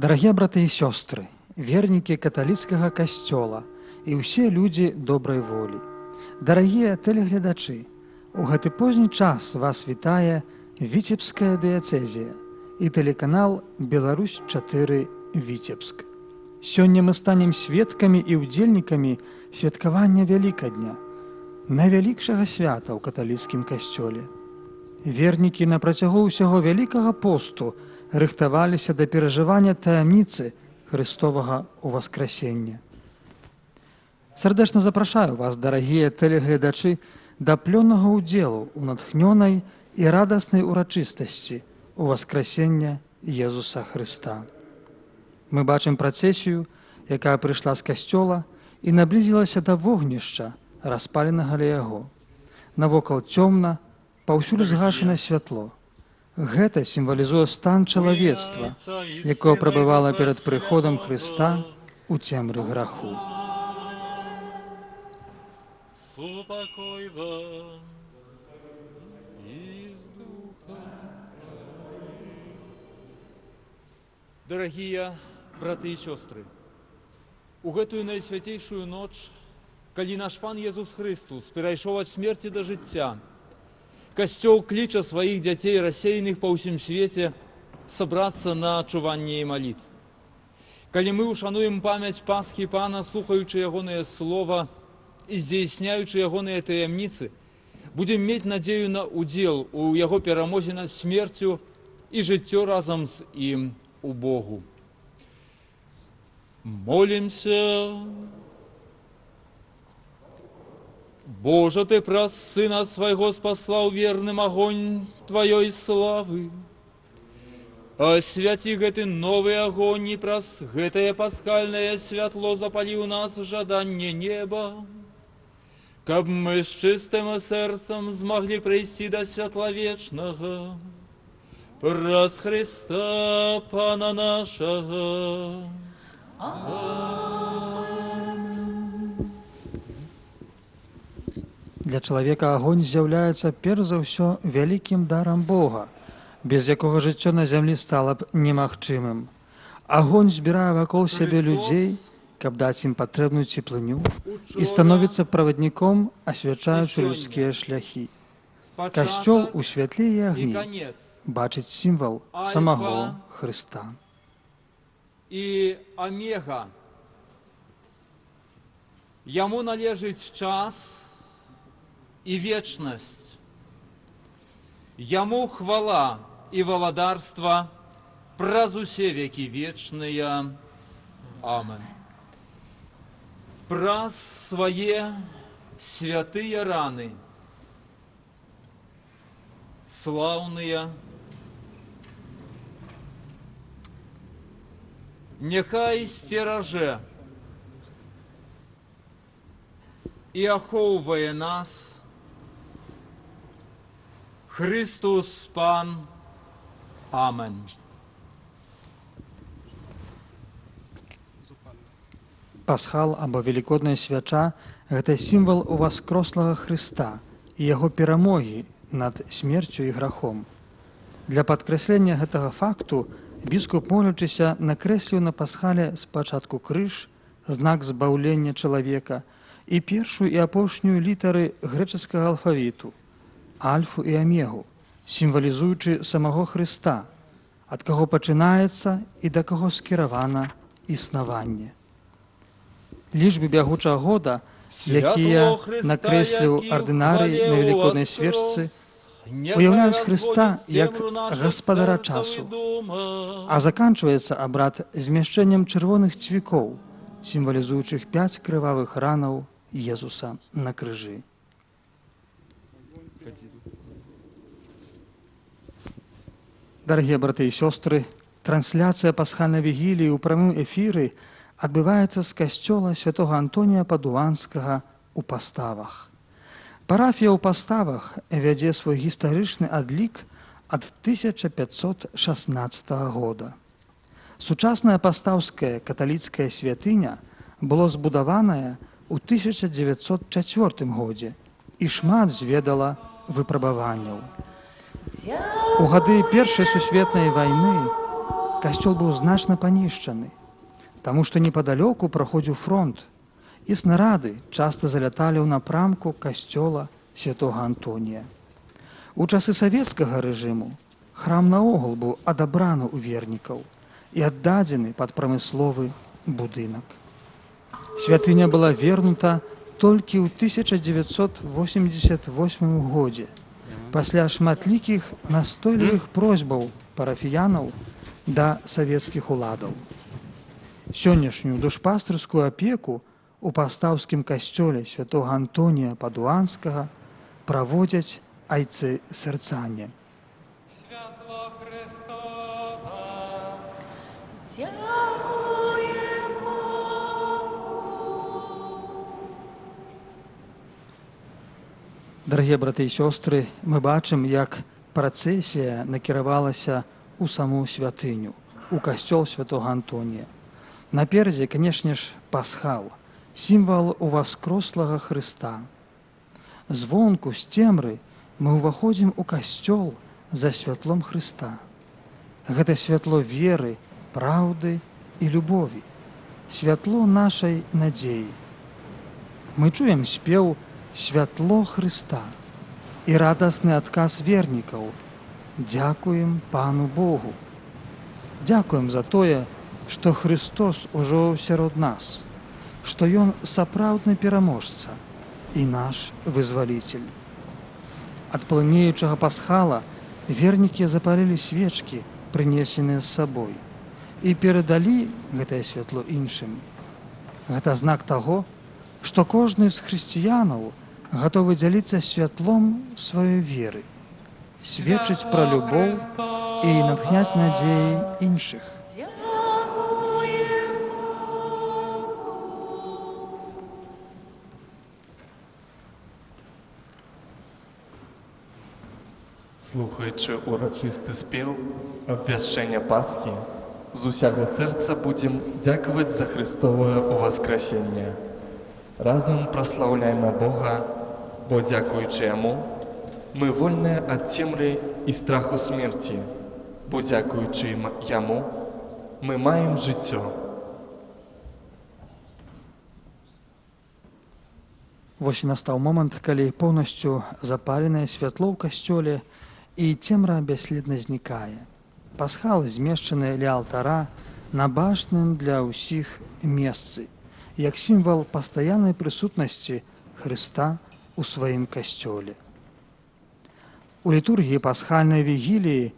Дарагія браты і сёстры, вернікі каталіцкага касцёла і ўсе людзі добрай волі. Дарагія тэлегледачы, у гэты позні час вас вітае Віцебская дыяцэзія і тэлеканал Беларусь 4 Віцебск. Сёння мы станем сведкамі і ўдзельнікамі святкавання Вялікадня, найвялікшага свята ў каталіцкім касцёле. Вернікі на працягу ўсяго Вялікага посту рыхтаваліся да перажывання таямніцы Хрыстовага ўваскрасення. Сардэчна запрашаю вас, дарагія тэлегледачы, да плённага ўдзелу ў натхнёнай і радаснай урачыстасці ўваскрасення Езуса Хрыста. Мы бачым працэсію, якая прыйшла з касцёла і наблізілася да вогнішча, распаленага ля яго. Навокал цёмна, паўсюль згашана святло. Гэта сімвалізуе стан чалавецтва, якое прабывала перад прыходам Хрыста ў цемры граху. Супакой вам і з духам. Дарагія браты і сёстры, у гэтую найсвяцейшую ноч, калі наш Пан Езус Хрыстус перайшоў ад смерці да жыцця, Касцёл кліча сваіх дзяцей, рассеяных па ўсім свеце, сабрацца на чуванне і малітву. Калі мы ўшануем памяць Пасхі Пана, слухаючы ягонае слова і здзяйсняючы ягоныя таямніцы, будзем мець надзею на ўдзел у яго перамозе над смерцю і жыццё разам з ім у Богу. Молімся. Божа, Ты праз Сына Свайго спаслаў верным агонь Тваёй славы. Освяти гэты новы агонь і праз гэтае пасхальнае святло запалі ў нас жаданне неба, каб мы з чыстым сэрцам змаглі прыйсці да святла вечнага. Праз Хрыста, Пана нашага. Для чалавека агонь з'яўляецца перш за ўсё вялікім дарам Бога, без якога жыццё на зямлі стала б немагчымым. Агонь збірае вакол сябе людзей, каб даць ім патрэбную цеплыню, і становіцца правадніком, асвячаючы людскія шляхі. Касцёл у святле і агні бачыць сімвал самога Хрыста. І Омега. Яму належыць час і вечнасць. Яму хвала і валадарства праз усе векі вечныя. Амен. Праз свае святыя раны, слаўныя, няхай сцеражэ і ахоўвае нас Хрыстус Пан. Амен. Пасхал або велікодная свяча гэта сімвал уваскрослага Хрыста і яго перамогі над смерцю і грахом. Для падкрэслення гэтага факту біскуп, молячыся, накрэсліў на пасхале спачатку крыж, знак збаўлення чалавека, і першую і апошнюю літары грэчаскага алфавіту, альфу і амегу, сімвалізуючы самога Хрыста, ад каго пачынаецца і да каго скіравана існаванне. Лічбы бягучага года, якія накрэсліў ардынарый на велікоднай свечцы, уяўляюць Хрыста як гаспадара часу, а заканчваецца абрад змяшчэннем чырвоных цвікоў, сімвалізуючых 5 крывавых ранаў Езуса на крыжы. Дарагія браты і сёстры, трансляцыя пасхальнай вігіліі ў прамым эфіры адбываецца з касцёла святога Антонія Падуанскага ў Паставах. Парафія ў Паставах вядзе свой гістарычны адлік ад 1516 года. Сучасная пастаўская каталіцкая святыня была збудаваная ў 1904 годзе і шмат зведала выпрабаванняў. У гады Першай сусветнай вайны касцёл быў значна панішчаны, таму што непадалёку праходзіў фронт, і снарады часта заляталі ў напрамку касцёла святога Антонія. У часы савецкага рэжыму храм наогул быў адабраны ў вернікаў і аддадзены пад прамысловы будынак. Святыня была вернута толькі ў 1988 годзе, пасля шматлікіх настойлівых просьбаў парафіянаў да савецкіх уладаў. Сённяшнюю душпастырскую апеку у пастаўскім касцёле святога Антонія Падуанскага праводзяць айцы сэрцане. Святло Христова. Дзякуем Богу. Дарагія браты і сёстры, мы бачым, як працэсія накіравалася ў саму святыню, у касцёл святога Антонія. Наперадзе, канешне ж, пасхал, сімвал уваскрослага Хрыста. Звонку, з цемры, мы ўваходзім у касцёл за святлом Хрыста. Гэта святло веры, праўды і любові, святло нашай надзеі. Мы чуем спеў «Святло Хрыста» і радасны адказ вернікаў: «Дзякуем Пану Богу». Дзякуем за тое, што Хрыстос ужо сярод нас, што Ён сапраўдны пераможца і наш вызваліцель. Ад пламенеючага пасхала вернікі запалілі свечкі, прынесеныя з сабой, і перадалі гэтае святло іншым. Гэта знак таго, што кожны з хрысціянаў гатовы дзяліцца святлом сваёй веры, сведчыць пра любоў і натхняць надзеі іншых. Дзякуем Богу. Слухаючы урачысты спеў абвяшчэння Пасхі, з усяго сэрца будзем дзякаваць за Хрыстовае ўваскрасенне. Разам праслаўляйма Бога, бо дзякуючы Яму, мы вольныя ад цемры і страху смерці, бо дзякуючы Яму, мы маем жыццё. Вось і настаў момант, калі поўнасцю запаленае святло ў касцёле і цемра бясследна знікае. Пасхал змешчаны ля алтара на бачным для ўсіх месцы, як сімвал пастаяннай прысутнасці Хрыста ў сваім касцёле. У літургіі пасхальнай вігіліі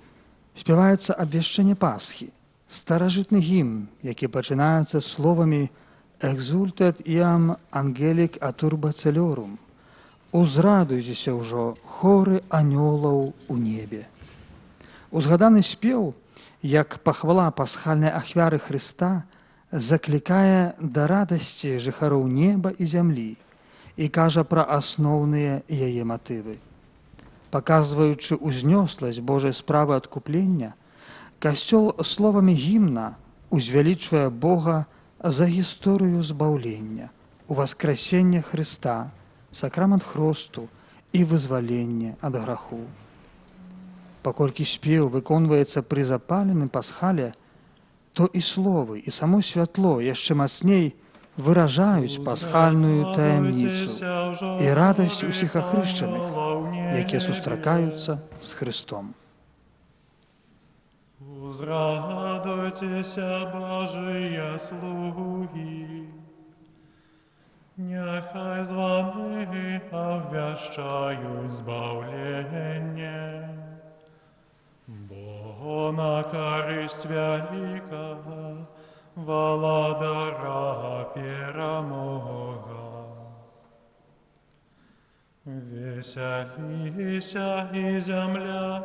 спяваецца абвяшчэнне Пасхі, старажытны гімн, які пачынаецца словамі «Exultet iam angelic a turba celorum» – «Узрадуйцеся ўжо, хоры анёлаў у небе». Узгаданы спеў, як пахвала пасхальнай ахвяры Хрыста, заклікае да радасці жыхароў неба і зямлі і кажа пра асноўныя яе матывы. Паказваючы ўзнёсласць Божай справы адкуплення, касцёл словамі гімна узвялічвае Бога за гісторыю збаўлення, уваскрасення Хрыста, сакрамент хросту і вызвалення ад граху. Паколькі спеў выконваецца пры запаленым пасхале, то і словы, і само святло яшчэ мацней выражаюць пасхальную таямніцу і радасць усіх ахрышчаных, якія сустракаюцца з Хрыстом. Узрадуйтеся, Божыя слугі, няхай званы абвяшчаюць збаўленне, бо на карысць вялікага Валадара перамога. Весяліся і зямля,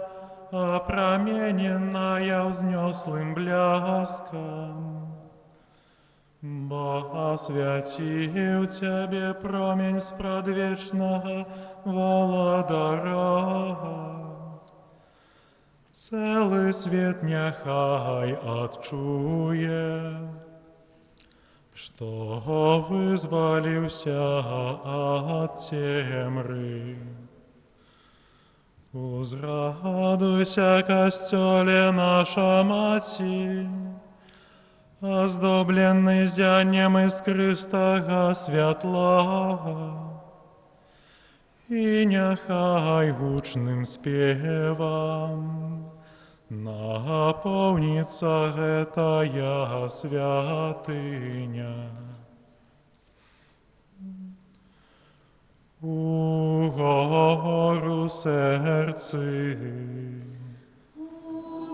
опромененная ўзнёслым бляскам, бо освятил тебе промень спрадвечнага Валадара. Целый свет няхай адчуе, што вызваліўся ад цемры. Узрадуйся, Касцёле наша Маці, оздоблены ззяннем іскрыстага святла, і няхай гучным спевам напоўніцца гэтая святыня. У гору сэрцы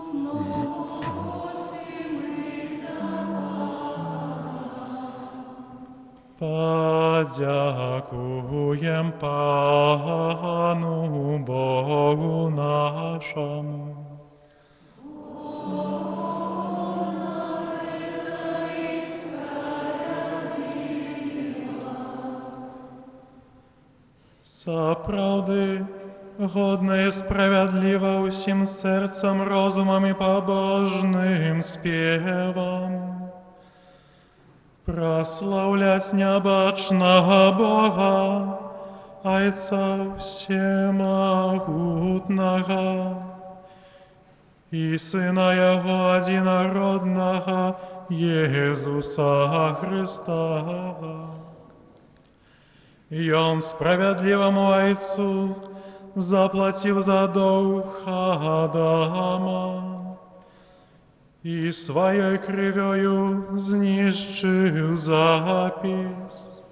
Узносім іх да Пана. Падзякуем Пану Богу нашаму. Годна гэта і справядліва. Сапраўды, годна і справядліва ўсім сэрцам, розумам і пабожным спевам праслаўляць нябачнага Бога, Айца Усемагутнага і Сына Яго Адзінароднага, Езуса Хрыста. Ён справядліваму Айцу заплаціў за доўг Адама і сваёй крывёю знішчыў запіс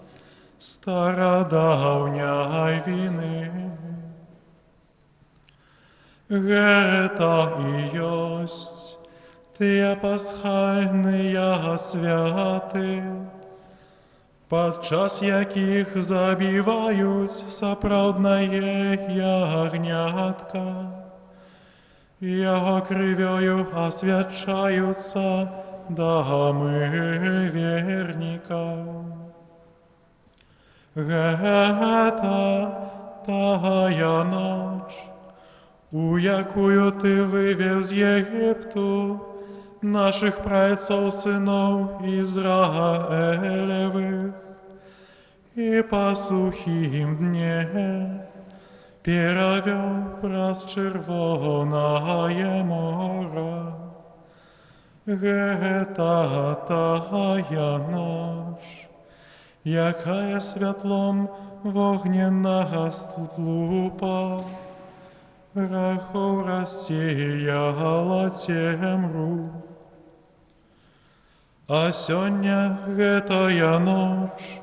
старадаўняй віны. Гэта і ёсць тыя пасхальныя святы, падчас якіх забіваюць сапраўднае ягнятка, яго крывёю асвячаюцца дамы вернікаў. Гэта тая ноч, у якую ты вывеў з Егіпту нашых праотцоў, сыноў Ізраэлевых, і па сухім дне перавёў праз Чырвонае мора. Гэта тая ноч, якая святлом вогненнага слупа грахоў рассеяла цемру. А сёння гэтая ноч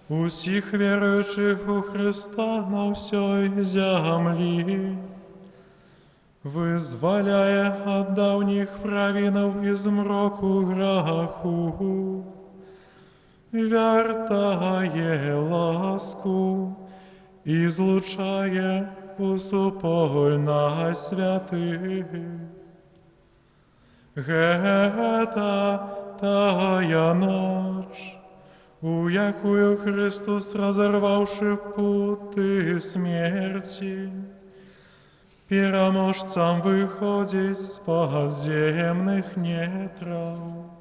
усіх веруючых у Хрыста на ўсёй зямлі вызваляе ад даўніх правінаў і змроку граху, вяртае ласку і злучае у супольнасць святых. Гэта тая ноч, у якую Хрыстус, разарваўшы путы смерці, пераможцам выходзіць з падземных нетраў.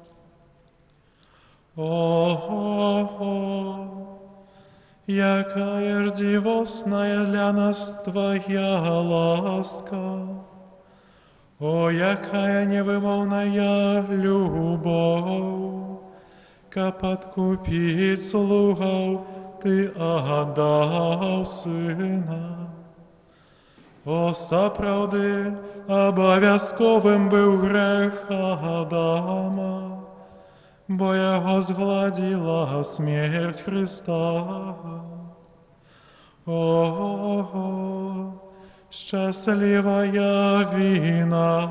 О-о-о, якая ж дзівосная для нас Твая ласка! О, якая невымоўная любоў! Каб адкупіць слугаў, Ты аддаў Сына. О, сапраўды, абавязковым быў грэх Адама, бо яго згладзіла смерць Хрыста. О, шчаслівая віна,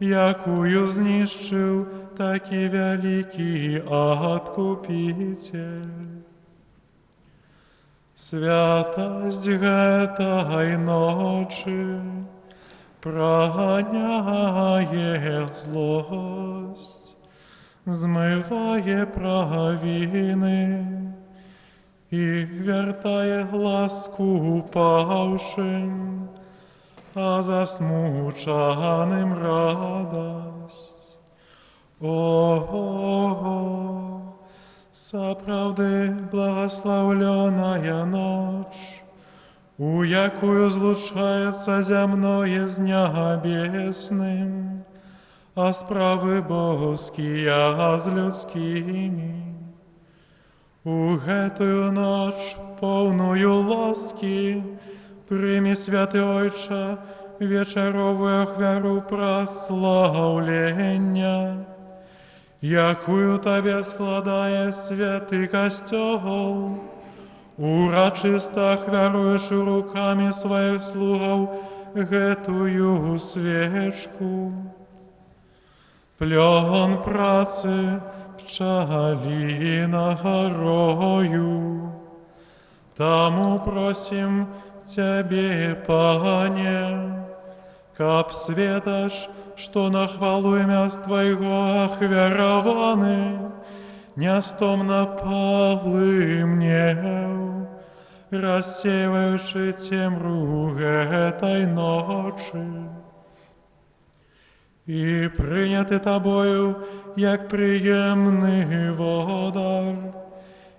якую знішчыў такі вялікі адкупіцель. Святасць гэтай ночы праганяе злосць, змывае правіны і вяртае ласку упаўшым, а засмучаным радасць. О-о-о, сапраўды благаслаўлёная ноч у якую злучаецца зямное з нябесным, а справы боскія з людскімі. У гэтую ноч, поўную ласкі, прымі, святы Ойча, вечаровую ахвяру праслаўлення, якую Табе складае святы Касцёл, урачыста ахвяруючы рукамі сваіх слугаў гэтую свечку. Плён працы пчалінага рою. Таму просім Цябе, Пане, каб светач, што на хвалу імя Твайго ахвяраваны, нястомна палымнеў, рассейваючы цемру гэтай ночы. І прыняты Табою, як прыемны водар,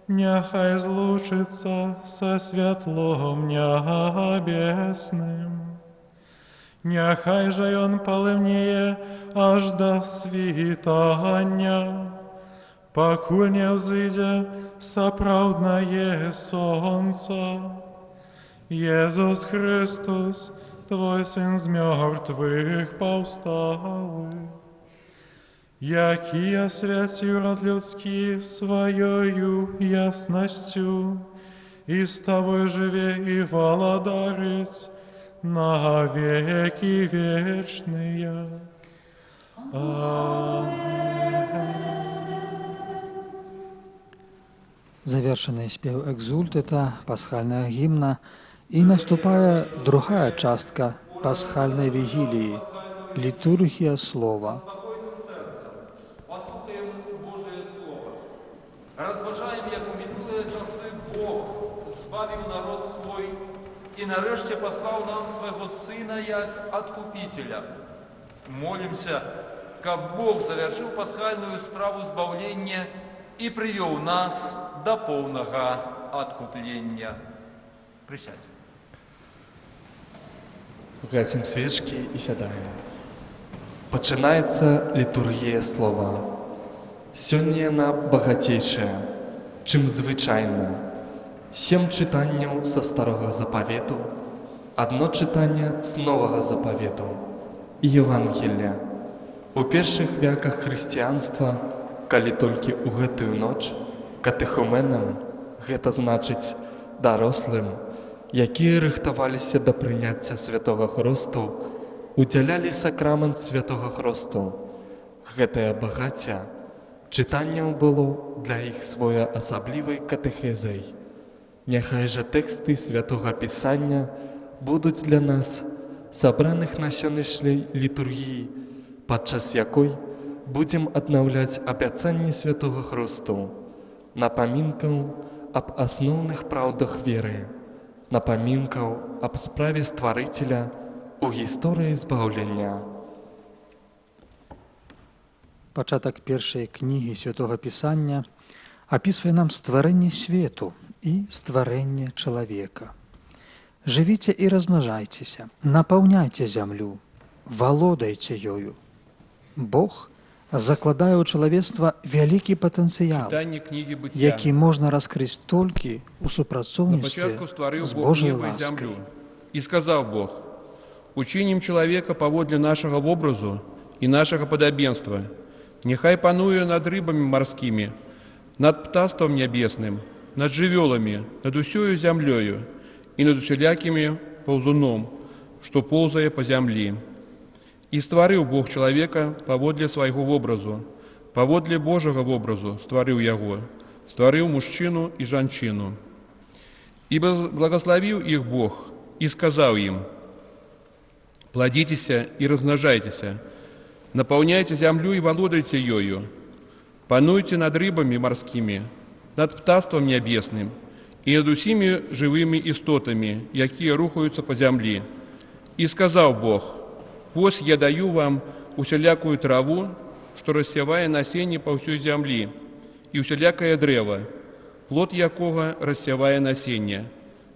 няхай злучыцца са святлом нябесным. Няхай жа ён палымнее аж да світання, пакуль не ўзыдзе сапраўднае сонца. Езус Хрыстус, Твой Сын з мёртвых паўсталы, які асвяціў род людскі сваёю яснасцю, і з Табой жыве і валадарыць на векі вечныя. Амэн. Завершаны спеў экзультыта, пасхальнага гімна, і наступае другая частка пасхальнай вігіліі – літургія слова. Паслухаем Божае Слова. Разважаем, як у мінулыя часы Бог збавіў народ свой і нарэшце паслаў нам свайго Сына як адкупіцеля. Молімся, каб Бог завяршыў пасхальную справу збаўлення і прывёў нас да поўнага адкуплення. Прысядзь. Гасім свечкі і сядаем. Пачынаецца літургія слова. Сёння яна багацейшая, чым звычайна. Сем чытанняў са Старога Запавету, адно чытанне з Новага Запавету і Евангелля. У першых вяках хрысціянства, калі толькі ў гэтую ноч катэхуменам, гэта значыць дарослым, якія рыхтаваліся да прыняцця святога хросту, удзялялі сакрамент святога хросту. Гэтае багацце чытанняў было для іх своеасаблівай катэхезай. Няхай жа тэксты святога Пісання будуць для нас, сабраных на сённяшняй літургіі, падчас якой будзем аднаўляць абяцанні святога хросту, напамінкаў аб асноўных праўдах веры, напамінкаў аб справе Стварыцеля ў гісторыі збаўлення. Пачатак першай кнігі Святога Пісання апісвае нам стварэнне свету і стварэнне чалавека. Жывіце і размнажайцеся, напаўняйце зямлю, валодайце ёю. Бог закладае ў чалавецтва вялікі патэнцыял, Чытанне кнігі Быцця. які можна раскрыць толькі ў На супрацоўніцтве пачатку стварыў з Бог Божай неба і ласкай. зямлю. І сказаў Бог: «Учынім чалавека паводле нашага вобразу і нашага падабенства. Няхай пануе над рыбамі марскімі, над птаствам нябесным, над жывёламі, над усёю зямлёю і над усялякімі паўзуном, што поўзае па зямлі». І стварыў Бог чалавека паводле свайго вобразу, паводле Божага вобразу стварыў яго, стварыў мужчыну і жанчыну. І благаславіў іх Бог і сказаў ім: «Пладзіцеся і размнажайцеся, напаўняйце зямлю і валодайце ёю, пануйце над рыбамі марскімі, над птаствам нябесным і над усімі жывымі істотамі, якія рухаюцца па зямлі». І сказаў Бог: «Вось я даю вам усялякую траву, што рассявае насенне па ўсёй зямлі, і усялякае дрэва, плод якога рассявае насенне.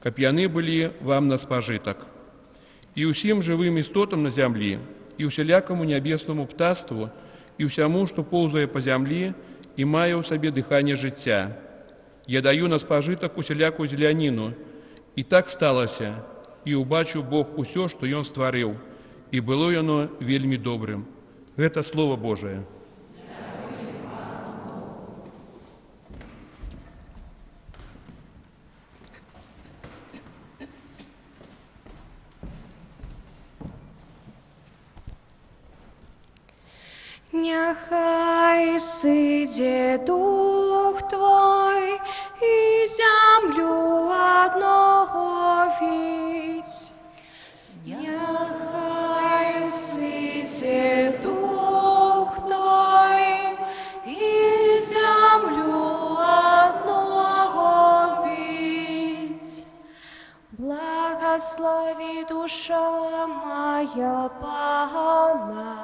каб яны былі вам на спажытак. І ўсім жывым істотам на зямлі, і ўсялякаму нябеснаму птаству, і ўсяму, што поўзае па зямлі і мае ў сабе дыханне жыцця. Я даю на спажытак усялякую зеляніну. І так сталася, і ўбачыў Бог усё, што ён стварыў, і было яно вельмі добрым. Гэта Слова Божае. Няхай сыдзе дух Твой і зямлю адновіць. Няхай сыдзе дух Твой і зямлю адновіць. Благаславі душа моя Пана.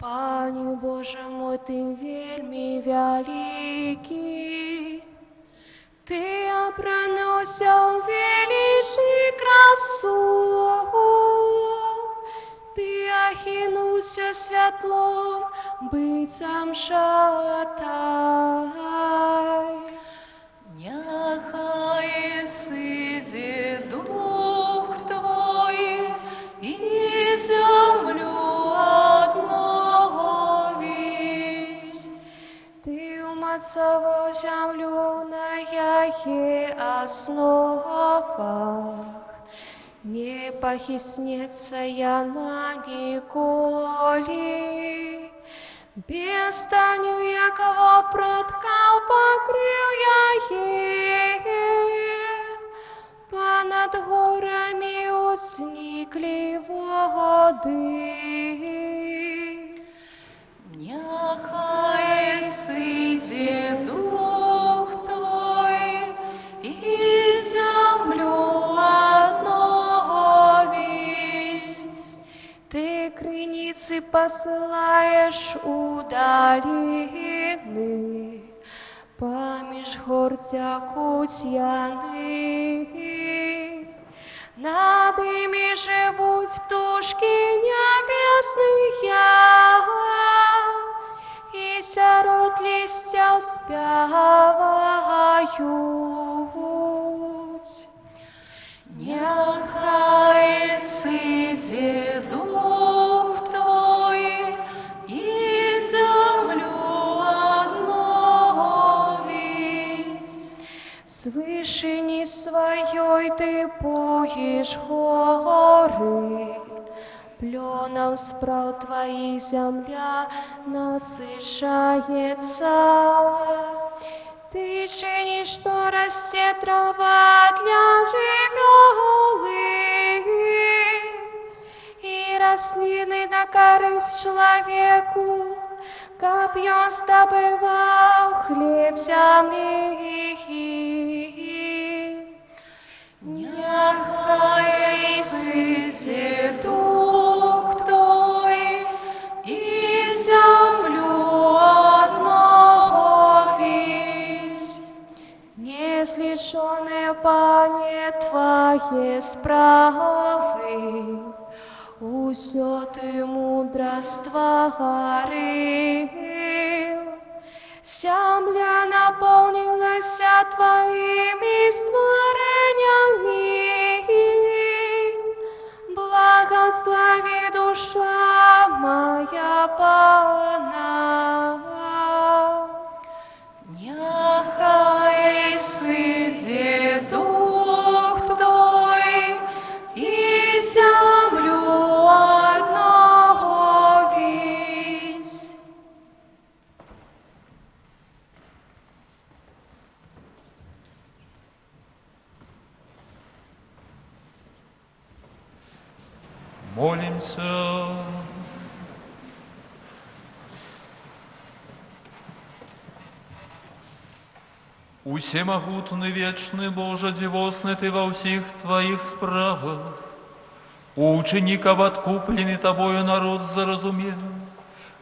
Пане Боже мой, Ты вельмі вялікі. Ты апрануўся ў веліч і красу. Ты ахінуўся святлом, быццам шатай. Няхай сыдзе дух Твой і зямлю адновіць. Ты умацаваў зямлю на яе асновах. Не пахіснецца яна ніколі. Безданню якого прадкаў пакрыў яе. Понад горамі узніклі воды. Няхай сыдзе дух Твой і зямлю адновіць. Ты крыніцы пасылаеш у даліны, паміж гор цякуць яны. Над імі жывуць птушкі нябесныя, і сярод лісцяў спяваюць. Няхай сыдзе дух Твой і зямлю адновіць. З вышыні сваёй Ты поїш горы, плёнам спраў Тваіх зямля насычаецца. Ты чыніш, што расце трава для жывёлы, і расліны на карысць чалавеку, каб ён здабываў хлеб зямлі. Няхай сыдзе дух Твой і зямлю адновіць. Незлічоныя, Пане, Твае справы, усё Ты мудра стварыў. Зямля напоўнілася Тваімі стварэннямі. Благаславі душа моя Пана. Няхай сыдзе дух Твой і зямлю адновіць. Молимся. Усемагутны, вечны Божа, дзівосны Ты ва ўсіх Тваіх справах. Учыні, каб адкуплены Табою народ зразумеў,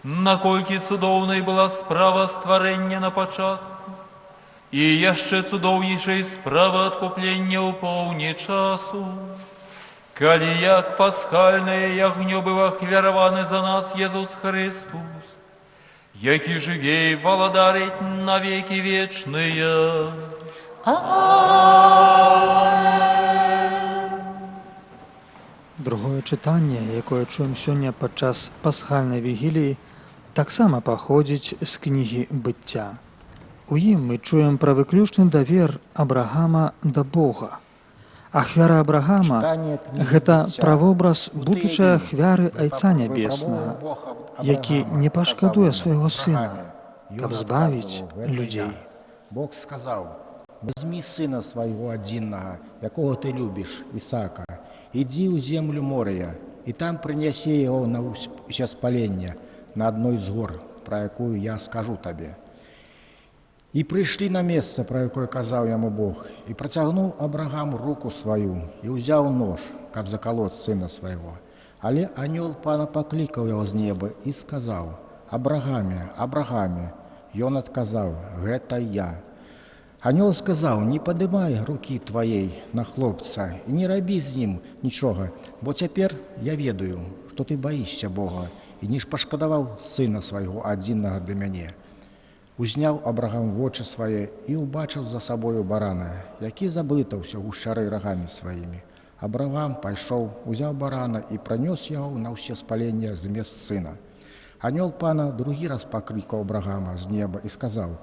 наколькі цудоўнай была справа стварэння на пачатку, І яшчэ цудоўнейшай справа адкуплення ў поўні часу, калі як пасхальнае ягнё быў ахвяраваны за нас Езус Хрыстус, які жыве і валадарыць на векі вечныя. Другое чытанне, якое чуем сёння падчас пасхальнай вігіліі, таксама паходзіць з кнігі «Быцця». У ім мы чуем пра выключны давер Абрагама да Бога. Ахвяра Абрагама гэта правобраз будучай ахвяры Айца Нябеснага, які не пашкадуе свайго сына, каб збавіць людзей. Бог сказаў: «Вазьмі сына свайго адзінага, якога ты любіш, Ісака, ідзі ў землю Морыя, і там прынясі яго на ўсеспаленне на адной з гор, пра якую я скажу табе». І прыйшлі на месца, пра якое казаў яму Бог, і працягнуў Абрагам руку сваю і ўзяў нож, каб закалоць сына свайго. Але анёл Пана паклікаў яго з неба і сказаў: «Абрагаме, Абрагаме!» Ён адказаў: «Гэта я». Анёл сказаў: «Не падымай рукі тваей на хлопца і не рабі з ім нічога, бо цяпер я ведаю, што ты баішся Бога і не пашкадаваў сына свайго адзінага для мяне». Узняў Абрагам вочы свае і ўбачыў за сабою барана, які заблытаўся гушчары рагамі сваімі. Абрагам пайшоў, узяў барана і пранёс яго на ўсеспаленне замест сына. Анёл Пана другі раз паклікаў Абрагама з неба і сказаў: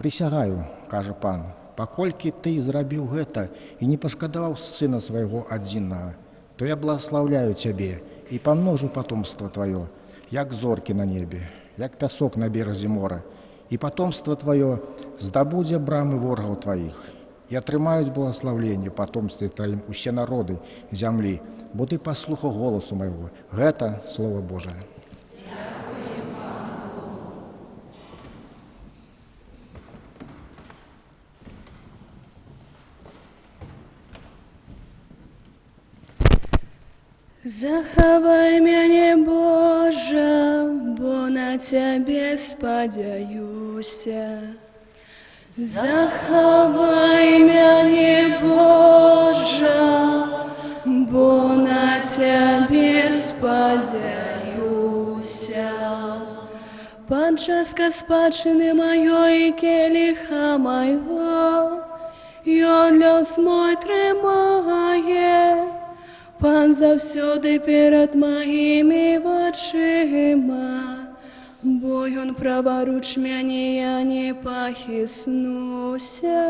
«Прысягаю, кажа Пан, паколькі ты зрабіў гэта і не пашкадаваў сына свайго адзінага, то я благаслаўляю цябе і памножу патомства тваё, як зоркі на небе, як пясок на беразе мора, і патомства тваё здабудзе брамы ворагаў тваіх, і атрымаюць благаслаўленне патомстве тваім усе народы зямлі, бо ты паслухаў голасу майго». Гэта Слова Божае. Захавай мяне, Божа, бо на Цябе спадзяюся. Захавай мяне, Божа, бо на Цябе спадзяюся. Пан частка спадчыны маёй і келіха майго, Ён лёс мой трымае. Пан заўсёды перад маімі вачыма, бо ён праваруч мяне, я не пахіснуся.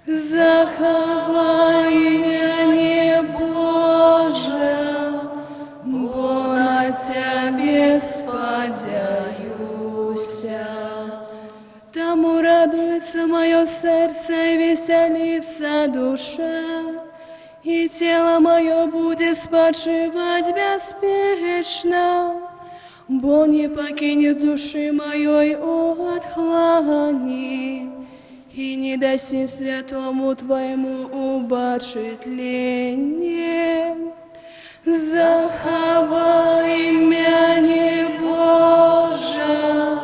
Захавай мяне, Божа, бо на Цябе спадзяюся. Таму радуецца маё сэрца і весяліцца душа, и тело мое будет спочивать беспечно, бо не покинет души моей у отхлани, и не даси святому твоему убачить тление. Захавай мяне, Божа,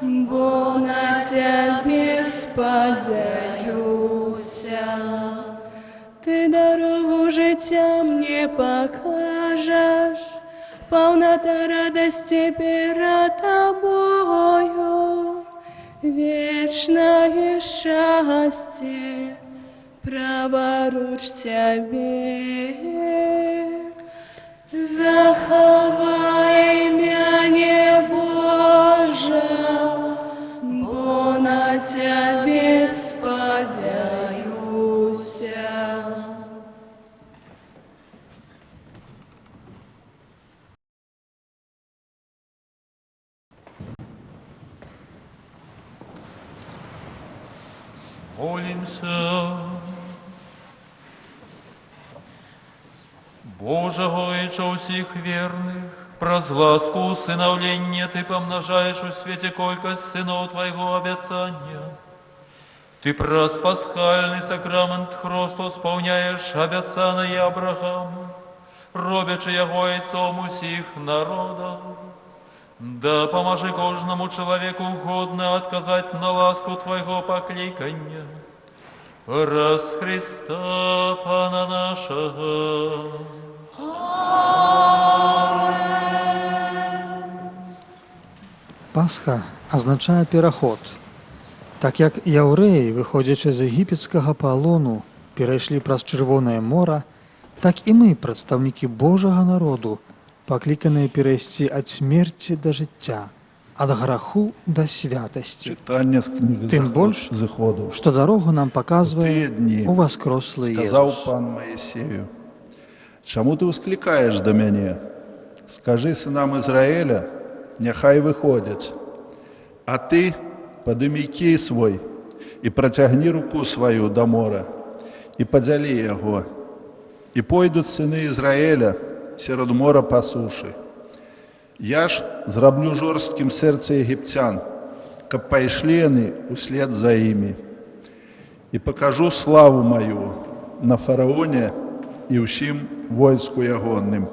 бо на Цябе спадзяюся. Ты дарогу жыцця мне пакажаш, паўната радасці перад Табою, вечнае шчасце праваруч Цябе. Захавай мяне, Божа, бо на Цябе спадзяюся. Молимся. Боже, Ойча усіх верных, праз ласку усынаўлення Ты памнажаеш у свеце колькасць сыноў Твайго абяцання. Ты праз пасхальны сакрамент хросту спаўняеш абяцанае Абрагаму, робячы яго айцом усіх народаў. Да памажы кожнаму чалавеку годна адказаць на ласку Твайго паклікання. Праз Хрыста, Пана нашага. Амэн. Пасха азначае пераход. Так як яўрэі, выходзячы з егіпецкага палону, перайшлі праз Чырвонае мора, так і мы, прадстаўнікі Божага народу, пакліканыя перайсці ад смерці да жыцця, ад граху да святасці. Чытанне з кнігі Тым больш, Зыходу. што дарогу нам У паказвае тыя дні уваскрослы сказаў Езус. пан Маісею: Чаму ты ўсклікаеш да мяне? Скажы сынам Ізраэля, няхай выходзяць. А ты падымі кій свой і працягні руку сваю да мора, і падзялі яго. І пойдуць сыны Ізраэля сярод мора па сушы. Я ж зраблю жорсткім сэрца егіпцян, каб пайшлі яны ўслед за імі. І пакажу славу маю на фараоне і ўсім войску ягонным,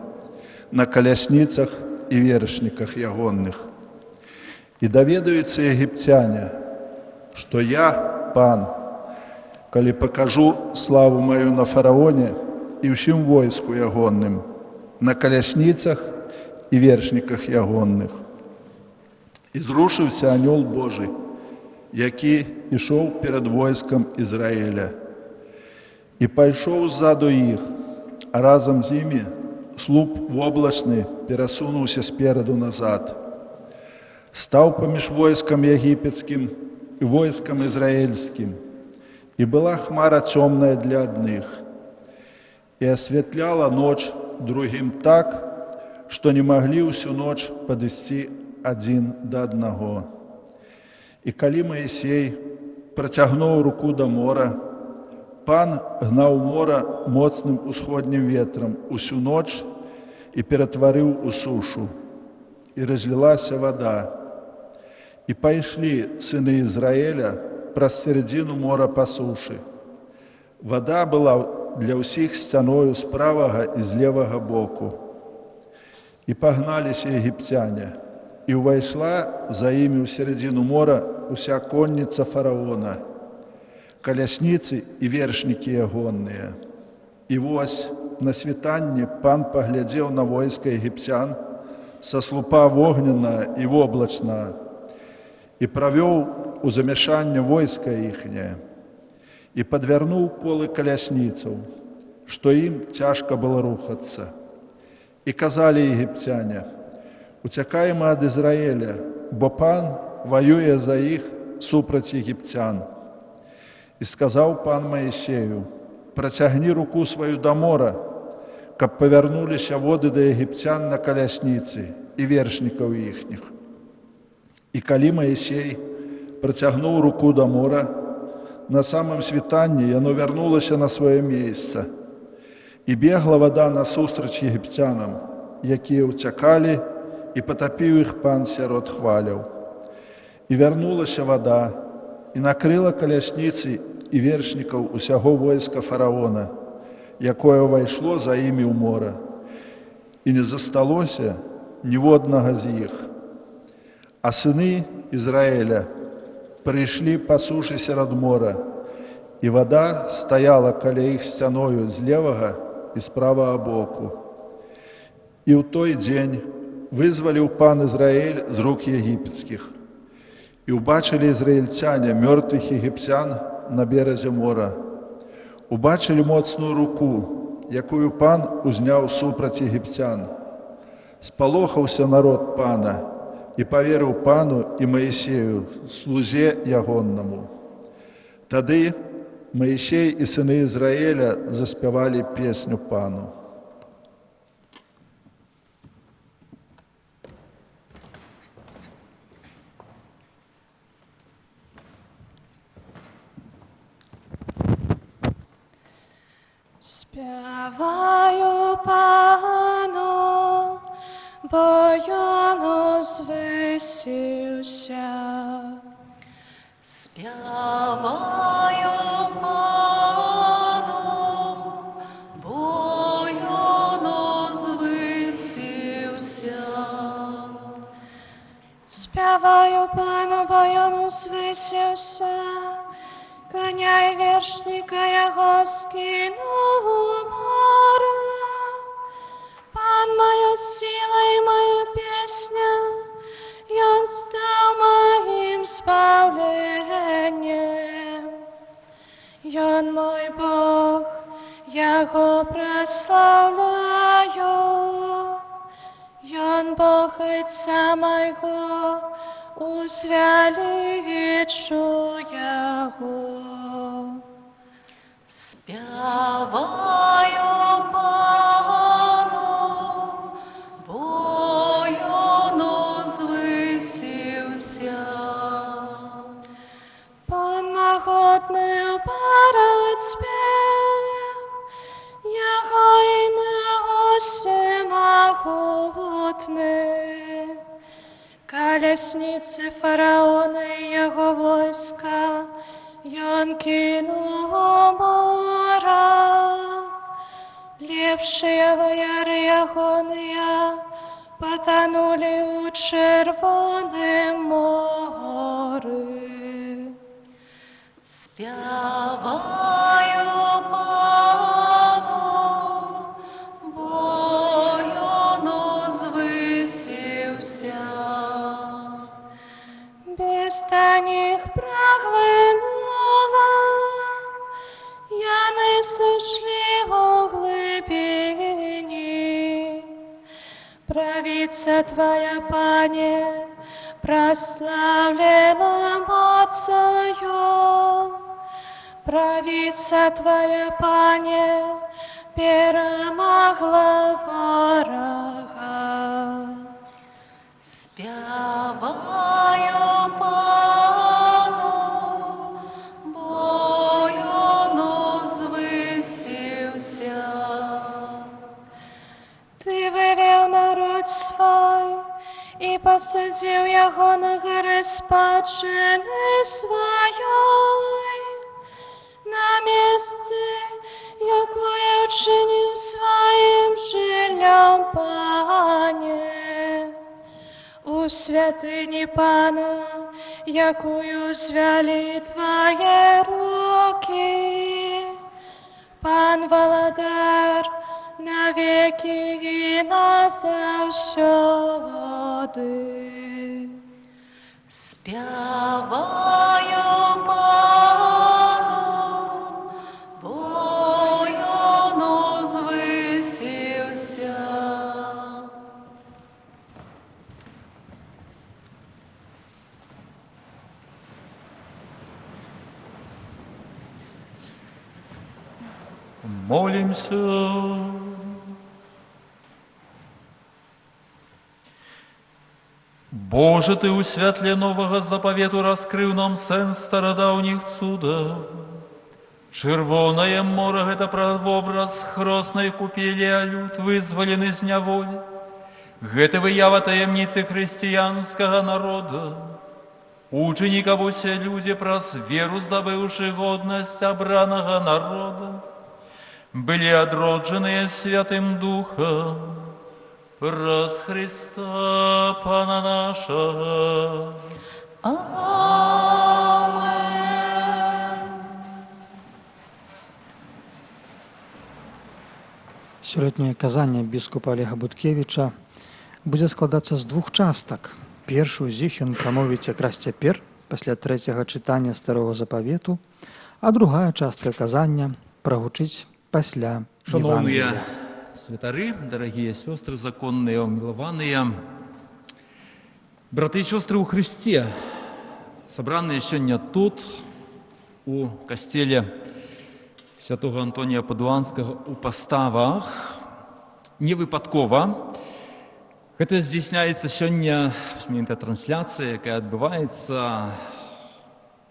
на калясніцах і вершніках ягонных. І даведаюцца егіпцяне, што я, пан, калі пакажу славу маю на фараоне і ўсім войску ягонным, на калясніцах і вершніках ягонных. І зрушыўся анёл Божы, які ішоў перад войскам Ізраэля, і пайшоў ззаду іх, а разам з імі слуп воблачны перасунуўся спераду назад. Стаў паміж войскам егіпецкім і войскам ізраэльскім, і была хмара цёмная для адных, і асвятляла ноч другім так, што не маглі ўсю ноч падысці адзін да аднаго. І калі Маісей працягнуў руку да мора, пан гнаў мора моцным усходнім ветрам усю ноч і ператварыў у сушу, і разлілася вада. І пайшлі сыны Ізраэля праз сярэдзіну мора па сушы. Вада была для ўсіх сцяною з правага і з левага боку. І пагналіся егіпцяне, і ўвайшла за імі ў сярэдзіну мора уся конніца фараона, калясніцы і вершнікі ягонныя. І вось на світанні пан паглядзеў на войска егіпцян са слупа вогненнага і воблачнага, і правёў у замяшанне войска іхняе, і падвярнуў колы калясніцаў, што ім цяжка было рухацца. І казалі егіпцяне: уцякаем ад Ізраэля, бо пан ваюе за іх супраць егіпцян. І сказаў пан Маісею: працягні руку сваю да мора, каб павярнуліся воды да егіпцян на калясніцы і вершнікаў іхніх. І калі Маісей працягнуў руку да мора, на самым світанні яно вярнулася на сваё месца. І бегла вада насустрач егіпцянам, якія ўцякалі, і патапіў іх пан сярод хваляў. І вярнулася вада, і накрыла калясніцы і вершнікаў усяго войска фараона, якое ўвайшло за імі ў мора, і не засталося ніводнага з іх. А сыны Ізраэля прыйшлі па сушы сярод мора, і вада стаяла каля іх сцяною з левага і з правага боку. І ў той дзень вызваліў пан Ізраэль з рук егіпецкіх. І ўбачылі ізраільцяне мёртвых егіпцян на беразе мора. Убачылі моцную руку, якую пан узняў супраць егіпцян. Спалохаўся народ пана і паверыў пану і Маісею, слузе ягоннаму. Тады Маісей і сыны Ізраэля заспявалі песню пану. Спяваю пану, бо ён узвысіўся. Спяваю пану, бо ён узвысіўся. узвысіўся, каня і вершніка яго скінуў у мора. Пан моя сила і моя песня, Ён стаў маім збаўленнем. Ён мой Бог, Яго праслаўляю. Ён Бог Айца майго, узвялічу Яго. Спяваю Пану, бо Ён узвысіўся. Пан магутны ў барацьбе, Яго імя усемагутны. Калясніцы фараона і яго войска Ён кінуў у мора. Лепшыя ваяры ягоныя патанулі ў Чырвоным моры. Спяваю Пану, бо Ён узвысіўся. Бездань іх праглынула, яны сышлі ў глыбіні. Правіца Твая, Пане, праслаўлена моцаю. Правіца Твая, Пане, перамагла ворага. Спяваю Пану, бо Ён узвысіўся. Ты вывеў народ свой і пасадзіў яго на гары спадчыны сваёй, на месцы, якое учыніў сваім жыллём, Пане. У святыні Пана, якую звялі Твае рукі. Пан валадар навекі і назаўсёды. Спяваю Пану, бо Ён узвысіўся. Молимся. Боже, Ты у святле новага запавету раскрыў нам сэнс старадаўніх цудаў. Чырвонае мора – гэта правобраз хроснай купелі, а люд вызвалены з няволі. Гэта выява таямніцы хрысціянскага народа. Учыні, каб усе людзі, праз веру здабыўшы годнасць абранага народа, былі адроджаныя Святым Духам, праз Хрыста Пана нашага. Амэн. Сёлетняе казанне біскупа Алега Буткевіча будзе складацца з двух частак. Першую з іх ён прамовіць якраз цяпер, пасля трэцяга чытання Старога Запавету, а другая частка казання прагучыць пасля Шаноўныя Евангелія. святары, дарагія сёстры, законныя, умілаваныя, браты і сёстры ў Хрысце, сабраныя сёння тут, у касцеле святого Антонія Падуанскага у Паставах, не выпадкова. Гэта здзяйсняецца сёння трансляцыя, якая адбываецца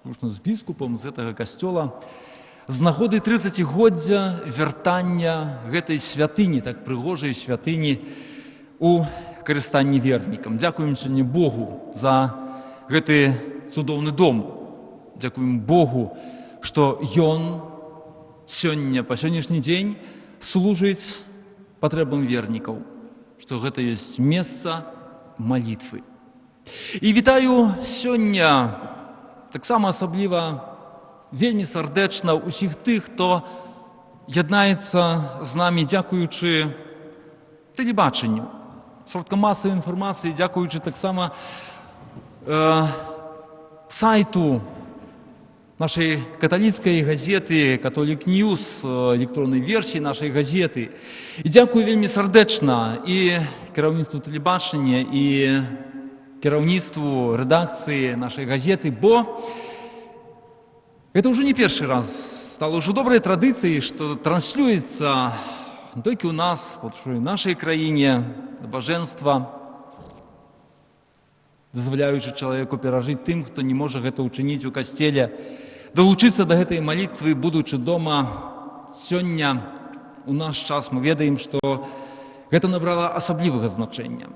з біскупам з гэтага касцёла з нагоды 30-годдзя вяртання гэтай святыні, так прыгожай святыні у карыстанні вернікам. Дзякуем сёння Богу за гэты цудоўны дом. Дзякуем Богу, што ён сёння, па сённяшні дзень служыць патрэбам вернікаў, што гэта ёсць месца малітвы. І вітаю сёння Таксама асабліва вельмі сардэчна ўсіх тых, хто яднаецца з намі, дзякуючы тэлебачанню, сродкам масавай інфармацыі, дзякуючы таксама сайту нашай каталіцкай газеты «Католік Ньюс», электроннай версіі нашай газеты. І дзякую вельмі сардэчна і кіраўніцтву тэлебачання, і кіраўніцтву рэдакцыі нашай газеты, бо гэта ўжо не першы раз, стала ўжо добрай традыцыяй, што транслюецца не толькі ў нас, і нашай краіне набажэнства, дазваляючы чалавеку перажыць тым, хто не можа гэта ўчыніць у касцеле, далучыцца да гэтай малітвы, будучы дома. Сёння у наш час мы ведаем, што гэта набрала асаблівага значэння.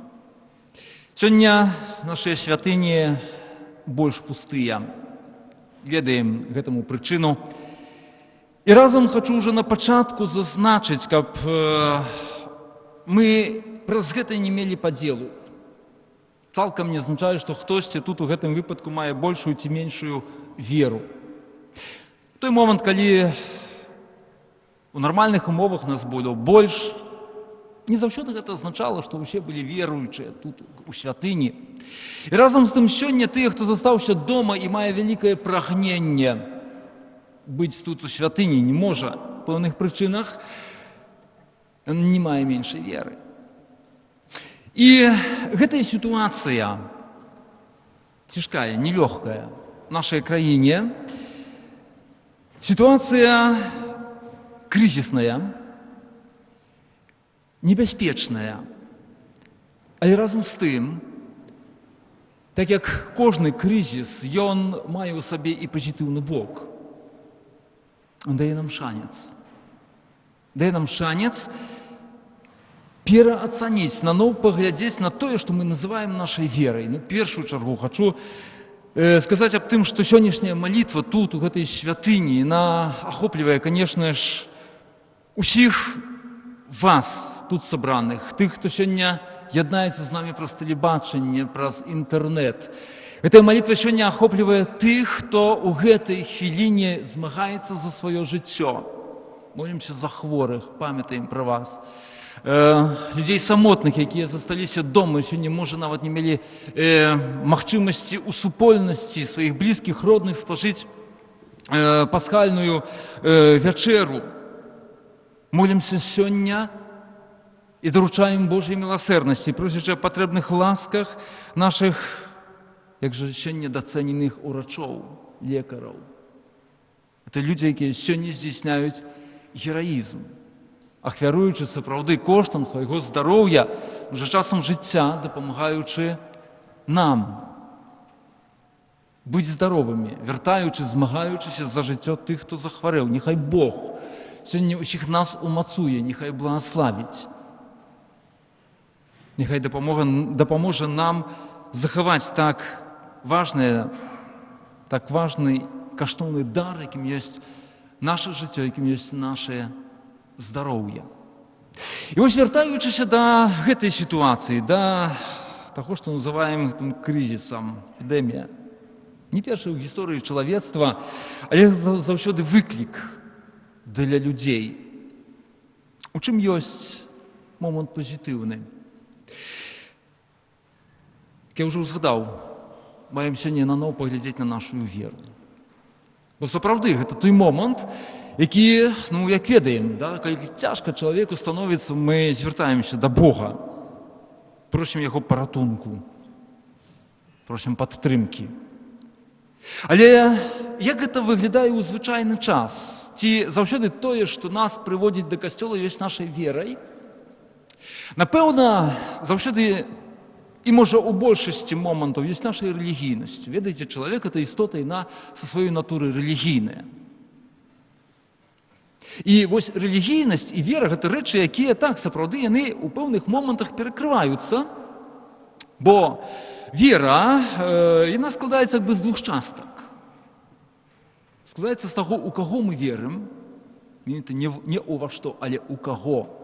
Сёння нашыя святыні больш пустыя. Ведаем гэтаму прычыну. І разам хачу ўжо на пачатку зазначыць, каб мы праз гэта не мелі падзелу. Цалкам не азначае, што хтосьці тут у гэтым выпадку мае большую ці меншую веру. Той момант, калі у нармальных умовах нас было больш, не заўсёды гэта азначала, што ўсе былі веруючыя тут у святыні. І разам з тым сёння тыя, хто застаўся дома і мае вялікае прагненне быць тут у святыні, не можа па пэўных прычынах, не мае меншай веры. І гэтая сітуацыя цяжкая, нелёгкая в нашай краіне, сітуацыя крызісная, небяспечная, але разам з тым, так як кожны крызіс, ён мае ў сабе і пазітыўны бок. Он дае нам шанец. Дае нам шанец пераацаніць, наноў паглядзець на тое, што мы называем нашай верай. Ну, першую чаргу хачу сказаць аб тым, што сённяшняя малітва тут, у гэтай святыні, яна ахоплівае, канешне ж, усіх вас тут сабраных, тых, хто сёння яднаецца з намі праз тэлебачанне, праз інтэрнэт. Гэтая малітва сёння ахоплівае тых, хто ў гэтай хвіліне змагаецца за сваё жыццё. Молімся за хворых, памятаем пра вас. Людзей самотных, якія засталіся дома, сёння, можа, нават не мелі магчымасці ў супольнасці сваіх блізкіх, родных спажыць пасхальную вячэру. Молімся сёння і даручаем Божай міласэрнасці, просячы аб патрэбных ласках нашых, як жа сёння дацэненых урачоў, лекараў. Это людзі, якія сёння здзяйсняюць гераізм, ахвяруючы сапраўды коштам свайго здароўя, можа, часам жыцця, дапамагаючы нам быць здаровымі, вяртаючы, змагаючыся за жыццё тых, хто захварэў. Няхай Бог сёння ўсіх нас умацуе, няхай благаславіць. Няхай дапаможа нам захаваць так важны каштоўны дар, якім ёсць наше жыццё, якім ёсць наше здароўе. І вось вяртаючыся да гэтай сітуацыі, да таго, што называем гэтым крызісам, эпідэмія. Не першы ў гісторыі чалавецтва, але заўсёды выклік для людзей. У чым ёсць момант пазітыўны? Як я ўжо ўзгадаў, маем сёння наноў паглядзець на нашу веру. Бо сапраўды гэта той момант, які, ну, як ведаем, да, калі цяжка чалавеку становіцца, мы звяртаемся да Бога, просім яго паратунку, просім падтрымкі. Але як гэта выглядае ў звычайны час? Ці заўсёды тое, што нас прыводзіць да касцёла, ёсць нашай верай? Напэўна, заўсёды і, можа, у большасці момантаў ёсць нашай рэлігійнасцю. Ведаеце, чалавек – это істота, яна са сваёй натуры рэлігійная. І вось рэлігійнасць і вера – гэта рэчы, якія, так, сапраўды, яны ў пэўных момантах перакрываюцца, бо вера, яна складаецца як бы з двух частак. Складаецца з таго, у каго мы верым, это не ў ва што, але у каго.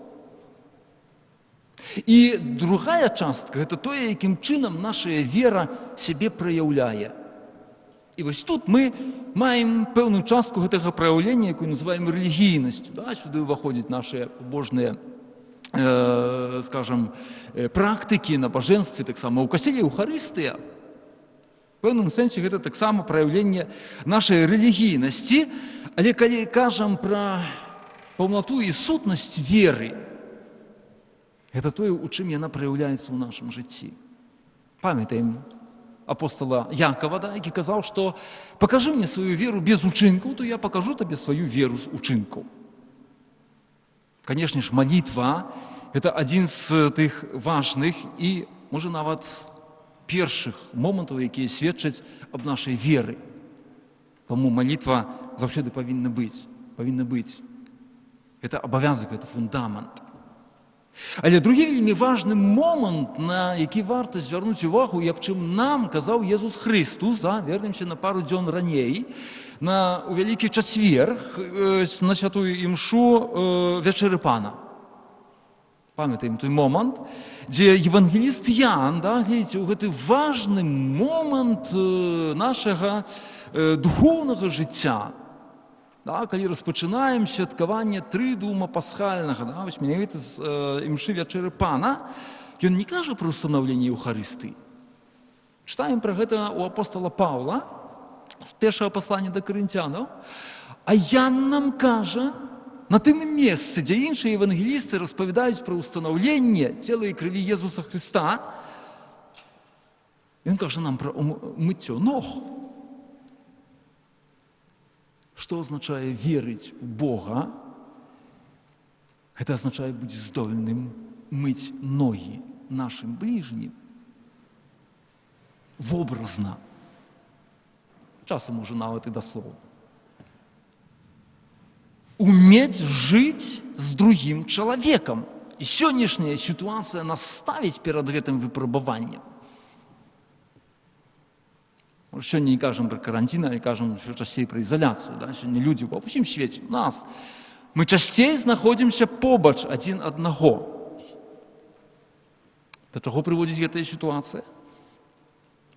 І другая частка – гэта тое, якім чынам наша вера сябе праяўляе. І вось тут мы маем пэўную частку гэтага праяўлення, якую называем рэлігійнасцю. Да? Сюды ўваходзяць нашыя побожныя, скажем, практыкі на бажэнстве, таксама ў касцеле Еўхарыстыя. У пэўным сэнсе гэта таксама праяўленне нашай рэлігійнасці, але калі кажам пра паўнату і сутнасць веры, гэта тое, у чым яна праяўляецца ў нашым жыцці. Памятаем апостала Якова, да, які казаў, што пакажы мне сваю веру без учынкаў, то я пакажу табе сваю веру з учынкаў. Канешне ж, малітва – гэта адзін з тых важных і, можа, нават першых момантаў, якія сведчаць аб нашай веры. Таму малітва заўсёды павінна быць, павінна быць. Гэта абавязак, гэта фундамент. Але другі вельмі важны момант, на які варта звярнуць увагу, і аб чым нам казаў Езус Хрыстус, да, вернемся на пару дзён раней, у Вялікі чацвер, на святую імшу Вячэры Пана. Памятаем той момант, дзе евангеліст Ян, да, глядзіце, у гэты важны момант нашага духоўнага жыцця, да, калі распачынаем святкаванне трыдуума пасхальнага, да, вось менавіта з імшы Вячэры Пана, ён не кажа пра устанаўленне Еўхарыстыі. Чытаем пра гэта у апостала Паўла з першага паслання да Карынцянаў, а Ян нам кажа на тым месцы, дзе іншыя евангелісты распавядаюць пра устанаўленне цела і крыві Езуса Хрыста, ён кажа нам пра мыццё ног. Што азначае верыць у Бога? Гэта азначае быць здольным мыць ногі нашым бліжнім. Вобразна. Часам ужо нават і даслоўна. Уметь жыць з другім чалавекам. І сённяшняя сітуацыя нас ставіць перад гэтым выпрабаваннем. Сёння не кажам пра каранцін, але кажам ўсё часцей пра ізаляцыю. Да? Сёння людзі ва ўсім свеце, у нас. Мы часцей знаходзімся побач адзін аднаго. Да чаго прыводзіць гэтая сітуацыя?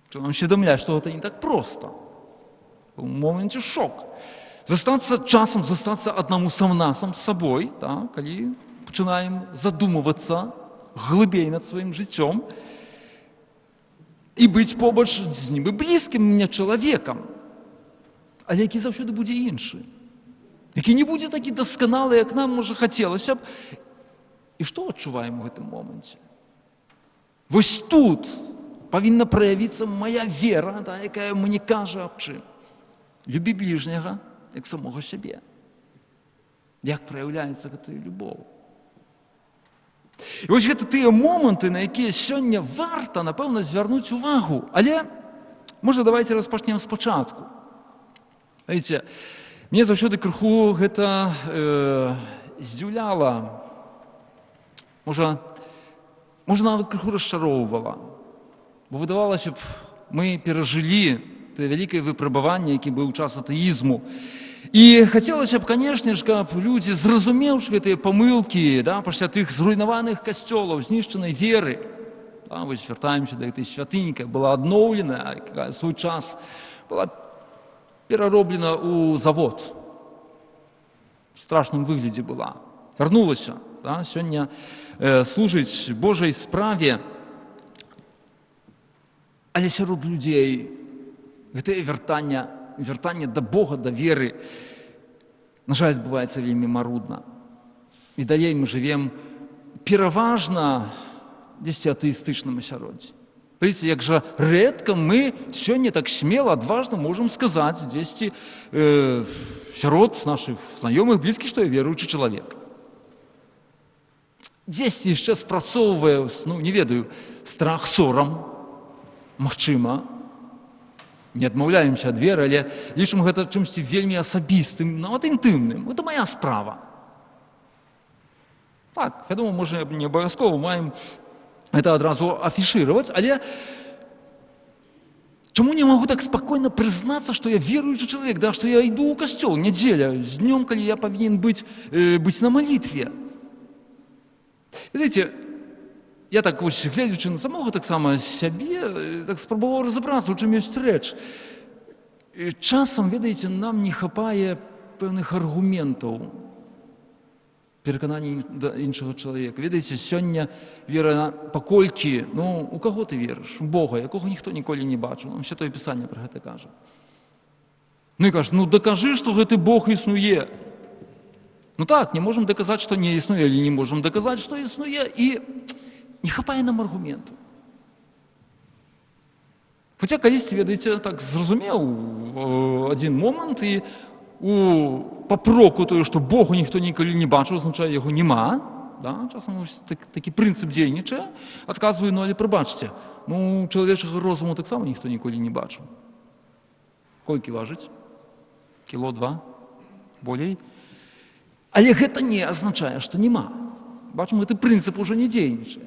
Што нам усведамляць, што гэта не так проста. У моманце шок. Застацца часам, застацца аднаму сам насам з сабой, да? Калі пачынаем задумвацца глыбей над сваім жыццём, і быць побач з нібы блізкім мне чалавекам, але які заўсёды будзе іншы, які не будзе такі дасканалы, як нам, можа, хацелася б. І што адчуваем у гэтым моманце? Вось тут павінна праявіцца мая вера, да, якая мне кажа аб чым. Любі бліжняга, як самога сябе. Як праяўляецца гэтая любоў? І вось гэта тыя моманты, на якія сёння варта, напэўна, звярнуць увагу. Але, можа, давайте распачнем спачатку. Знаеце, мне заўсёды крыху гэта здзіўляла, можа, нават крыху расчароўвала. Бо выдавалася б, мы перажылі тое вялікае выпрабаванне, які быў час атэізму. І хацелася б, канешне ж, каб людзі, зразумеўшы гэтыя памылкі, да, пасля тых зруйнаваных касцёлаў, знішчанай веры, да, вось вяртаемся да гэтай святыні, якая была адноўлена, якая ў свой час была перароблена ў завод. У страшным выглядзе была. Вярнулася, да, сёння служыць Божай справе, але сярод людзей гэтае вяртанне да Бога, да веры, на жаль, адбываецца вельмі марудна. І далей мы жывем пераважна дзесьці атэістычным асяроддзі. Видите, як жа рэдка мы сёння так смела, адважна можам сказаць дзесьці сярод нашых знаёмых, блізкіх, што я веруючы чалавек. Дзесьці яшчэ спрацоўвае, ну, не ведаю, страх, сорам, магчыма. Не адмаўляемся ад веры, але лічым гэта чымсьці вельмі асабістым, нават інтымным. Гэта моя справа. Так, вядома, можа, не абавязкова маем гэта адразу афішыраваць, але чаму не магу так спакойна прызнацца, што я веруючы чалавек, да, што я іду ў касцёл нядзеля з днём, калі я павінен быць на малітве. Ведаеце, я так вось, гледзячы на самога таксама сябе, так спрабаваў разабрацца, у чым ёсць рэч. І часам, ведаеце, нам не хапае пэўных аргументаў пераканання іншага чалавека. Ведаеце, сёння вера, паколькі, ну, у каго ты верыш? У Бога, якога ніхто ніколі не бачыў. Нам Святое Пісанне пра гэта кажа. Ну і кажа, ну дакажы, што гэты Бог існуе. Ну так, не можам даказаць, што не існуе, але не можам даказаць, што існуе, і не хапае нам аргументаў. Хаця калісьці, ведаеце, так зразумеў адзін момант, і у папроку тое, што Богу ніхто ніколі не бачыў, азначае, яго няма, да? Часам ось такі прынцып дзейнічае, адказваю, ну але прабачце, ну чалавечага розуму таксама ніхто ніколі не бачыў. Колькі важыць? Кіло, два? Болей? Але гэта не азначае, што няма. Бачым, гэты прынцып ужо не дзейнічае.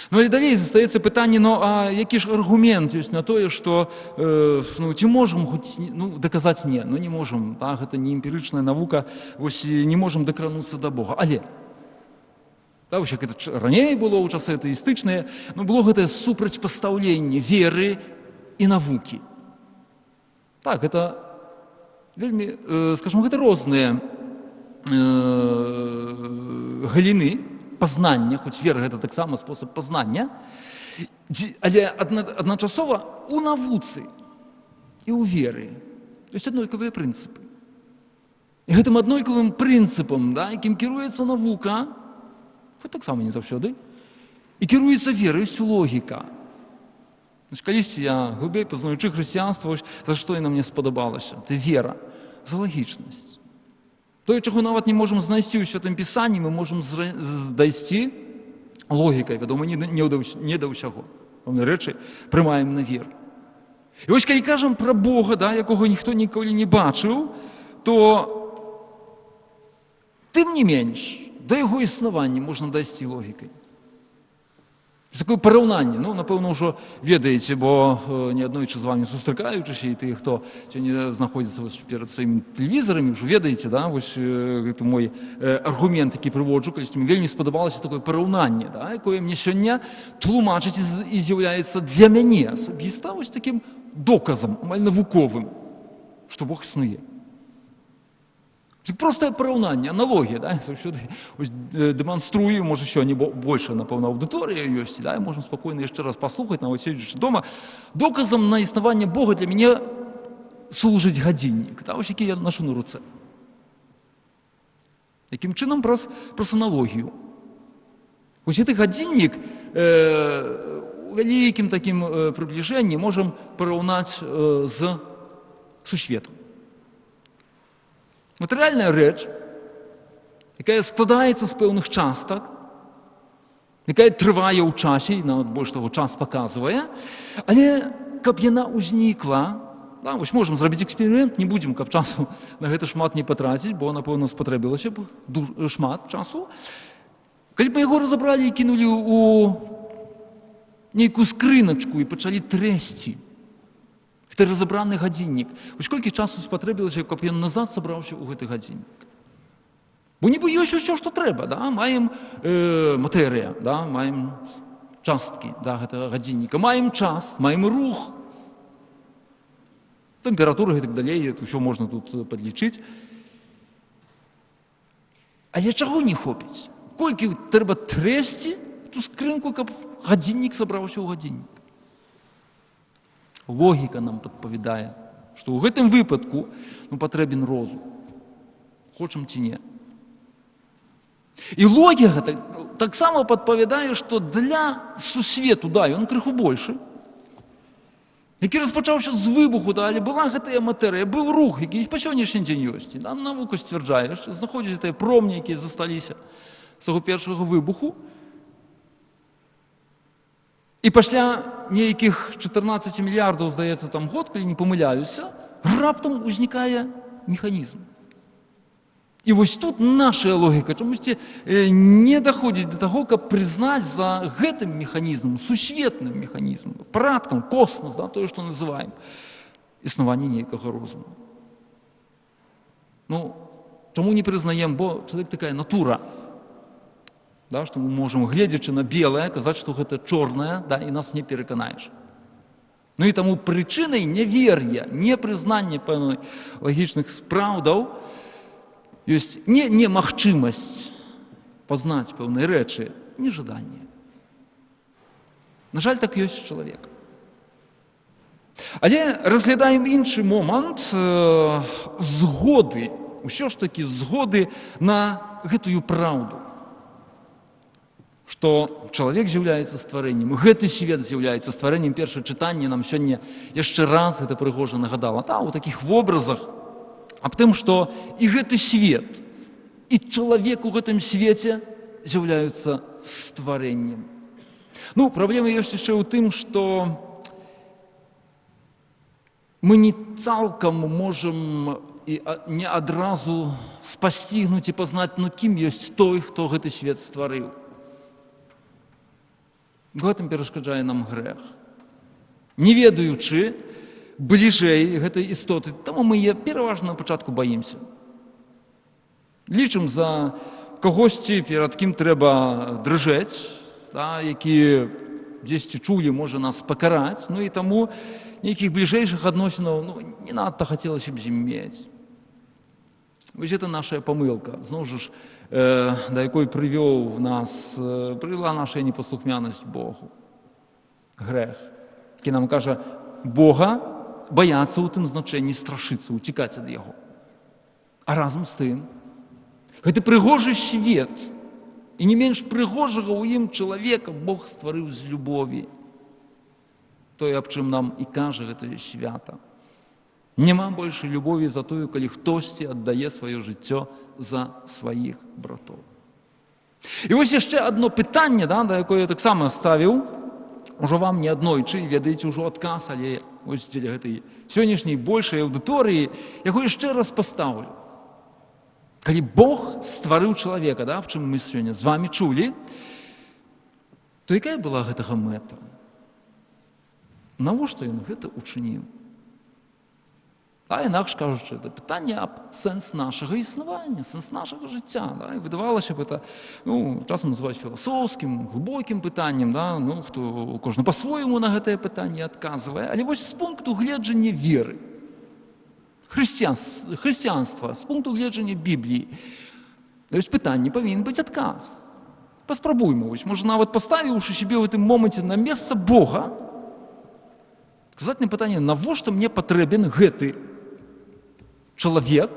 Ну і далей застаецца пытанне, ну а які ж аргумент ёсць на тое, што ну, ці можам хоць, ну, даказаць не, ну не можам, да, гэта не эмпірычная навука, вось не можам дакрануцца да Бога. Але, да, вось як гэта раней было ў часы атэістычныя, ну, было гэтае супрацьпастаўленне веры і навукі. Так, гэта вельмі, скажем, гэта розныя галіны пазнання, хоць вера гэта таксама спосаб пазнання, але адначасова у навуцы і ў веры ёсць аднолькавыя прынцыпы. І гэтым аднолькавым прынцыпам, да, якім кіруецца навука, хоць таксама не заўсёды, і кіруецца вера, ёсць логіка. Значит, калісьці я глыбей пазнаючы хрысціянства, за што яна мне спадабалася? Это вера, за лагічнасць. Тое, чаго нават не можам знайсці ў Святым Пісанні, мы можам дайсці логікай, вядома, не да ўсяго. Пэўныя рэчы прымаем на веру. І вось калі кажам пра Бога, да, якога ніхто ніколі не бачыў, то тым не менш, да яго існавання можна дайсці логікай. Такое параўнанне, ну, напэўна, ўжо ведаеце, бо неаднойчы з вамі сустракаючыся, і тыя, хто сёння знаходзіцца вось перад сваімі тэлевізарамі, ўжо ведаеце, да, вось гэты мой аргумент, які прыводжу, калісьці мне вельмі спадабалася такое параўнанне, да, якое мне сёння тлумачыць і з'яўляецца для мяне асабіста вось такім доказам, амаль навуковым, што Бог існуе. Простае параўнанне, аналогія, да, заўсёды ось, дэманструю, можа, сёння большая, напэўна, аўдыторыя ёсць, да, і можна спакойна яшчэ раз паслухаць, нават седзячы дома. Доказам на існаванне Бога для мяне служыць гадзіннік, да, ось які я нашу на руцэ. Якім чынам? Праз аналогію. Ось гэты гадзіннік у вялікім такім прыбліжэнні можам параўнаць з сусветам. Матэрыяльная рэч, якая складаецца з пэўных частак, якая трывае ў часе, і нават больш таго час паказвае, але каб яна ўзнікла, да, вось можам зрабіць эксперымент, не будзем, каб часу на гэта шмат не патраціць, бо, напэўна, спатрэбілася б шмат часу. Калі б мы яго разабралі і кінулі ў нейкую скрыначку і пачалі трэсці, гэта разабраны гадзіннік. Вось колькі часу спатрэбілася, каб ён назад сабраўся ў гэты гадзіннік. Бо нібы ёсць усё, што трэба, да? Маем матэрыя, да? Маем часткі, да, гэтага гадзінніка, маем час, маем рух, тэмпературу і так далей, это ўсё можна тут падлічыць. Але чаго не хопіць? Колькі трэба трэсці ту скрынку, каб гадзіннік сабраўся ў гадзіннік? Логіка нам падпавядае, што ў гэтым выпадку, ну, патрэбен розум. Хочам ці не. І логіка таксама падпавядае, што для сусвету, да, ён крыху большы, які распачаўся з выбуху, да, але была гэтая матэрыя, быў рух, які па сённяшні дзень ёсць. Да, навука сцвярджае, што знаходзяць тыя промні, якія засталіся з таго першага выбуху. І пасля нейкіх 14 мільярдаў, здаецца, там год, калі не памыляюся, раптам узнікае механізм. І вось тут наша логіка чамусьці не даходзіць да таго, каб прызнаць за гэтым механізмам, сусветным механізмам, парадкам, космас, да, тое, што называем, існаванне нейкага розуму. Ну, чаму не прызнаем? Бо чалавек такая натура, да, што мы можам, гледзячы на белае, казаць, што гэта чорнае, да, і нас не пераканаеш. Ну і таму прычынай нявер'я, непрызнання пэўных лагічных праўдаў ёсць не немагчымасць пазнаць пэўныя рэчы, нежаданне. На жаль, так ёсць чалавек. Але разглядаем іншы момант згоды, ўсё ж такі згоды на гэтую праўду, што чалавек з'яўляецца стварэннем, гэты свет з'яўляецца стварэннем. Першае чытанне нам сёння яшчэ раз гэта прыгожа нагадала. Та, у такіх вобразах аб тым, што і гэты свет, і чалавек у гэтым свеце з'яўляюцца стварэннем. Ну, праблема ёсць яшчэ ў тым, што мы не цалкам можам і не адразу спасцігнуць і пазнаць, ну, кім ёсць той, хто гэты свет стварыў. Гэтым перашкаджае нам грэх. Не ведаючы бліжэй гэтай істоты, таму мы яе пераважна на пачатку баімся. Лічым за кагосьці, перад кім трэба дрыжэць, та, які дзесьці чулі, можа нас пакараць, ну і таму нейкіх бліжэйшых адносінаў, ну, не надта хацелася б з ім мець. Вось гэта наша памылка, зноў жа ж, да якой прывёў нас, прывяла наша непаслухмянасць Богу. Грэх, які нам кажа, Бога баяцца ў тым значэнні страшыцца, уцікаць ад яго. А разам з тым, гэты прыгожы свет, і не менш прыгожага ў ім чалавека Бог стварыў з любові. Тое, аб чым нам і кажа гэтае свята. Няма больше любові за тую, калі хтосьці аддае сваё жыццё за сваіх братоў. І вось яшчэ адно пытанне, да, да якое я таксама ставіў, ужо вам не аднойчы, ведаеце ўжо адказ, але вось дзеля гэтай сённяшняй большай аўдыторыі яго яшчэ раз пастаўлю. Калі Бог стварыў чалавека, да, аб чым мы сёння з вамі чулі, то якая была гэтага мэта? Навошта ён гэта учыніў? А інакш кажучы, это пытанне аб сэнс нашага існавання, сэнс нашага жыцця. Да? І выдавалася б это, ну, часам называюць філасофскім, глыбокім пытаннем, да? Ну, хто кожны па-свойму на гэтае пытанне адказвае. Але вось з пункту гледжання веры, хрысціянства, з пункту гледжання Бібліі, ёсць пытанне, павінен быць адказ. Паспрабуймо, вось, можа, нават паставіўшы сябе ў гэтым моманце на месца Бога, сказаць на пытанне, навошта мне патрэбен гэты чалавек,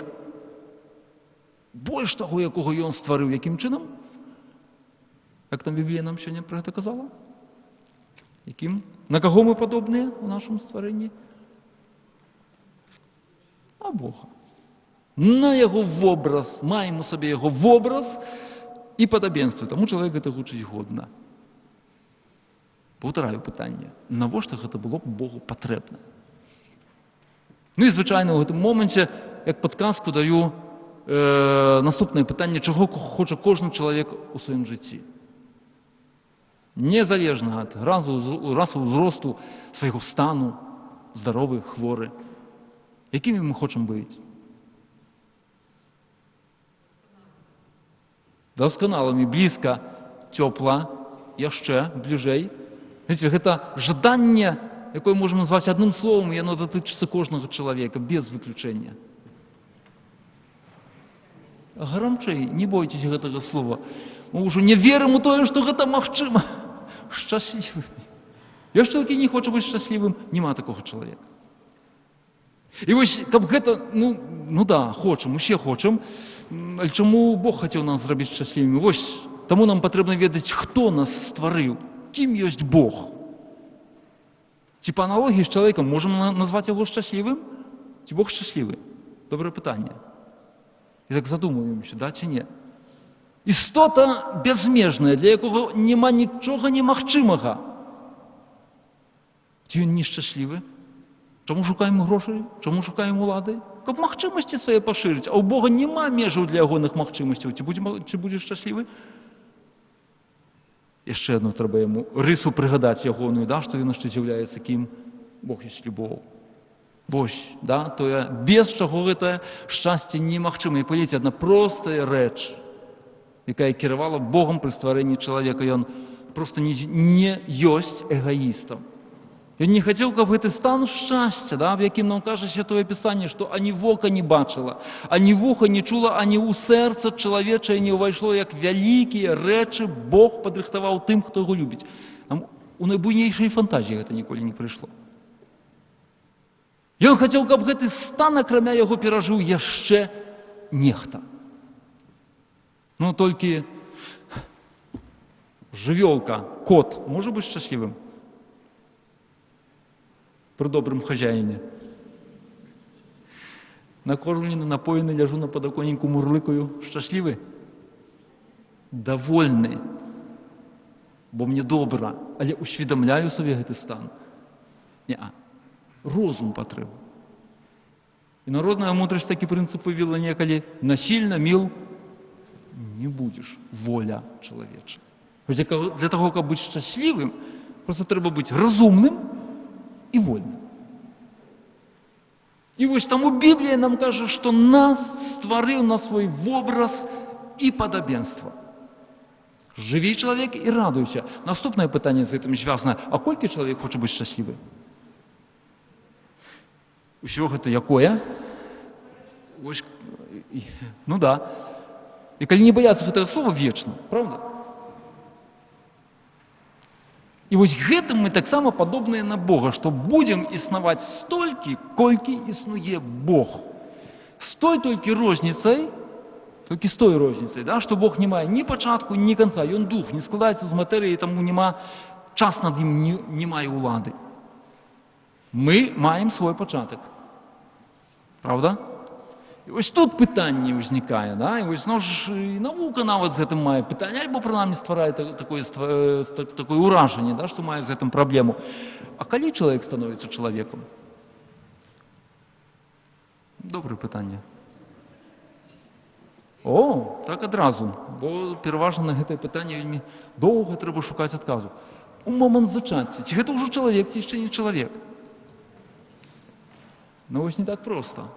больш таго, якога ён стварыў, якім чынам? Як там Біблія нам сёння пра гэта казала? Якім? На каго мы падобныя ў нашым стварэнні? А Бога. На яго вобраз, маем у сабе яго вобраз і падабенства. Таму чалавек гэта гучыць годна. Паўтараю пытанне, навошта гэта было б Богу патрэбна? Ну і, звычайна, ў гэтым моманце, як падказку даю наступнае пытанне, чаго хоча кожны чалавек у сваім жыцці. Незалежна ад расу, узросту, свайго стану, здаровы, хворы. Якімі мы хочам быць? Дасканалымі, блізка, цёпла, яшчэ бліжэй. Знаете, гэта жаданне, якое можам назваць адным словам, яно датычыцца кожнага чалавека, без выключэння. Грамчэй, не бойцеся гэтага слова. Мы ўжо не верым у тое, што гэта магчыма. Шчаслівымі. Ёсць чалавек, які не хоча быць шчаслівым, няма такога чалавека. І вось, каб гэта, ну да, хочам, усе хочам, але чаму Бог хацеў нас зрабіць шчаслівымі? Вось, таму нам патрэбна ведаць, хто нас стварыў, кім ёсць Бог. Ці па аналогіі з чалавекам можам назваць яго шчаслівым? Ці Бог шчаслівы? Добрае пытанне. І так задумуемся, да ці не? Істота бязмежная, для якога няма нічога немагчымага. Ці ён нешчаслівы? Чаму шукаем грошай? Чаму шукаем улады? Каб магчымасці свае пашырыць. А ў Бога няма межаў для ягоных магчымасцяў. Ці будзе шчаслівы? Яшчэ адну трэба яму рысу прыгадаць ягоную, да, што ён яшчэ з'яўляецца кім? Бог ёсць любоў. Вось, да, тое, без чаго гэтае шчасце немагчыма. І паглядзіце, адна простая рэч, якая кіравала Богам пры стварэнні чалавека, ён проста не ёсць эгоістам. Ён не хацеў, каб гэты стан шчасця, да, аб якім нам кажа Святое Пісанне, што ані вока не бачыла, ані вуха не чула, ані ў сэрца чалавечае не ўвайшло, як вялікія рэчы Бог падрыхтаваў тым, хто яго любіць. Нам у найбуйнейшай фантазіі гэта ніколі не прыйшло. Ён хацеў, каб гэты стан, акрамя яго, перажыў яшчэ нехта. Ну, толькі жывёлка, кот, можа быць шчаслівым? Пры добрым хазяіне. Накормлены, напоены, ляжу на падаконніку, мурлыкаю. Шчаслівы? Давольны. Бо мне добра, але усведамляю сабе гэты стан. Не, розум патрэбны. І народная мудрасць такі прынцып вывела некалі: насильно мил не будзеш, воля чалавечая. Для таго, каб быць шчаслівым, просто трэба быць разумным і вольным. І вось таму Біблія нам кажа, што нас стварыў на свой вобраз і падабенства. Жыві, чалавек, і радуйся. Наступнае пытанне з гэтым звязана. А колькі чалавек хоча быць шчаслівы? Усё гэта якое? Вось, ну да. І калі не баяцца гэтага слова, вечна, правда? І вось гэтым мы таксама падобныя на Бога, што будзем існаваць столькі, колькі існуе Бог. З той толькі розніцай, толькі з той розніцай, да, што Бог не мае ні пачатку, ні канца, ён дух, не складаецца з матэрыі, таму няма, час над ім не мае ўлады. Мы маем свой пачатак. Правда? І вось тут пытанне ўзнікае, да? І вось, ну, ж, і навука нават з гэтым мае пытанне, альбо прынамсі стварае такое ўражанне, да, што мае з гэтым праблему. А калі чалавек становіцца чалавекам? Добрае пытанне. О, так адразу, бо пераважна на гэтае пытанне вельмі доўга трэба шукаць адказу. У момант зачацця, ці гэта ўжо чалавек, ці яшчэ не чалавек? Ну вось не так проста.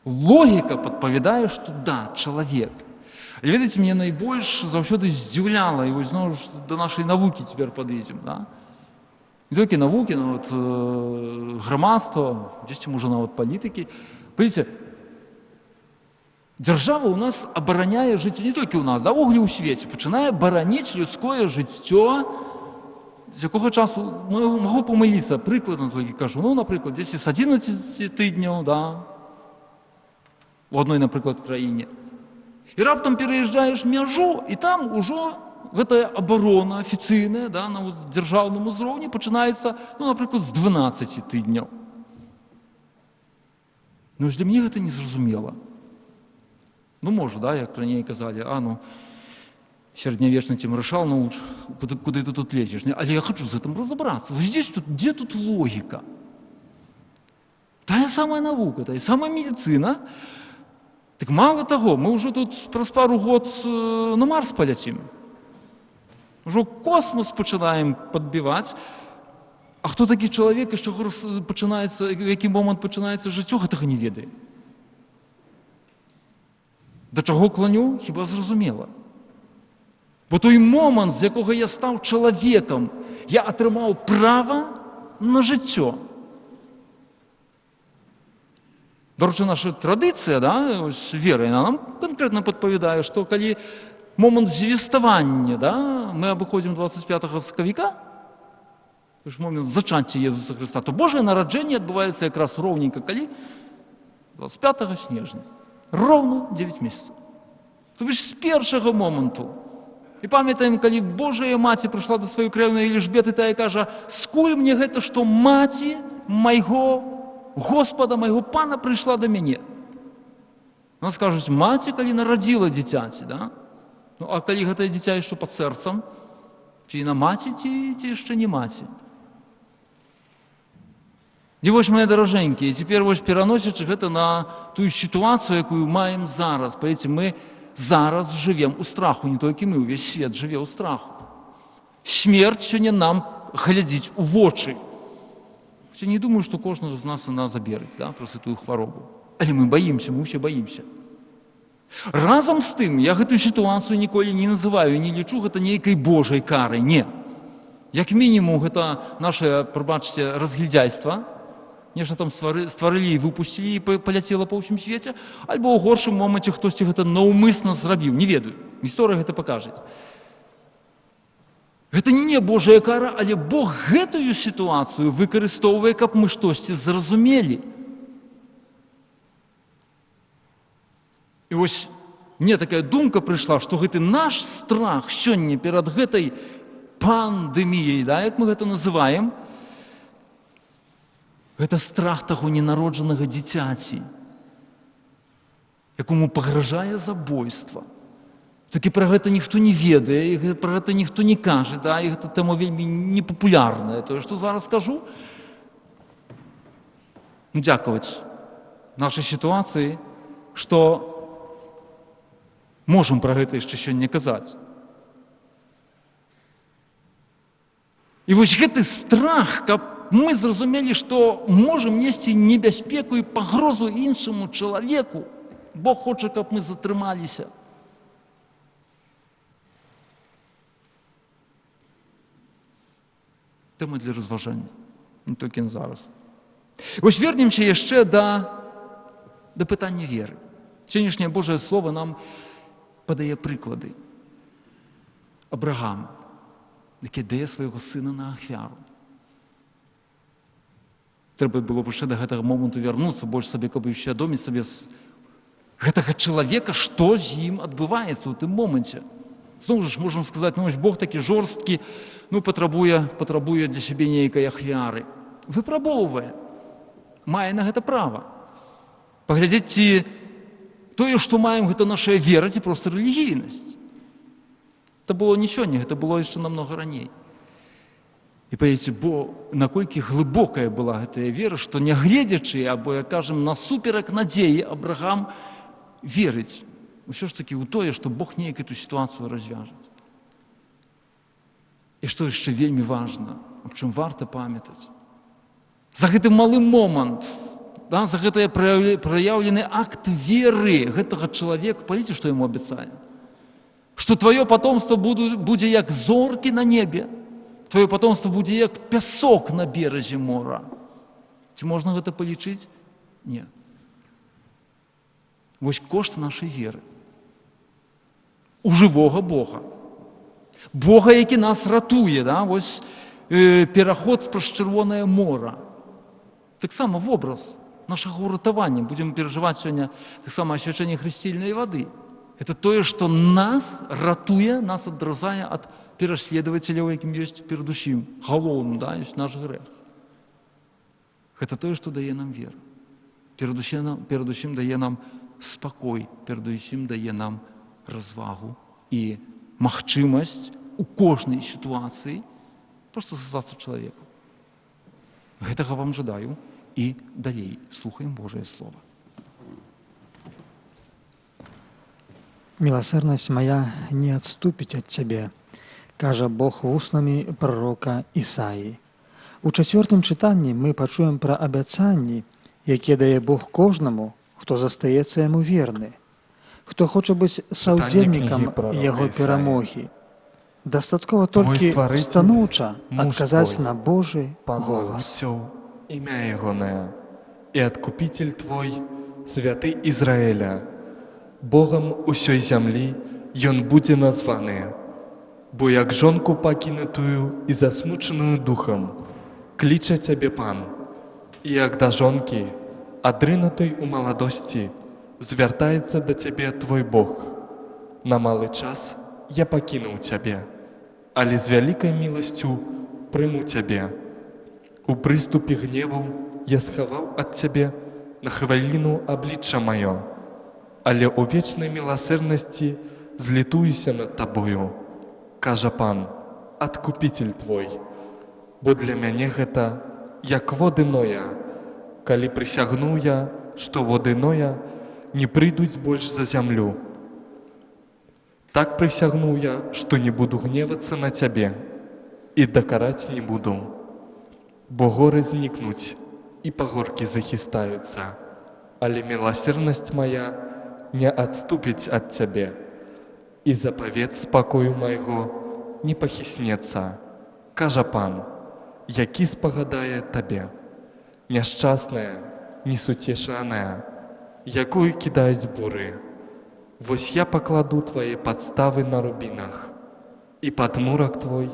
Логіка падпавядае, што да, чалавек. Але ведаеце, мне найбольш заўсёды здзіўляла, і вось зноў ж да нашай навукі цяпер падыдзем, да? Не толькі навукі, нават грамадства, дзесьці можа нават палітыкі. Паглядзіце, дзяржава ў нас абараняе жыццё, не толькі ў нас, да, увогуле ў свеце, пачынае бараніць людское жыццё. З якога часу, магу памыліцца, прыкладна толькі кажу, ну, напрыклад, дзесьці з 11 тыдняў, да, у адной, напрыклад, краіне. І раптам пераязджаеш мяжу, і там ужо гэтая абарона афіцыйная, да, на дзяржаўным узроўні пачынаецца, ну, напрыклад, з 12 тыдняў. Ну, ж для мяне гэта незразумела. Ну, можа, да, як раней казалі, а, ну, сярэднявечны цем рашал, ну, куды ты тут лезеш? Але я хачу з гэтым разабрацца. Здесь тут, дзе тут логіка? Тая самая навука, тая самая медицина. Так мало таго, мы ўжо тут праз пару год на Марс паляцім. Ужо космос пачынаем падбіваць. А хто такі чалавек і з чаго пачынаецца, у які момант пачынаецца жыццё, гэтага не ведае. Да чаго кланю, хіба зразумела. Бо той момант, з якога я стаў чалавекам, я атрымаў права на жыццё. Дарэчы, наша традыцыя, да, ось вера, яна нам канкрэтна падпавядае, што калі момант звеставання, да, мы абыходзім 25 сакавіка, то ж момант зачацця Езуса Хрыста, то Божае нараджэнне адбываецца якраз роўненька калі 25 снежня, роўна 9 месяцаў. То бишь з першага моманту. І памятаем, калі Божая маці прыйшла да сваёй крэўнай Эльжбеты, тая кажа: «Скуль мне гэта, што маці майго Господа, майго Пана прыйшла да мяне». Нас кажуць, маці, калі нарадзіла дзіцяці, да? Ну, а калі гэтае дзіця яшчэ пад сэрцам, ці на маці, ці яшчэ не маці. І вось, мае даражэнькія, цяпер вось пераносячы гэта на тую сітуацыю, якую маем зараз. Паверце, мы зараз жывем у страху, не толькі мы, увесь свет жыве ў страху. Смерць сёння нам глядзіць у вочы. Хаця не думаю, што кожнага з нас яна заберыць, да, праз тую хваробу. Але мы баімся, мы ўсе баімся. Разам з тым, я гэтую сітуацыю ніколі не называю, не лічу гэта нейкай Божай карай, не. Як мінімум, гэта наше, прабачце, разгільдзяйства. Нешта там стварылі і выпусцілі, і паляцела па ўсім свеце, альбо ў горшым моманце хтосьці гэта наўмысна зрабіў, не ведаю. Гісторыя гэта пакажа. Гэта не Божая кара, але Бог гэтую сітуацыю выкарыстоўвае, каб мы штосьці зразумелі. І вось мне такая думка прыйшла, што гэты наш страх сёння перад гэтай пандэміяй, да, як мы гэта называем, гэта страх таго ненароджанага дзіцяці, якому пагражае забойства. Толькі пра гэта ніхто не ведае, і пра гэта ніхто не кажа, да, і гэта тэма вельмі непапулярная, тое, што зараз скажу. Ну, дзякаваць нашай сітуацыі, што можам пра гэта яшчэ сёння казаць. І вось гэты страх, каб мы зразумелі, што можам несці небяспеку і пагрозу іншаму чалавеку. Бог хоча, каб мы затрымаліся. Тэма для разважання, не толькі зараз. Вось вернемся яшчэ да пытання веры. Сённяшняе Божае Слово нам падае прыклады. Абрагам, які дае свайго сына на ахвяру. Трэба было б яшчэ да гэтага моманту вярнуцца, больш сабе, каб усвядоміць сабе гэтага чалавека, што з ім адбываецца ў тым моманце. Зноў жа ж можам сказаць, ну, Бог такі жорсткі, ну, патрабуе для сябе нейкай ахвяры. Выпрабоўвае, мае на гэта права. Паглядзець, ці тое, што маем, гэта наша вера, ці проста рэлігійнасць. Это было не сёння, гэта было яшчэ намнога раней. І паверце, бо наколькі глыбокая была гэтая вера, што нягледзячы, або, як кажам, насуперак надзеі, Абрагам верыць ўсё ж такі ў тое, што Бог неяк эту сітуацыю развяжаць. І што яшчэ вельмі важна, аб чым варта памятаць. За гэты малы момант, да, за гэты праяўлены акт веры гэтага чалавека, паліце, што яму абяцае. Што тваё патомства будзе як зоркі на небе, тваё патомства будзе як пясок на беразе мора. Ці можна гэта палічыць? Не. Вось кошт нашай веры. У жывога Бога. Бога, які нас ратуе, да? Вось пераход праз Чырвонае мора. Таксама вобраз нашага ўратавання. Будзем перажываць сёння таксама асвячэнне хрысцільнай вады. Это тое, што нас ратуе, нас адразае ад пераследавацеляў, якім ёсць перадусім галоўным, да, ёсць наш грэх. Гэта тое, што дае нам вера. Перадусім дае нам спакой, перадусім дае нам развагу і магчымасць у кожнай сітуацыі проста заставацца чалавекам. Гэтага вам жадаю і далей слухаем Божае Слово. Міласэрнасць мая не адступіць ад цябе, кажа Бог вуснамі пророка Ісаі. У чацвёртым чытанні мы пачуем пра абяцанні, якія дае Бог кожнаму, хто застаецца яму верны, хто хоча быць саўдзельнікам яго перамогі. Дастаткова толькі станоўча адказаць на Божы голас. Імя ягонае, і адкупіцель твой, святы Ізраэля, Богам усёй зямлі ён будзе названы, бо як жонку пакінутую і засмучаную духам кліча цябе Пан, і як да жонкі, адрынутай у маладосці, звяртаецца да цябе твой Бог. На малы час я пакінуў цябе, але з вялікай міласцю прыму цябе. У прыступе гневу я схаваў ад цябе на хваліну аблічча маё, але ў вечнай міласэрнасці злітуюся над табою, кажа Пан, адкупіцель твой. Бо для мяне гэта як воды Ноя, калі прысягнуў я, што воды Ноя не прыйдуць больш за зямлю. Так прысягнуў я, што не буду гневацца на цябе і дакараць не буду. Бо горы знікнуць і пагоркі захістаюцца, але міласэрнасць мая не адступіць ад цябе, і запавет спакою майго не пахіснецца, кажа Пан, які спагадае табе. Няшчасная, несуцешаная, якую кідаюць буры. Вось я пакладу твае падставы на рубінах і падмурак твой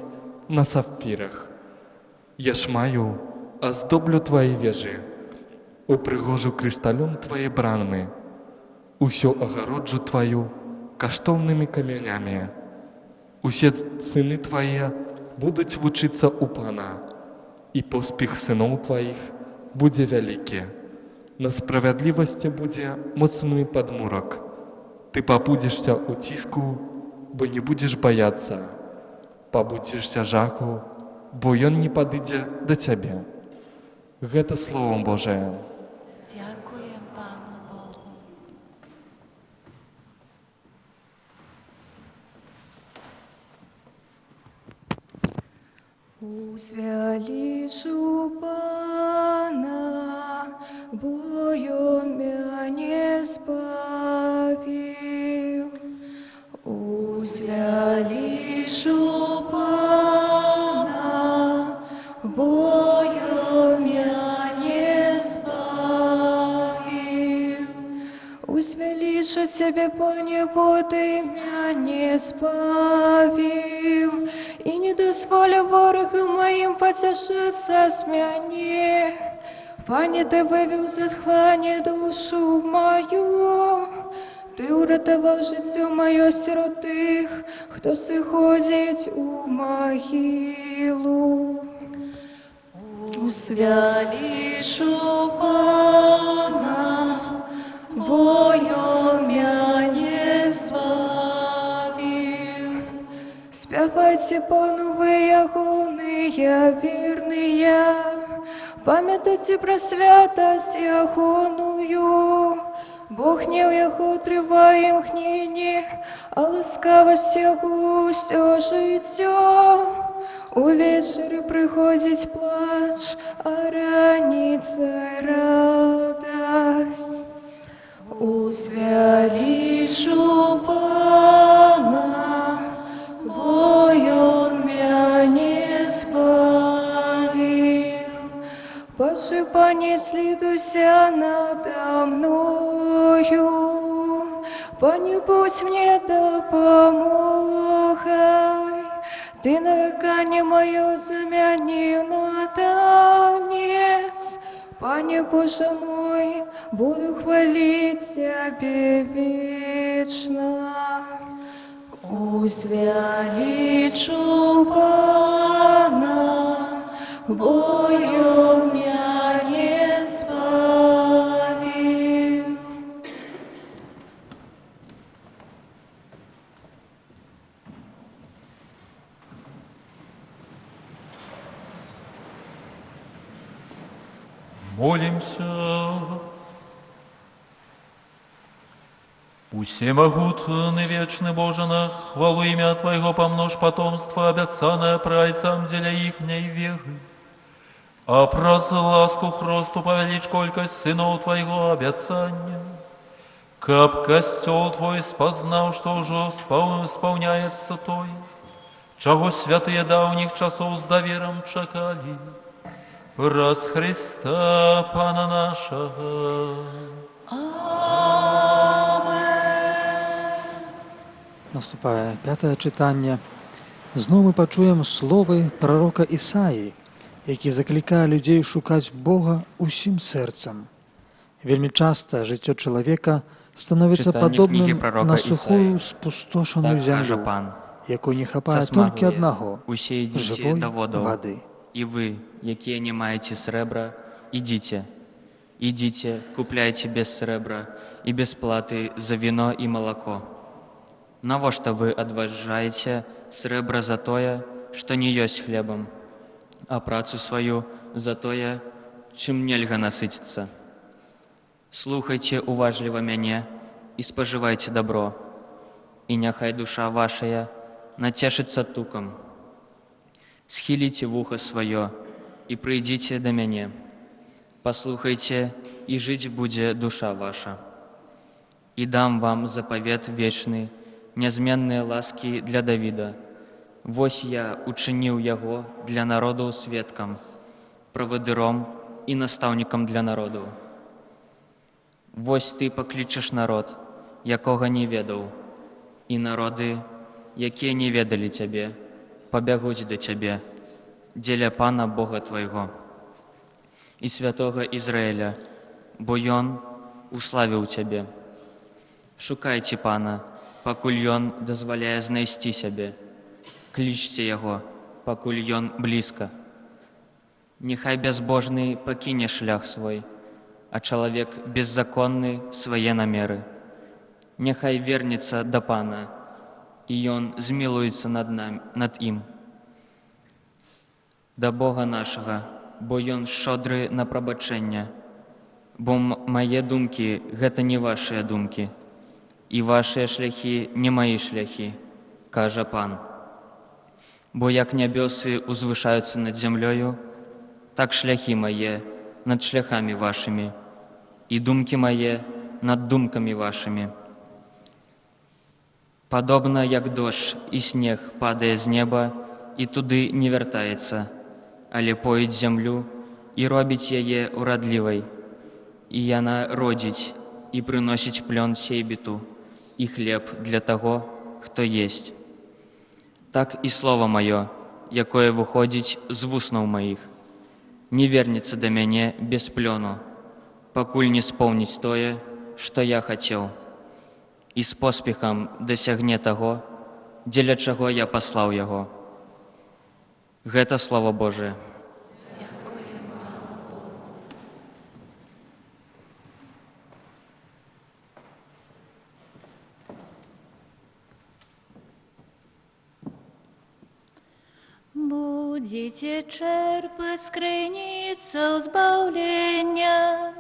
на сапфірах. Яшмаю аздоблю твае вежы, упрыгожу крышталём твае брамы, усю агароджу тваю каштоўнымі камянямі. Усе сыны твае будуць вучыцца ў Пана, і поспех сыноў тваіх будзе вялікі. На справядлівасці будзе моцны падмурак. Ты пабудзешся ў ціску, бо не будзеш баяцца. Пабудзешся жаху, бо ён не падыдзе да цябе. Гэта Слово Божае. Дзякуем Пану Богу. Узвялічу Пана, бо Ён мяне збавіў. Узвялічу Пана, бо Ён мяне збавіў. Узвялічу Цябе, Пане, бо Ты мяне збавіў, і не дазволю ворагам маім пацяшацца з мяне. Пане, Ты вывеў з адхлані душу маю, Ты ўратаваў жыццё маё сярод тых, хто сыходзіць у магілу. Узвялічу Пана, бо Ён мяне збавіў. Спявайце Пану вы, ягоныя верныя, памятайце пра святасць ягоную. Бо гнеў яго трывае імгненне, а ласкавасць яго ўсё жыццё. Увечары прыходзіць плач, а раніцай радасць. Узвялічу Пана, бо Ён мяне збавіў. Пачы, Пане, злітуйся нада мною, Пане, будзь мне дапамогай. Ты нараканне маё замяніў на танец. Пане Божа мой, буду хваліць Цябе вечна. Узвялічу Пана, бо Ён мяне збавіў. Молимся. Усемогутный вечный Боже, на хвалу имя Твоего помножь потомство, обяцанное прайцам деля ихней веры. А праз ласку хросту повеличь колькость сынов Твоего обяцания. Каб костел Твой спознал, что уже исполняется той, чего святые давних часов с довером чакали. Праз Христа, Пана нашего. Амен. Наступае пятае чытанне. Зноў мы пачуем словы прарока Ісаі, які заклікае людзей шукаць Бога усім сэрцам. Вельмі часта жыццё чалавека становіцца Чытанне кнігі падобным прарока на сухую Ісаі. спустошаную Так кажа зямлю, Пан. якой не хапае толькі Засмаглыя, аднаго усе ідзіце жывой да водаў. вады. І вы, якія не маеце срэбра, ідзіце. Ідзіце, купляйце без срэбра і без платы за віно і малако. Навошта вы адважаеце срэбра за тое, што не ёсць хлебам, а працу сваю за тое, чым нельга насыціцца? Слухайце уважліва мяне і спажывайце дабро, і няхай душа вашая нацешыцца тукам. Схіліце вуха сваё і прыйдзіце да мяне. Паслухайце, і жыць будзе душа ваша. І дам вам запавет вечны, нязменныя ласкі для Давіда. Вось я учыніў яго для народаў сведкам, правадыром і настаўнікам для народаў. Вось ты паклічаш народ, якога не ведаў, і народы, якія не ведалі цябе, пабягуць да цябе, дзеля Пана Бога твайго і святога Ізраэля, бо Ён уславіў цябе. Шукайце Пана, пакуль Ён дазваляе знайсці сябе. Клічце Яго, пакуль Ён блізка. Няхай бязбожны пакіне шлях свой, а чалавек беззаконны свае намеры. Няхай вернецца да Пана, і Ён змілуецца над ім. Да Бога нашага, бо Ён шчодры на прабачэнне. Бо мае думкі – гэта не вашыя думкі, і вашыя шляхі не мае шляхі, кажа Пан. Бо як нябёсы узвышаюцца над зямлёю, так шляхі мае над шляхамі вашымі, і думкі мае над думкамі вашымі. Падобна, як дождж і снег падае з неба і туды не вяртаецца, але поіць зямлю і робіць яе урадлівай, і яна родзіць і прыносіць плён сейбіту і хлеб для таго, хто есць. Так і слова маё, якое выходзіць з вуснаў маіх, не вернецца да мяне без плёну, пакуль не споўніць тое, што я хацеў, і з поспехам дасягне таго, дзеля чаго я паслаў яго. Гэта Слова Божае. Будзеце чэрпаць з крыніцаў збаўлення.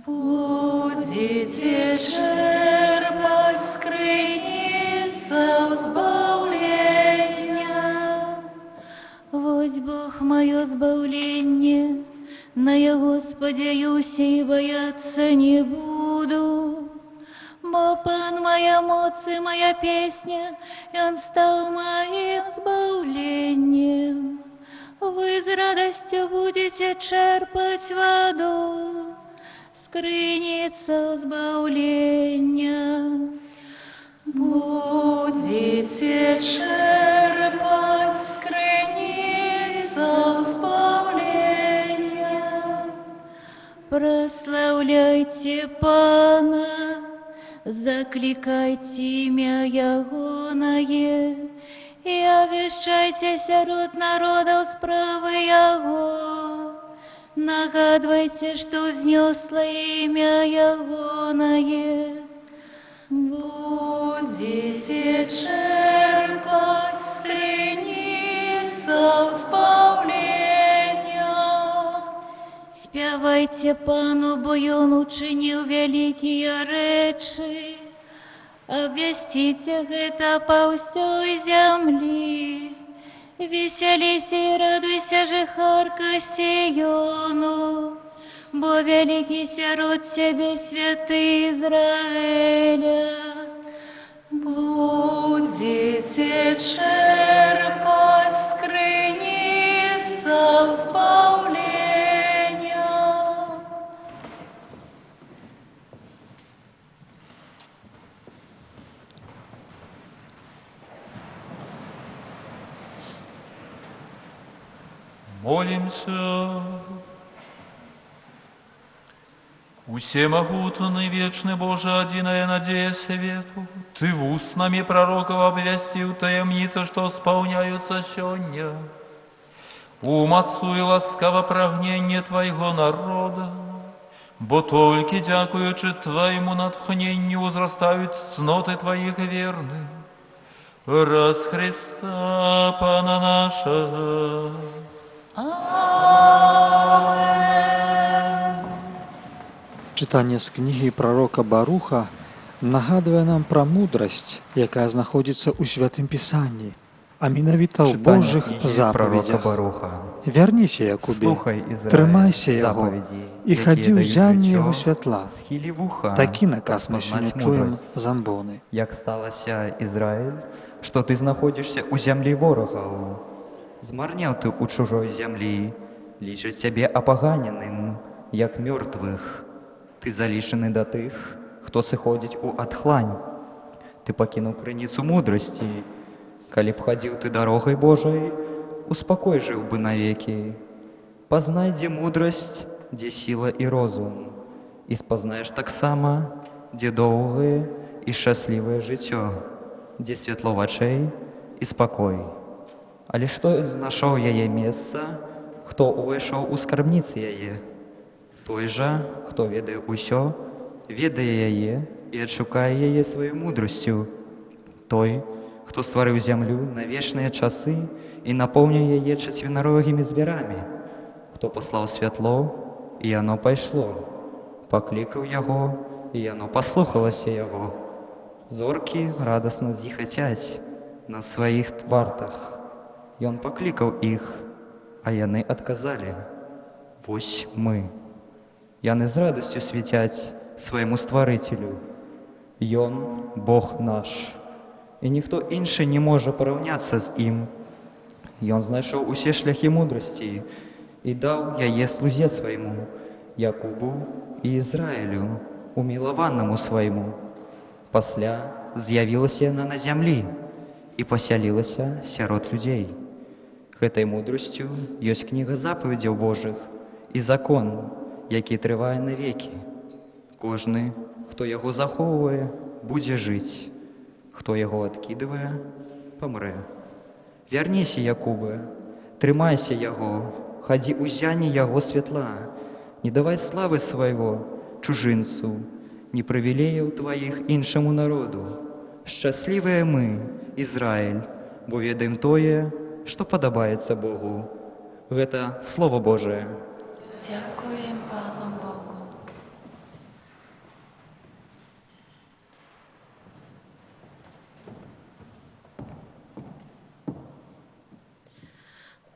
Будзеце чэрпаць з крыніцаў збаўлення. Вось Бог маё збаўленне, на Яго спадзяюся і баяцца не буду. Бо Пан моя моц і моя песня, Ён стаў маім збаўленнем. Вы з радасцю будзеце чэрпаць ваду з крыніцаў збаўлення. Будзеце чэрпаць з крыніцаў збаўлення. Праслаўляйце Пана, заклікайце імя Ягонае і абвяшчайце сярод народаў справы Яго. Нагадвайце, што ўзнёсла імя Ягонае. Будзеце чэрпаць з крыніцаў збаўлення. Спявайце Пану, бо Ён учыніў вялікія рэчы. Абвясціце гэта па ўсёй зямлі. Весяліся і радуйся, жыхарка Сіёну, бо вялікі сярод цябе святы Ізраэля. Будзеце чэрпаць з крыніцаў збаўлення. Молимся. Усемогутный, вечный Боже, одиная надея свету, Ты устнами пророков обвестил таемницы, что сполняются сегодня. Умацуй ласкаво прагненне Твоего народа, бо только дякуючи Твоему натхненню возрастают цноты Твоих верных. Раз Христа, Пана нашего. Чытанне з кнігі прарока Баруха нагадвае нам пра мудрасць, якая знаходзіцца ў Святым Пісанні, а менавіта ў Божых запаведзях. Вярніся, Якубе, трымайся яго і хадзі ў ззянні яго святла. Такі наказ мы сёння чуем з амбоны. Як сталася Ізраіль, што ты знаходзішся ў зямлі ворагаў. Змарнеў ты ў чужой зямлі, лічаць цябе апаганеным, як мёртвых. Ты залічаны да тых, хто сыходзіць у адхлань. Ты пакінуў крыніцу мудрасці. Калі б хадзіў ты дарогай Божай, у спакой жыў бы навекі. Пазнай, дзе мудрасць, дзе сіла і розум, і спазнаеш таксама, дзе доўгае і шчаслівае жыццё, дзе святло вачэй і спакой. Але што знайшоў яе месца, хто ўвайшоў у скарбніцы яе? Той жа, хто ведае ўсё, ведае яе і адшукае яе сваёй мудрасцю. Той, хто стварыў зямлю на вечныя часы і напоўніў яе чацверарогімі звярамі, хто паслаў святло, і яно пайшло, паклікаў яго, і яно паслухалася яго. Зоркі радасна зіхацяць на сваіх вартах. Ён паклікаў іх, а яны адказалі: «Вось мы». Яны з радасцю свяцяць свайму стварыцелю. Ён Бог наш, і ніхто іншы не можа параўняцца з ім. Ён знайшоў усе шляхі мудрасці і даў яе слузе свайму, Якубу і Ізраілю, умілаванаму свайму. Пасля з'явілася яна на зямлі і пасялілася сярод людзей. Гэтай мудрасцю ёсць кніга запаведзяў Божых і закон, які трывае навекі. Кожны, хто яго захоўвае, будзе жыць, хто яго адкідвае, памрэ. Вярніся, Якубе, трымайся яго, хадзі ў ззянні яго святла, не давай славы свайго чужынцу, не прывілеяў тваіх іншаму народу. Шчаслівыя мы, Ізраіль, бо ведаем тое, што падабаецца Богу. Гэта Слова Божае. Дзякуем Пану Богу.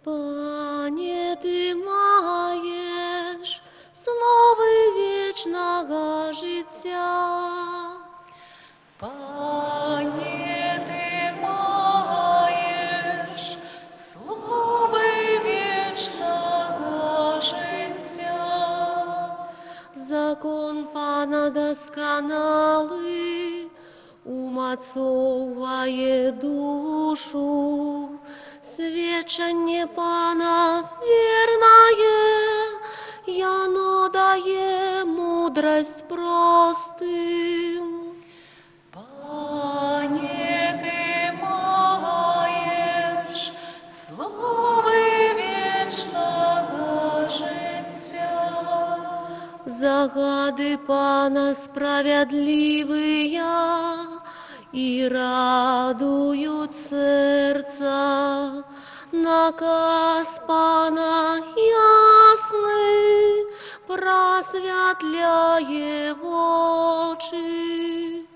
Пане, Ты маеш словы вечнага жыцця. Пане, Ты маеш словы вечнага жыцця. Закон Пана дасканалы, умацоўвае душу. Сведчанне Пана вернае, яно дае мудрасць простым. Пане, Ты маеш словы вечнага жыцця. Загады Пана справядлівыя і радуюць сэрца. Наказ Пана ясны, прасвятляе вочы.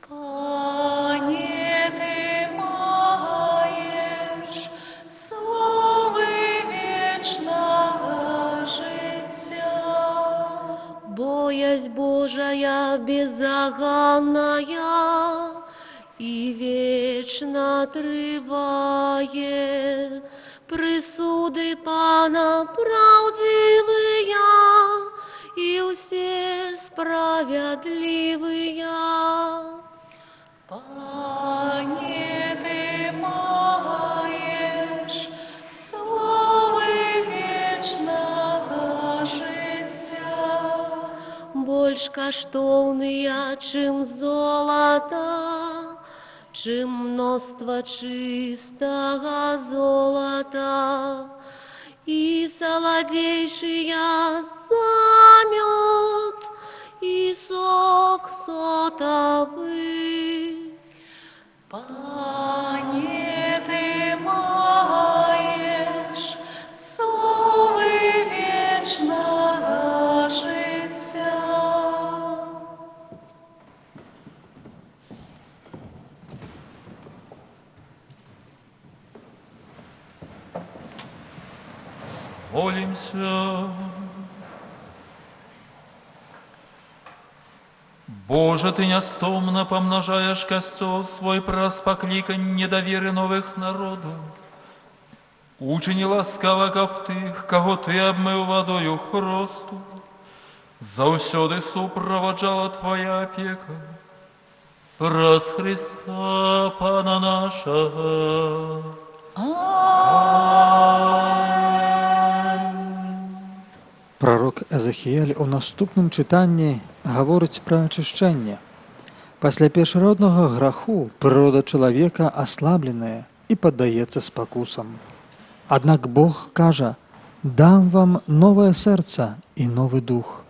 Пане, Ты маеш словы вечнага жыцця. Боязь Божая беззаганная і вечна трывае. Прысуды Пана праўдзівыя і ўсе справядлівыя. Пане, Ты маеш словы вечнага жыцця. Больш каштоўныя, чым золата, чым мноства чыстага золата, і саладзейшыя за мёд і сок сотавы. Пане, Ты маеш словы вечнага жыцця. Молимся. Боже, Ты нястомна памнажаеш касцёл свой праз пакліканне да веры новых народаў. Учыні ласкава, каб тых, каго Ты абмыў вадою хросту, заўсёды суправаджала Твая апека. Праз Хрыста, Пана нашага. Прарок Эзэхіэль у наступным чытанні гаворыць пра ачышчэнне. Пасля першароднага граху прырода чалавека аслабленая і паддаецца спакусам. Аднак Бог кажа: «Дам вам новае сэрца і новы дух.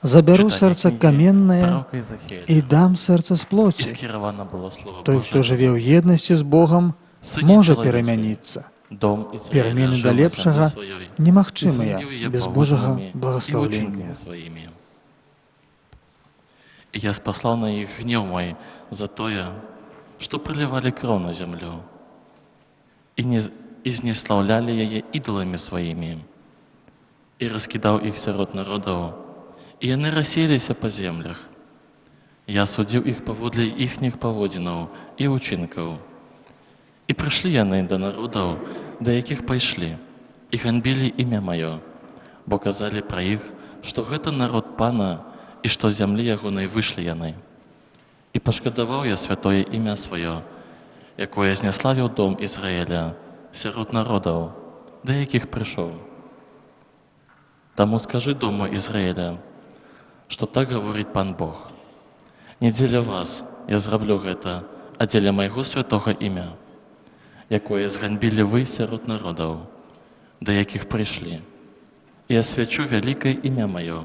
Забяру Чытанне сэрца кнігі каменнае прарока Эзэхіэля. і дам сэрца з І плоці». скіравана было слова Той, хто Божае. жыве ў еднасці з Богам, Сыне можа чалавечы, перамяніцца. дом Ізраіля Перамены жыў да на зямлі лепшага сваёй, і немагчымыя зганьбіў яе без Божага паводзінамі і благаслаўлення. учынкамі сваімі. І я спаслаў на іх гнеў мой за тое, што пралівалі кроў на зямлю і знеслаўлялі яе ідоламі сваімі, і раскідаў іх сярод народаў, і яны рассеяліся па землях. Я судзіў іх паводле іхніх паводзінаў і ўчынкаў. І прыйшлі яны да народаў, да якіх пайшлі, і ганьбілі імя маё, бо казалі пра іх, што гэта народ Пана і што з зямлі ягонай выйшлі яны. І пашкадаваў я святое імя сваё, якое зняславіў дом Ізраэля сярод народаў, да якіх прыйшоў. Таму скажы дому Ізраэля, што так гаворыць Пан Бог. Не дзеля вас я зраблю гэта, а дзеля майго святога імя, якое зганьбілі вы сярод народаў, да якіх прыйшлі. І асвячу вялікае імя маё,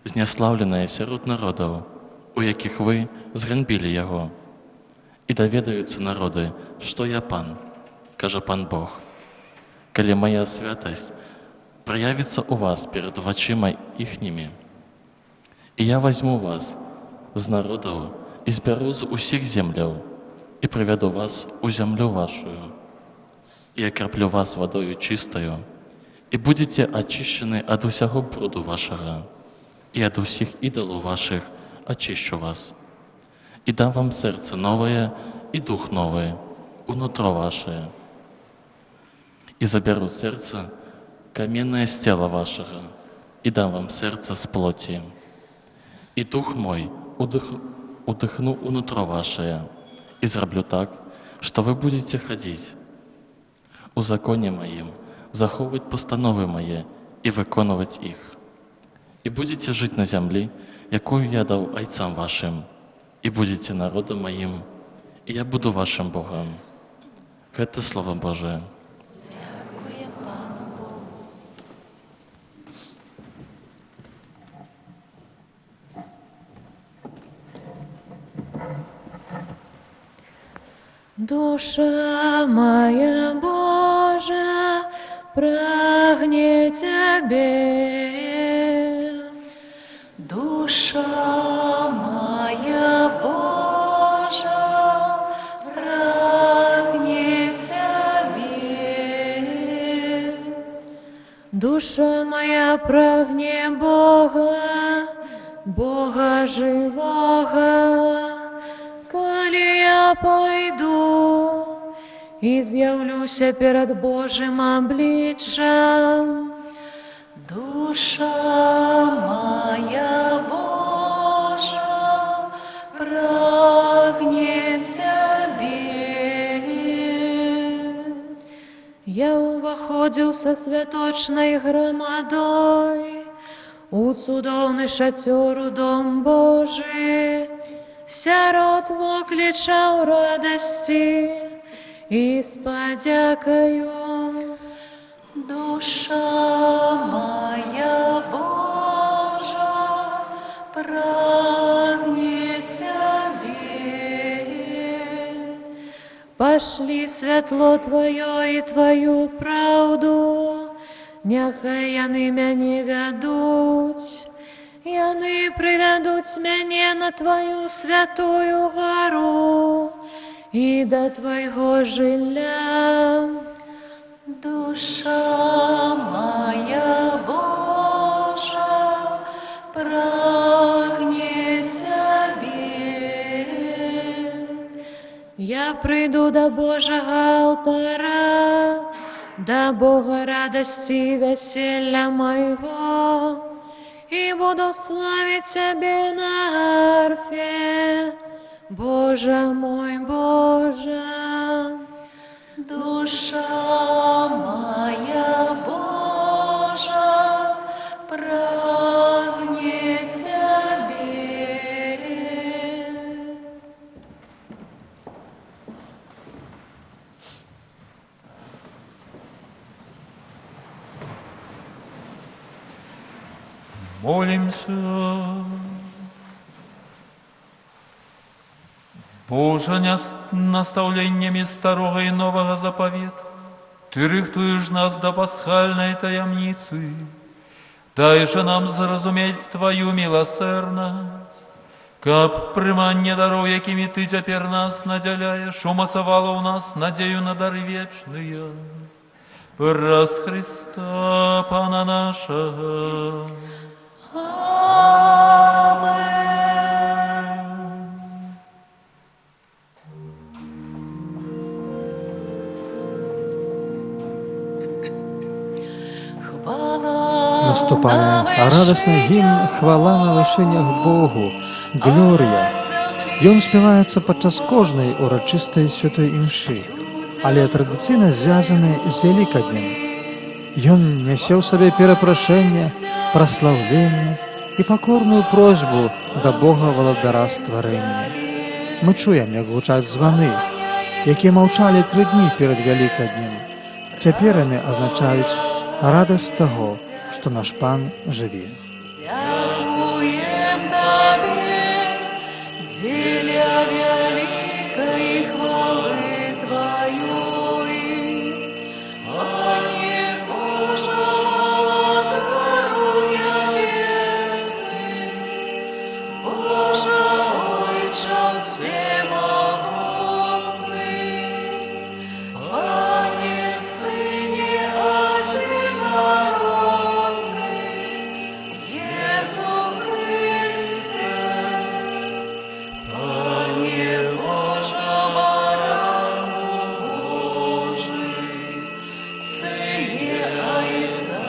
зняслаўленае сярод народаў, у якіх вы зганьбілі яго. І даведаюцца народы, што я Пан, кажа Пан Бог, калі мая святасць праявіцца ў вас перад вачыма іхнімі. І я возьму вас з народаў і збяру з усіх земляў і прывяду вас у зямлю вашую, і акраплю вас вадою чыстаю, і будзеце ачышчаны ад усяго бруду вашага, і ад усіх ідалаў вашых ачышчу вас. І дам вам сэрца новае і дух новы у нутро вашае. І забяру сэрца каменнае з цела вашага, і дам вам сэрца з плоці. І дух мой удыхну у нутро вашае, і зраблю так, што вы будзеце хадзіць у законе маім, захоўваць пастановы мае і выконваць іх. І будзеце жыць на зямлі, якую я даў айцам вашым, і будзеце народам маім, і я буду вашым Богам. Гэта Слова Божае. Дзякуем Пану Богу. Душа моя, Божа, прагне Цябе. Душа моя, Божа, прагне Цябе. Душа моя прагне Бога, Бога жывога. Калі я пайду і з'яўлюся перад Божым абліччам. Душа моя, Божа, прагне Цябе. Я ўваходзіў са святочнай грамадой у цудоўны шацёр у дом Божы, сярод воклічаў радасці і з падзякаю. Душа моя, Божа, прагне Цябе. Пашлі святло Тваё і Тваю праўду, няхай яны мяне вядуць. Яны прывядуць мяне на Тваю святую гару і да Твайго жылля. Душа моя, Божа, прагне Цябе. Я прыйду да Божага алтара, да Бога радасці і вяселля майго, і буду славіць Цябе на арфе, Божа мой, Божа. Душа моя, Божа, прагне Цябе. Молимся. Боже, наставлениями Старого и Нового Заповета, Ты рыхтуешь нас до пасхальной таямницы. Дай же нам зразуметь Твою милосердность, каб прыманне дароў, якімі Ты цяпер нас надзяляеш, умацавала ў нас надзею на дары вечныя. Праз Христа, Пана нашага. Амэн. Наступае радасны гімн «Хвала на вышынях Богу», «Глорія». Ён спяваецца падчас кожнай урачыстай святой імшы, але традыцыйна звязаны з Вялікаднем. Ён нясе ў сабе перапрашэнне, праслаўленне і пакорную просьбу да Бога валадара стварэння. Мы чуем, як гучаць званы, якія маўчалі 3 дні перад Вялікаднем. Цяпер яны азначаюць радасць таго, што наш Пан жыве. Дзякуем Табе, дзеля вялікай хвалы Тваёй, Пане Божа, Валадару нябесны, Божа, Ойча ўсемагутны, Пане, Сыне адзінародны, Езу Хрысце, Пане Божа, Баранку Божы, Сыне Айца,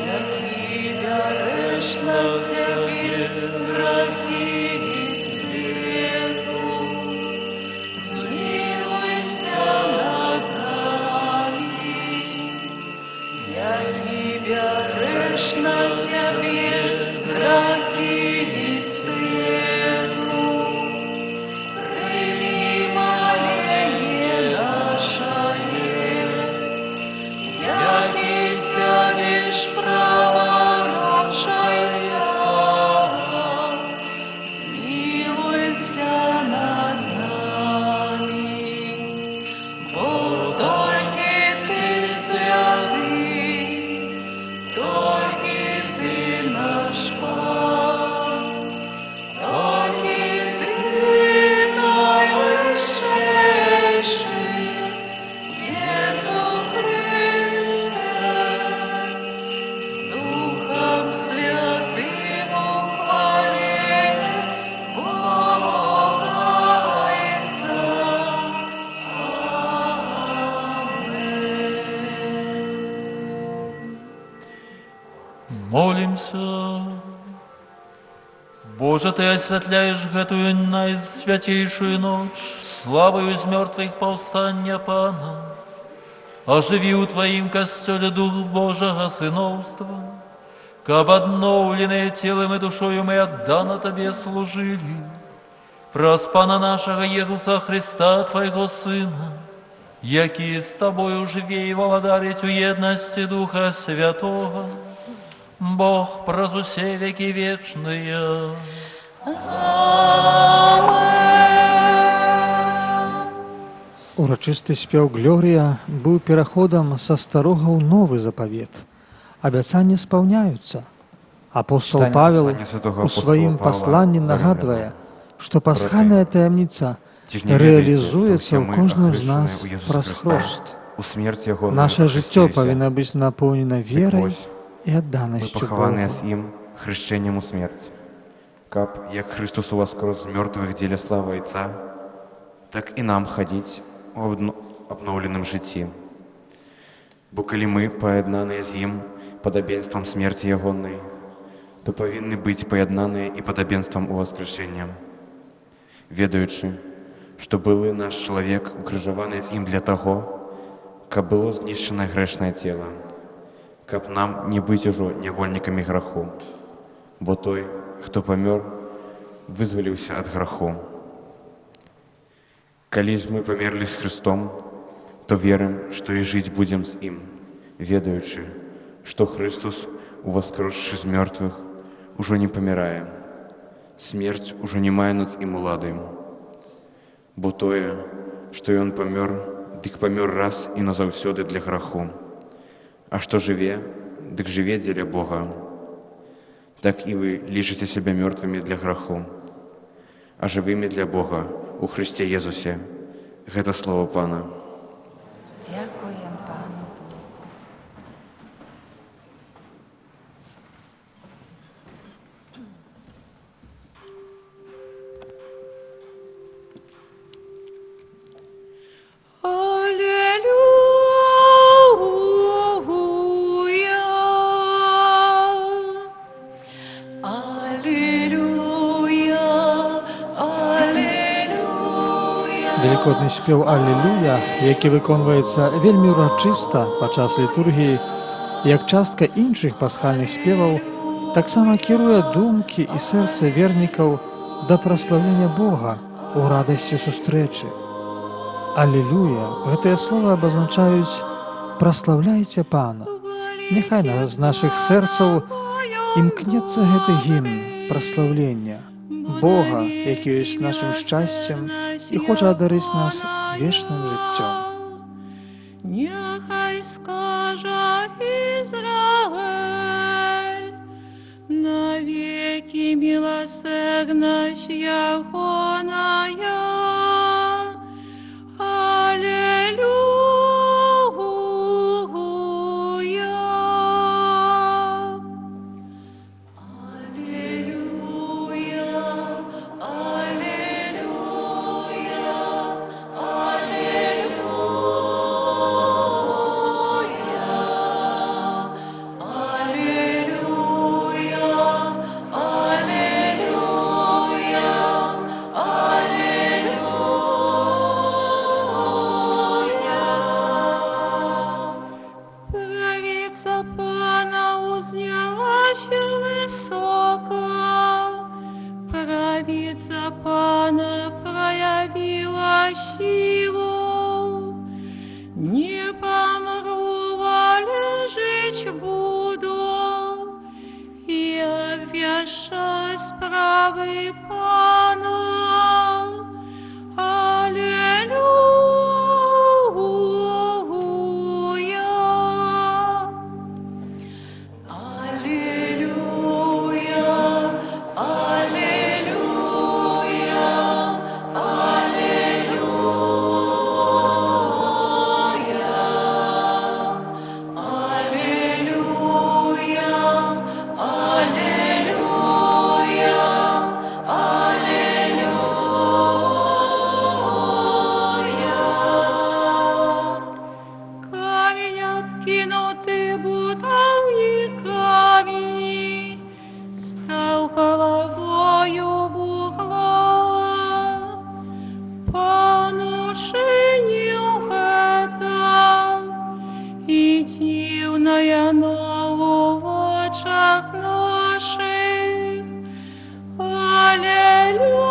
які бярэш на сябе грахі свету, змілуйся над намі, які бярэш на сябе грахі свету, прымі маленне нашае, які сядзеш праваруч Айца, змілуйся над намі, бо толькі Ты святы, толькі Ты наш Пан, толькі Ты найвышэйшы, Езу Хрысце, з Духам Святым у хвале Бога Айца. Амэн. Молимся. Боже, Ты освятляешь гэтую найсвятейшую ночь славою из мертвых повстания Пана. Оживи у Твоим костеле Дух Божьего сыновства, каб обновленные телом и душою мы отдано Тебе служили. Праз Пана нашего Иисуса Христа, Твоего Сына, які з Тобою живе и владарить у едности Духа Святого, Бог праз усе веки вечные. Урачысты спеў «Глорія» быў пераходам са старога ў новы запавет. Абяцанні спаўняюцца. Апостол Чытанне Павел паслання святога у сваім апостала Павла пасланні да нагадвае, Рымлянам. што пасхальная таямніца Ці ж не ведаеце, рэалізуецца што ў ўсе мы кожным з ахрышчаныя нас ў Езуса праз Хрыста, хрост. у смерць Ягоную Наша жыццё ахрысціліся? павінна быць напоўнена Дык верай вось, і мы адданасцю пахаваныя Богу. з ім хрышчэннем у смерць, Каб, як Хрыстус уваскрос з мёртвых дзеля славы Айца, так і нам хадзіць у абноўленым жыцці. Бо калі мы паяднаныя з Ім падабенствам смерці Ягонай, то павінны быць паяднаныя і падабенствам уваскрашэння, ведаючы, што былы наш чалавек укрыжаваны з Ім для таго, каб было знішчана грэшнае цела, каб нам не быць ужо нявольнікамі граху, бо той, хто памёр, вызваліўся ад граху. Калі ж мы памерлі з Хрыстом, то верым, што і жыць будзем з Ім, ведаючы, што Хрыстус, уваскросшы з мёртвых, ужо не памірае. Смерць ужо не мае над Ім улады. Бо тое, што Ён памёр, дык памёр раз і назаўсёды для граху. А што жыве, дык жыве дзеля Бога. Так і вы лічыце сябе мёртвымі для граху, а жывымі для Бога у Хрысце Езусе. Гэта слова Пана. Дзякуем Пану Богу. Алілуя, алілуя, алілуя. Велікодны спеў «Алілуя», які выконваецца вельмі ўрачыста падчас літургіі, як частка іншых пасхальных спеваў, таксама кіруе думкі і сэрца вернікаў да праслаўлення Бога ў радасці сустрэчы. «Алілуя» гэтыя словы абазначаюць «праслаўляйце Пана». Няхай з нашых сэрцаў імкнецца гэты гімн праслаўлення Бога, які ёсць нашым шчасцем і хоча адарыць нас вечным жыццём. Няхай скажа Ізраэль, навекі міласэрнасць Ягоная. Алілуя. Алілуя, алілуя, алілуя, алілуя, алілуя, алілуя. Правіца Пана узнялася высока, правіца Пана праявіла сілу. Не памру, але жыць буду і абвяшчаць справы Пана. Алілуя. Алілуя, алілуя, алілуя, алілуя, алілуя, алілуя. Камень адкінуты будаўнікамі стаў галавою вугла. Пан учыніў гэта, і дзіўна яно ў вочах нашых. Алілуя.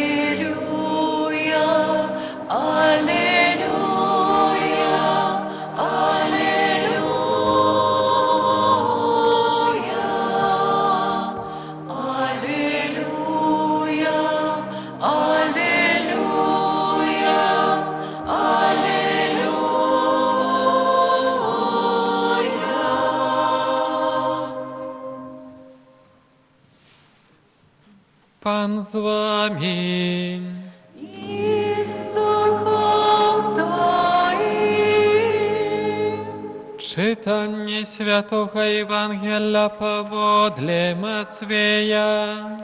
Алілуя, алілуя, алілуя, алілуя, алілуя, алілуя. Пан з вамі. І з духам тваім. Чытанне святога Евангелля паводле Мацвея.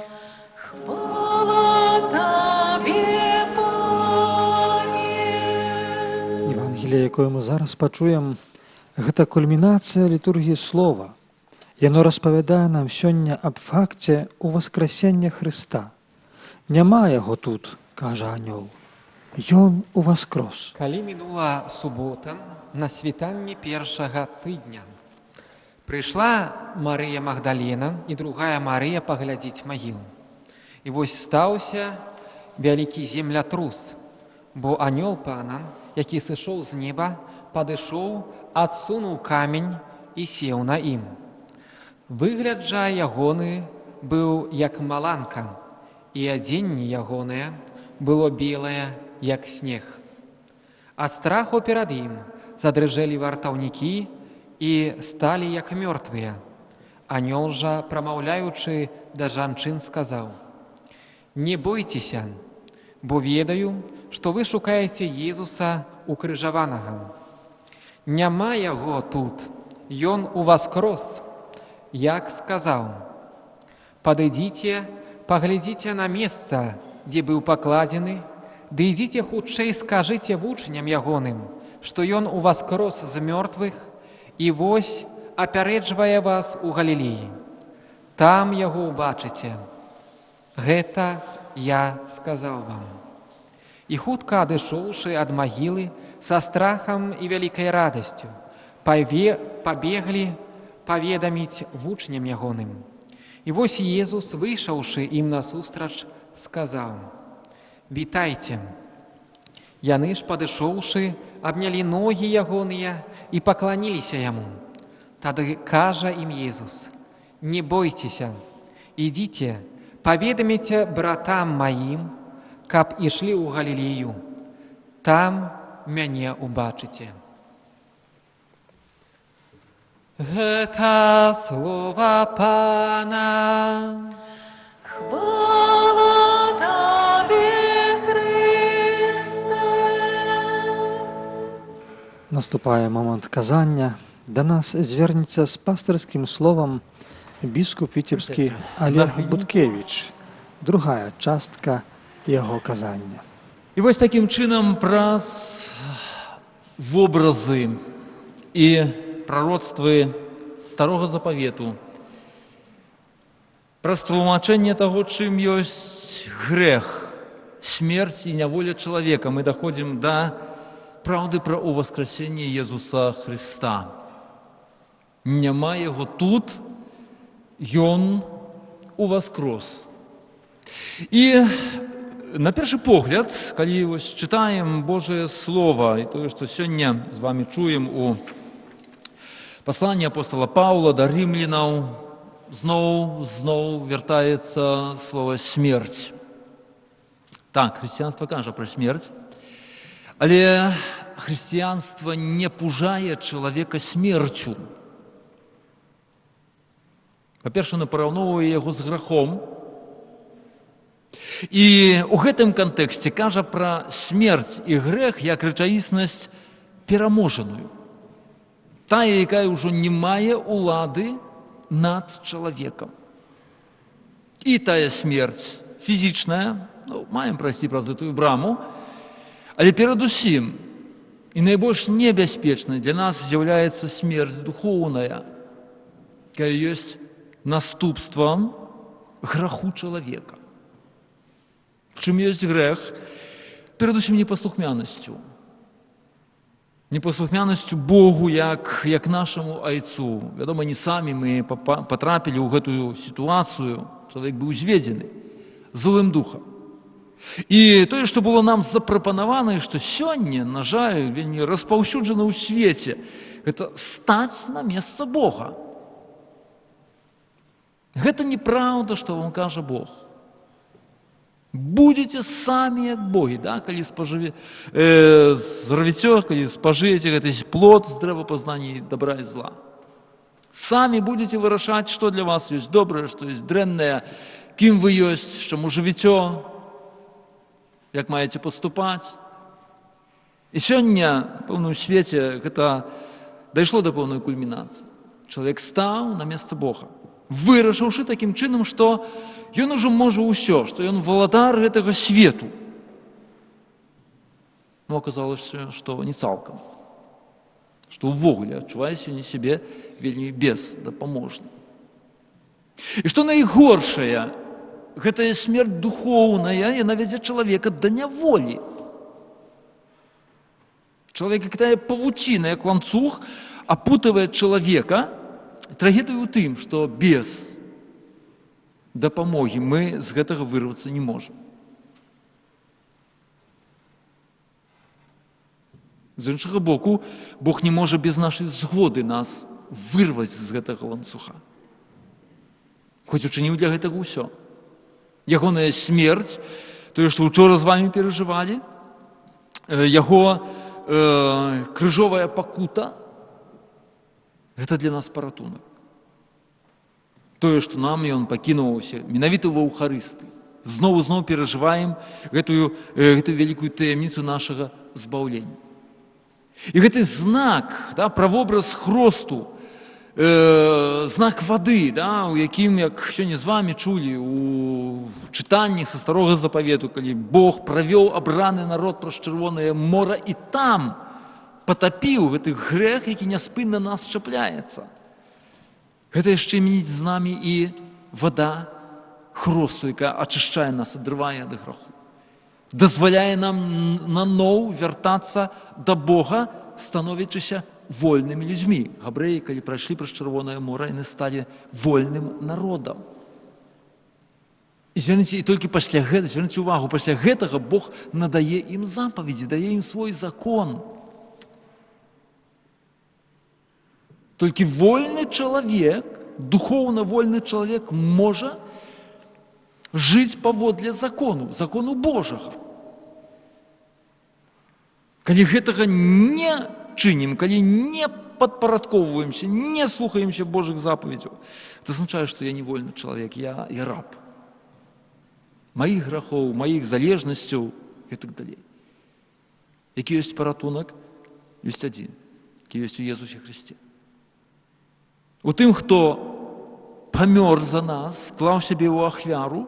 Хвала Табе, Пане. Евангелие, якое мы зараз пачуем, гэта кульмінацыя літургіі слова. Яно распавядае нам сёння аб факце ўваскрасення Хрыста. Няма яго тут, кажа анёл. Ён уваскрос. Калі мінула субота на світанні першага тыдня, прыйшла Марыя Магдалена і другая Марыя паглядзець магілу. І вось стаўся вялікі землятрус, бо анёл Пана, які сышоў з неба, падышоў, адсунуў камень і сеў на ім. Выгляд жа ягоны быў як маланка, і адзенне ягонае было белае, як снег. Ад страху перад ім задрыжэлі вартаўнікі і сталі як мёртвыя. Анёл жа, прамаўляючы да жанчын, сказаў: «Не бойцеся, бо ведаю, што вы шукаеце Езуса укрыжаванага. Няма яго тут, ён уваскрос, як сказаў. Падыдзіце, паглядзіце на месца, дзе быў пакладзены, ды ідзіце хутчэй скажыце вучням ягоным, што ён уваскрос з мёртвых і вось апярэджвае вас у Галілеі. Там яго ўбачыце. Гэта я сказаў вам». І хутка адышоўшы ад магілы, са страхам і вялікай радасцю, пабеглі паведаміць вучням ягоным. І вось Езус, выйшаўшы ім насустрач, сказаў: «Вітайце!» Яны ж, падышоўшы, абнялі ногі ягоныя і пакланіліся яму. Тады кажа ім Езус: «Не бойцеся, ідзіце, паведаміце братам маім, каб ішлі ў Галілею, там мяне убачыце». Гэта слова Пана. Хвала Табе, Хрысце. Наступае момант казання. Да нас звернецца з пастырскім словам біскуп віцебскі Алег Буткевіч. Другая частка яго казання. І вось такім чынам праз вобразы і прароцтвы Старога Запавету, праз тлумачэнне таго, чым ёсць грэх, смерць і няволя чалавека, мы даходзім да праўды пра ўваскрасенне Езуса Хрыста. Няма яго тут, ён уваскрос. І на першы погляд, калі вось чытаем Божае Слова і тое, што сёння з вамі чуем у пасланні апостала Паўла да рымлянаў, зноў вяртаецца слова смерць. Так, хрысціянства кажа пра смерць, але хрысціянства не пужае чалавека смерцю. Па-першае, яно параўноўвае яго з грахом. І ў гэтым кантэксце кажа пра смерць і грэх як рэчаіснасць пераможаную. Тая, якая ўжо не мае ўлады над чалавекам. І тая смерць фізічная, ну, маем прайсці праз гэтую браму, але перадусім і найбольш небяспечнай для нас з'яўляецца смерць духоўная, якая ёсць наступствам граху чалавека. Чым ёсць грэх? Перадусім непаслухмянасцю. Непаслухмянасцю Богу як нашаму Айцу. Вядома, не самі мы патрапілі ў гэтую сітуацыю, чалавек быў зведзены злым духам. І тое, што было нам запрапанавана, і што сёння, на жаль, вельмі распаўсюджана ў свеце, гэта стаць на месца Бога. Гэта неправда, што вам кажа Бог. Будзеце самі як богі, да? Калі зравіце, калі спажыеце гэты плод з дрэва пазнання добра і зла. Самі будзеце вырашаць, што для вас ёсць добрае, што ёсць дрэннае, кім вы ёсць, чаму жывіце, як маеце паступаць. І сёння, пэўна, у свеце гэта дайшло да пэўнай кульмінацыі. Чалавек стаў на месца Бога, вырашыўшы такім чынам, што ён ужо можа ўсё, што ён валадар гэтага свету. Но аказалася, што не цалкам, што ўвогуле адчувае сёння сябе вельмі бездапаможна. І што найгоршае, гэтая смерць духоўная, яна вядзе чалавека да няволі. Чалавек, як тая павуціна, як ланцуг, апутывае чалавека. Трагедыя ў тым, што без дапамогі мы з гэтага вырвацца не можам. З іншага боку, Бог не можа без нашай згоды нас вырваць з гэтага ланцуга. Хоць учыніў для гэтага ўсё. Ягоная смерць, тое, што учора з вамі перажывалі, яго крыжовая пакута, гэта для нас паратунак. Тое, што нам ён пакінуўся менавіта ва Эўхарыстыі. Зноў і зноў перажываем гэтую вялікую таямніцу нашага збаўлення. І гэты знак, да, правобраз хросту, знак вады, да, у якім, як сёння з вамі чулі у чытаннях са Старога Запавету, калі Бог правёў абраны народ праз Чырвонае мора і там патапіў гэты грэх, які няспынна нас чапляецца. Гэта яшчэ мініць з намі і вада хросту, якая ачышчае нас, адрывае ад граху. Дазваляе нам наноў вяртацца да Бога, становячыся вольнымі людзьмі. Габрэі, калі прайшлі праз Чырвонае мора, яны сталі вольным народам. І звярніце, і толькі пасля гэтага, звярніце увагу, пасля гэтага Бог надае ім запаведзі, дае ім свой закон. Толькі вольны чалавек, духоўна вольны чалавек можа жыць паводле закону, закону Божага. Калі гэтага не чынім, калі не падпарадкоўваемся, не слухаемся Божых запаведзяў, это азначае, што я не вольны чалавек, я раб маіх грахоў, маіх залежнасцяў і так далей. Які ёсць паратунак? Ёсць адзін, які ёсць у Езусе Хрысце. У тым, хто памёр за нас, склаў сябе ў ахвяру,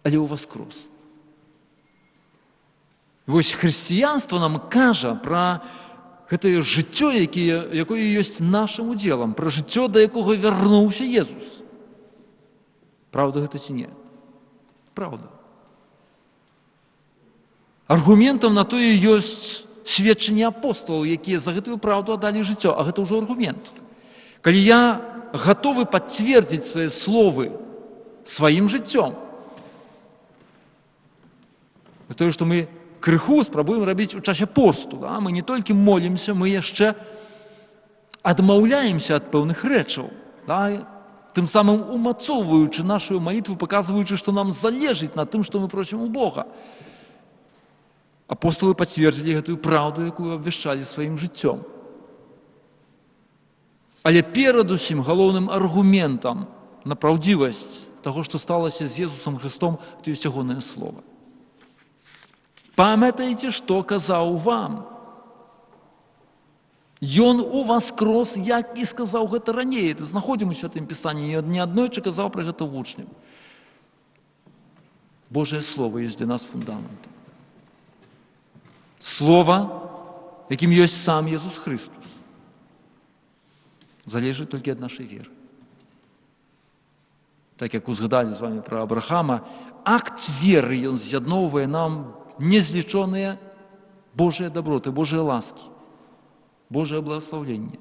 але ўваскрос. Вось хрысціянства нам кажа пра гэтае жыццё, якое ёсць нашым удзелам, пра жыццё, да якога вярнуўся Езус. Праўда гэта ці не? Праўда. Аргументам на тое ёсць сведчанне апосталаў, якія за гэтую праўду аддалі жыццё, а гэта ўжо аргумент. Калі я гатовы пацвердзіць свае словы сваім жыццём, тое, што мы крыху спрабуем рабіць у часе посту, да? Мы не толькі молімся, мы яшчэ адмаўляемся ад пэўных рэчаў, да? Тым самым умацоўваючы нашу малітву, паказваючы, што нам залежыць на тым, што мы просім у Бога. Апосталы пацвердзілі гэтую праўду, якую абвяшчалі сваім жыццём. Але перадусім галоўным аргументам на праўдзівасць таго, што сталася з Езусам Хрыстом, то ёсць ягонае слова. Памятайце, што казаў вам. Ён уваскрос, як і сказаў гэта раней. Это знаходзім у Святым Пісанні, не аднойчы казаў пра гэта вучням. Божае Слово ёсць для нас фундаментам. Слова, якім ёсць сам Езус Хрыстус, залежыць толькі ад нашай веры. Так як узгадалі з вами пра Абрахама, акт веры ён з'ядноўвае нам незлічоныя Божыя даброты, Божыя ласкі, Божае благаслаўленне.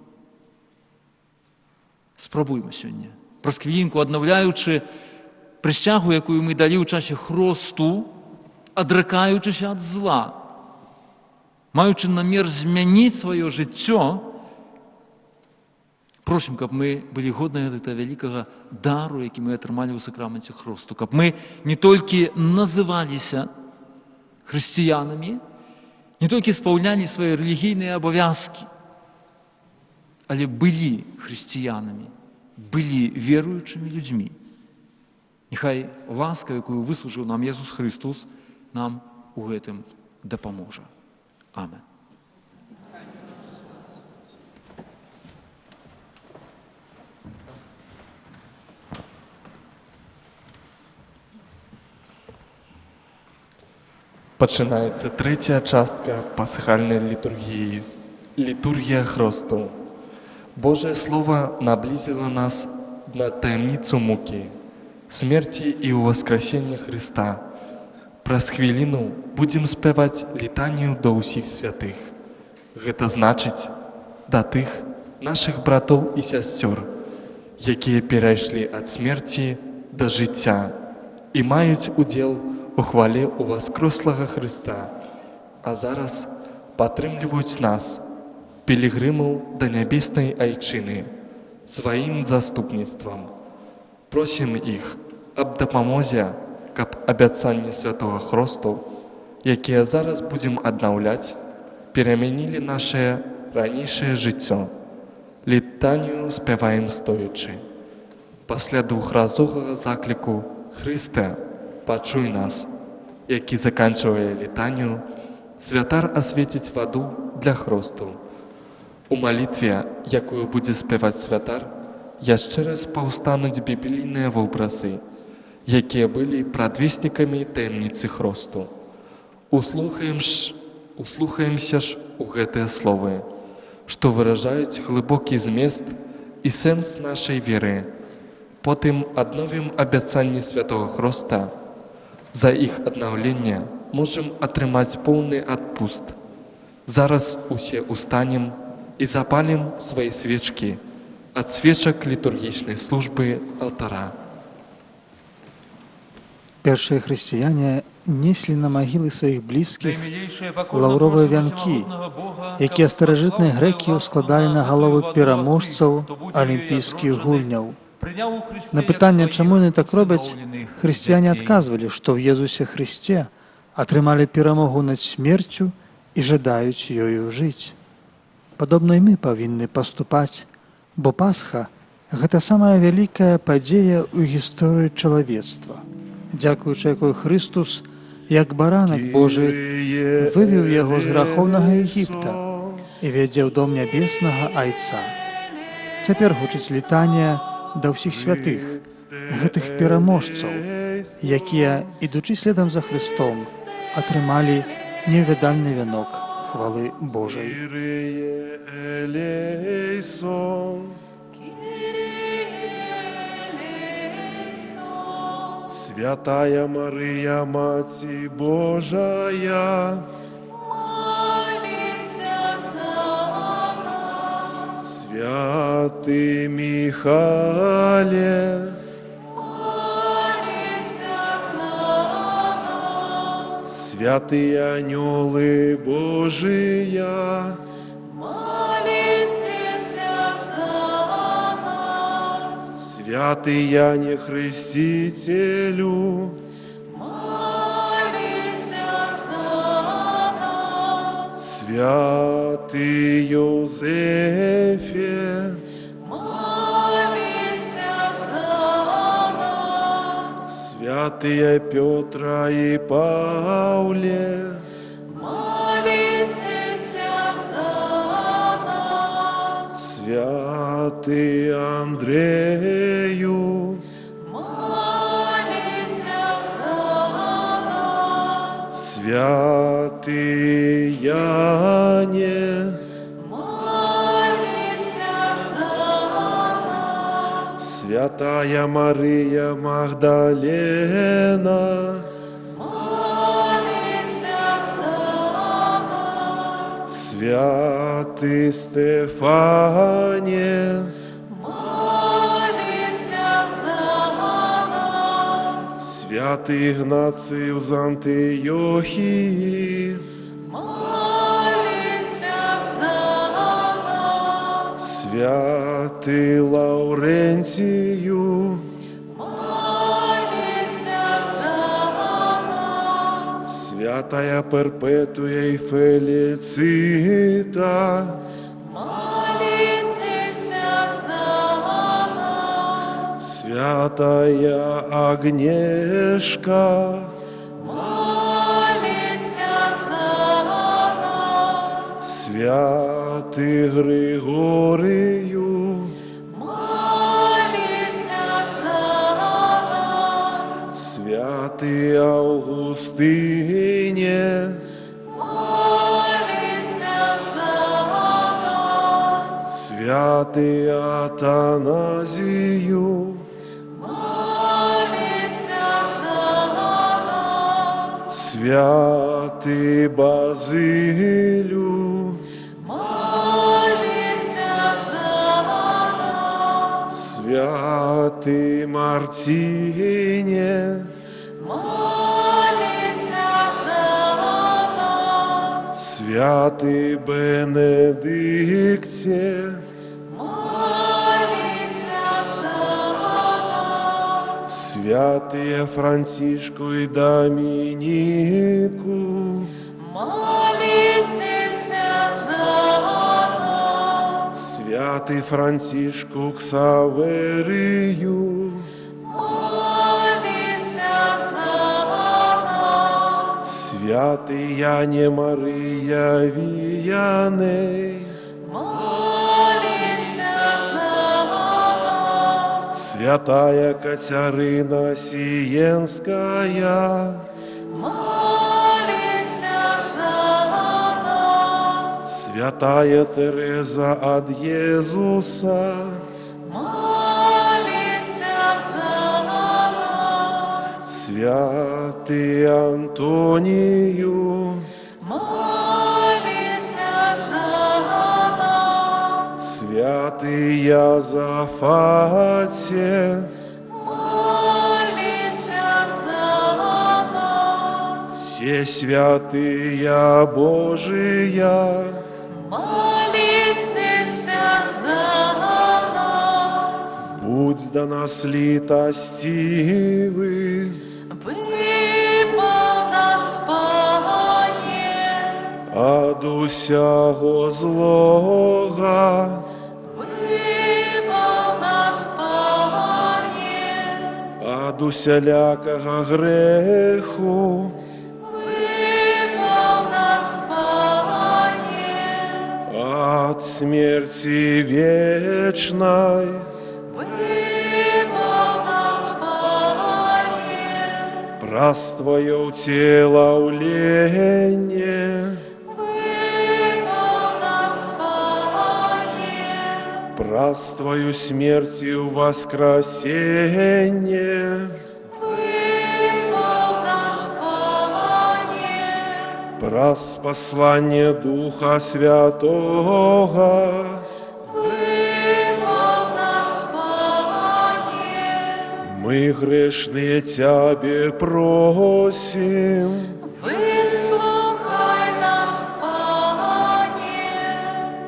Спрабуйма сёння, праз хвілінку аднаўляючы прысягу, якую мы далі ў часе хросту, адракаючыся ад зла, маючы намер змяніць сваё жыццё, просім, каб мы былі годныя гэтага вялікага дару, які мы атрымалі ў сакраменце хросту, каб мы не толькі называліся хрысціянамі, не толькі спаўнялі свае рэлігійныя абавязкі, але былі хрысціянамі, былі веруючымі людзьмі. Няхай ласка, якую выслужыў нам Езус Хрыстус, нам у гэтым дапаможа. Амен. Пачынаецца трэцяя частка пасхальнай літургіі – літургія хросту. Божае Слова наблізіла нас на таямніцу мукі, смерці і ўваскрасення Хрыста. Праз хвіліну будзем спяваць літанію да ўсіх святых. Гэта значыць, да тых нашых братоў і сясцёр, якія перайшлі ад смерці да жыцця і маюць удзел у хвале ўваскрослага Хрыста, а зараз падтрымліваюць нас, пілігрымаў да нябеснай айчыны, сваім заступніцтвам. Просім іх аб дапамозе, каб абяцанні святога хросту, якія зараз будзем аднаўляць, перамянілі нашае ранейшае жыццё. Літанію спяваем стоячы. Пасля двухразовага закліку «Хрысце, пачуй нас», які заканчвае літанію, святар асвеціць ваду для хросту. У малітве, якую будзе спяваць святар, яшчэ раз паўстануць біблійныя вобразы, якія былі прадвеснікамі таямніцы хросту. Услухаемся ж у гэтыя словы, што выражаюць глыбокі змест і сэнс нашай веры. Потым адновім абяцанні святога хроста. За іх аднаўленне можам атрымаць поўны адпуст. Зараз усе устанем і запалім свае свечкі ад свечак літургічнай службы алтара. Першыя хрысціяне неслі на магілы сваіх блізкіх лаўровыя вянкі, якія старажытныя грэкі ўскладалі на галовы пераможцаў алімпійскіх гульняў. На пытанне, чаму яны так робяць, хрысціяне адказвалі, што ў Езусе Хрысце атрымалі перамогу над смерцю і жадаюць ёю жыць. Падобна і мы павінны паступаць, бо Пасха гэта самая вялікая падзея ў гісторыі чалавецтва, дзякуючы якой Хрыстус, як баранак Божы, вывеў яго з грахоўнага Егіпта і вядзе ў дом нябеснага Айца. Цяпер гучыць літанія да ўсіх святых, гэтых пераможцаў, якія, ідучы следам за Хрыстом, атрымалі невідальны вянок хвалы Божай. Святая Мария, Мать Божая, молися за нас. Святый Михале, молися за нас. Святые анёлы Божия, молитесь за нас. Святый Яне Хрестителю, молися за нас. Святый Иосифе, молися за нас. Святые Петра и Павле, молитесь за нас. Святый Андрею, молися за нас. Святый Яне, молися за нас. Святая Мария Магдалена, молися за нас. Святый Стефане, молися за нас. Святый Игнацию з Антиохии, молися за нас. Святый Лаурентию, молися за нас. Святая Перпетуя и Фелицита, молитесь за нас. Святая Агнешка, молися за нас. Святый Григорию, молися за нас. Святый Августине, Святы Атаназію, молися за нас. Святы Базилю, молися за нас. Святы Мартине, молися за нас. Святы Бенедикте, молися за нас. Святые Франтишку и Доминику, молитеся за нас. Святый Франтишку Ксаверию, молися за нас. Святый Яне Мария Вияней, молися за нас. Святая Катерина Сиенская, молися за нас. Святая Тереза от Иисуса, молися за нас. Святый Антонию, молися за нас. Святый Язафате, молися за нас. Все святые Божия, молитеся за нас. Будь до нас литостивы, вибав нас, Пане, от усяго злога, вибав нас, Пане, от усялякого греху, вибав нас, Пане, от смерти вечной, вибав нас, Пане, праз Твое утеловление, вибав нас, Пане, праз Твою смерть и воскресение, вибав нас, Пане, праз послание Духа Святого, вибав нас, Пане, мы грешные Тебе просим, выслухай нас, Пане,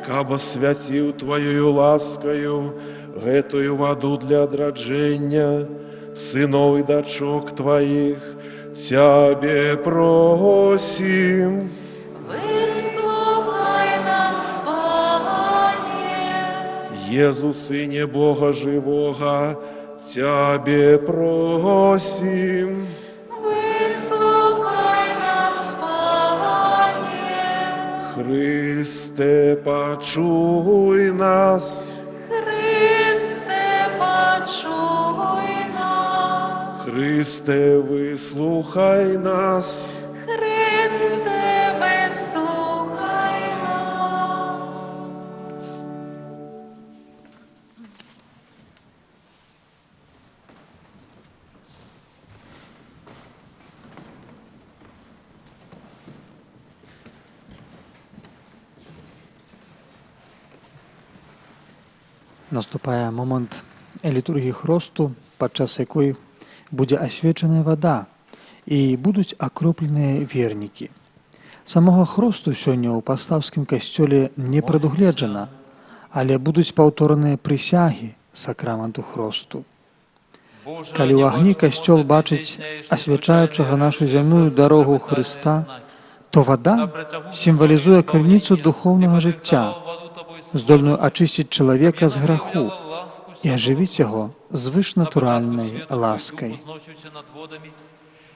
каб освятил Твоею ласкою гэтую воду для адраджэння сынов и дочок Твоих, Тебе просим. Выслухай нас, Пане, Езу, Сыне Бога Живого, Тебе просим. Выслухай нас, Пане, Христе, почуй нас. Христе, почуй нас. Христе, выслухай нас. Христе, выслухай нас. Наступае момант літургіі хросту, падчас якой будзе асвечаная вада і будуць акропленыя вернікі. Самога хросту сёння ў пастаўскім касцёле не прадугледжана, але будуць паўтораныя прысягі сакраманту хросту. Калі ў агні касцёл бачыць асвячаючага нашу зямную дарогу Хрыста, то вада сімвалізуе крыніцу духоўнага жыцця, здольную ачысціць чалавека з граху і ажывіць яго звышнатуральнай ласкай.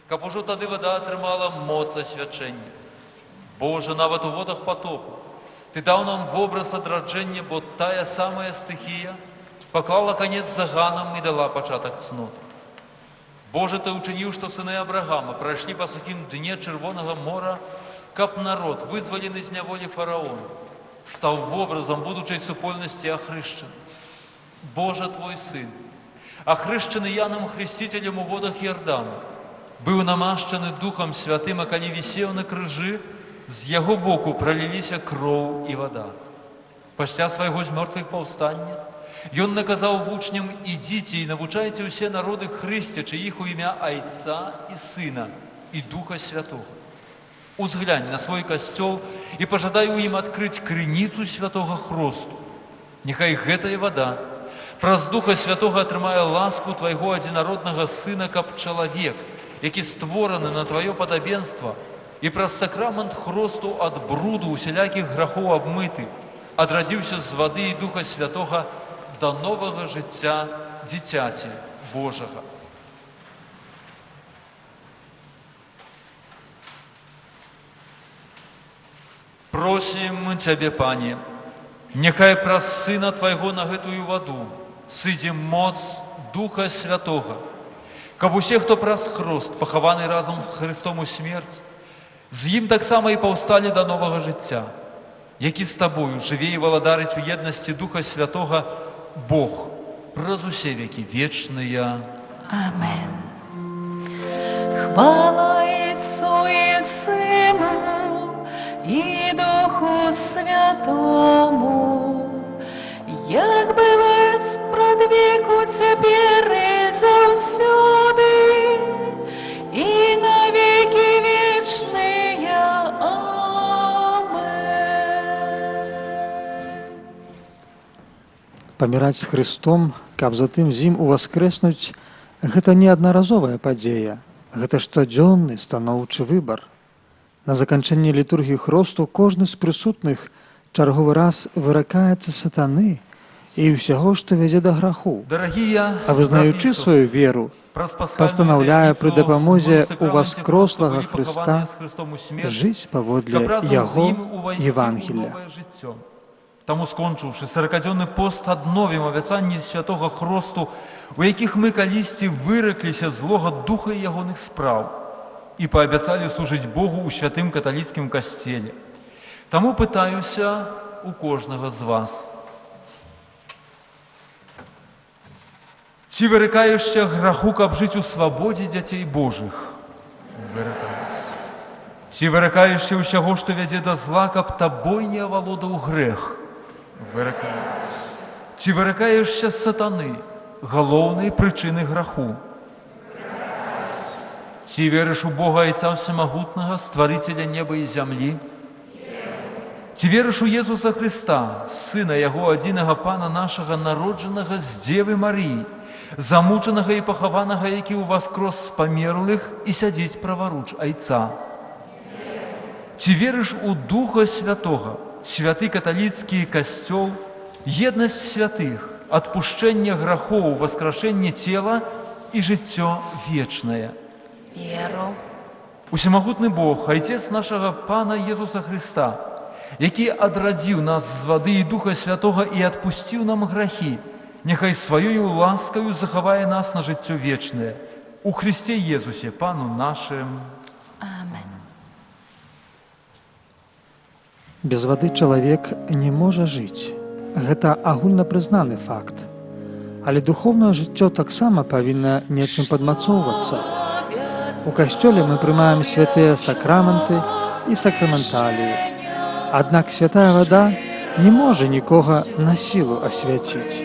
Каб ужо тады вада атрымала моц асвячэння. Божа, нават у водах потопу Ты даў нам вобраз адраджэння, бо тая самая стыхія паклала канец заганам і дала пачатак цноты. Божа, Ты ўчыніў, што сыны Абрагама прайшлі па сухім дне Чырвонага мора, каб народ, вызвалены з няволі фараона, стаў вобразам будучай супольнасці ахрышчаных. Божа, Твой Сын, ахрышчаны Янам Хрысціцелем у водах Іордану, быў намашчаны Духам Святым, а калі вісеў на крыжы, з яго боку праліліся кроў і вада. Пасля свайго з мёртвых паўстання ён наказаў вучням: ідзіце і навучайце ўсе народы, хрысцячы іх у імя Айца і Сына і Духа Святога. Узглянь на свой касцёл і пажадай у ім адкрыць крыніцу святога хросту. Няхай гэтая вада праз Духа Святога атрымае ласку Твайго адзінароднага Сына, каб чалавек, які створаны на Тваё падабенства і праз сакрамент хросту ад бруду усялякіх грахоў абмыты, адрадзіўся з вады і Духа Святога да новага жыцця дзіцяці Божага. Просім Цябе, Пане, няхай праз Сына Твайго на гэтую ваду сыдзе моц Духа Святога, каб усе, хто праз хрост, пахаваны разам з Хрыстом у смерць, з ім таксама і паўсталі да новага жыцця, які з Табою жыве і валадарыць у еднасці Духа Святога Бог, праз усе векі вечныя. Амен. Хвала Айцу і Сыну і Духу Святому, як было спрадвеку, цяпер і заўсёды, і на векі вечныя. Амен. Паміраць з Хрыстом, каб затым з ім уваскрэснуць, гэта не аднаразовая падзея, гэта штодзённы станоўчы выбар. На заканчэнні літургіі хросту кожны з прысутных чарговы раз выракаецца сатаны і ўсяго, што вядзе да граху, Дарагія а вызнаючы браты і сваю сёстры, веру, праз пасхальную пастанаўляе пры таямніцу дапамозе мы ў сакраменце уваскрослага былі Хрыста пахаваныя з Хрыстом у смерць, жыць паводле каб разам з яго ім увайсці ў Евангелля. новае жыццё. Таму, скончыўшы саракадзённы пост, адновім абяцанні святога хросту, у якіх мы калісьці выракліся злога духа і ягоных спраў і паабяцалі служыць Богу ў святым каталіцкім касцеле. Таму пытаюся у кожнага з вас. Ці вырыкаешся граху, каб жыць у свабодзе дзяцей Божых? Вырыкаюся. Ці вырыкаешся ўсяго, што вядзе да зла, каб табой не авалодаў грэх? Вырыкаюся. Ці вырыкаешся сатаны, галоўнай прычыны граху? Ці верыш у Бога Айца Усемагутнага, Стварыцеля неба і зямлі? Ці верыш у Езуса Хрыста, Сына Яго адзінага Пана нашага, народжанага з Дзевы Марыі, замучанага і пахаванага, які ўваскрос з памерлых і сядзіць праваруч Айца? Ці верыш у Духа Святога, святы каталіцкі касцёл, еднасць святых, адпушчэнне грахоў, уваскрашэнне цела і жыццё вечнае? Веру. Усемагутны Бог, Айцец нашага Пана Езуса Хрыста, які адрадзіў нас з вады і Духа Святога і адпусціў нам грахі, няхай сваёю ласкаю захавае нас на жыццё вечнае. У Хрысце Езусе, Пану нашым. Амен. Без вады чалавек не можа жыць. Гэта агульнапрызнаны факт. Але духоўнае жыццё таксама павінна нечым падмацоўвацца. У касцёле мы прымаем святыя сакраменты і сакраменталіі. Аднак святая вада не можа нікога на сілу асвяціць.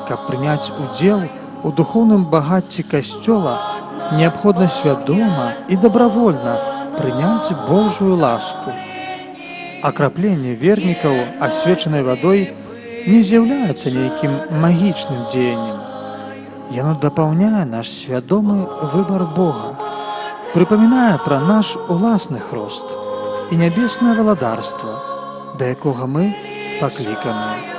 Каб прыняць удзел у духоўным багацці касцёла, неабходна свядома і добравольна прыняць Божую ласку. Акрапленне вернікаў асвечанай вадой не з'яўляецца нейкім магічным дзеяннем. Яно дапаўняе наш свядомы выбар Бога, прыпамінае пра наш уласны хрост і нябеснае валадарства, да якога мы пакліканыя.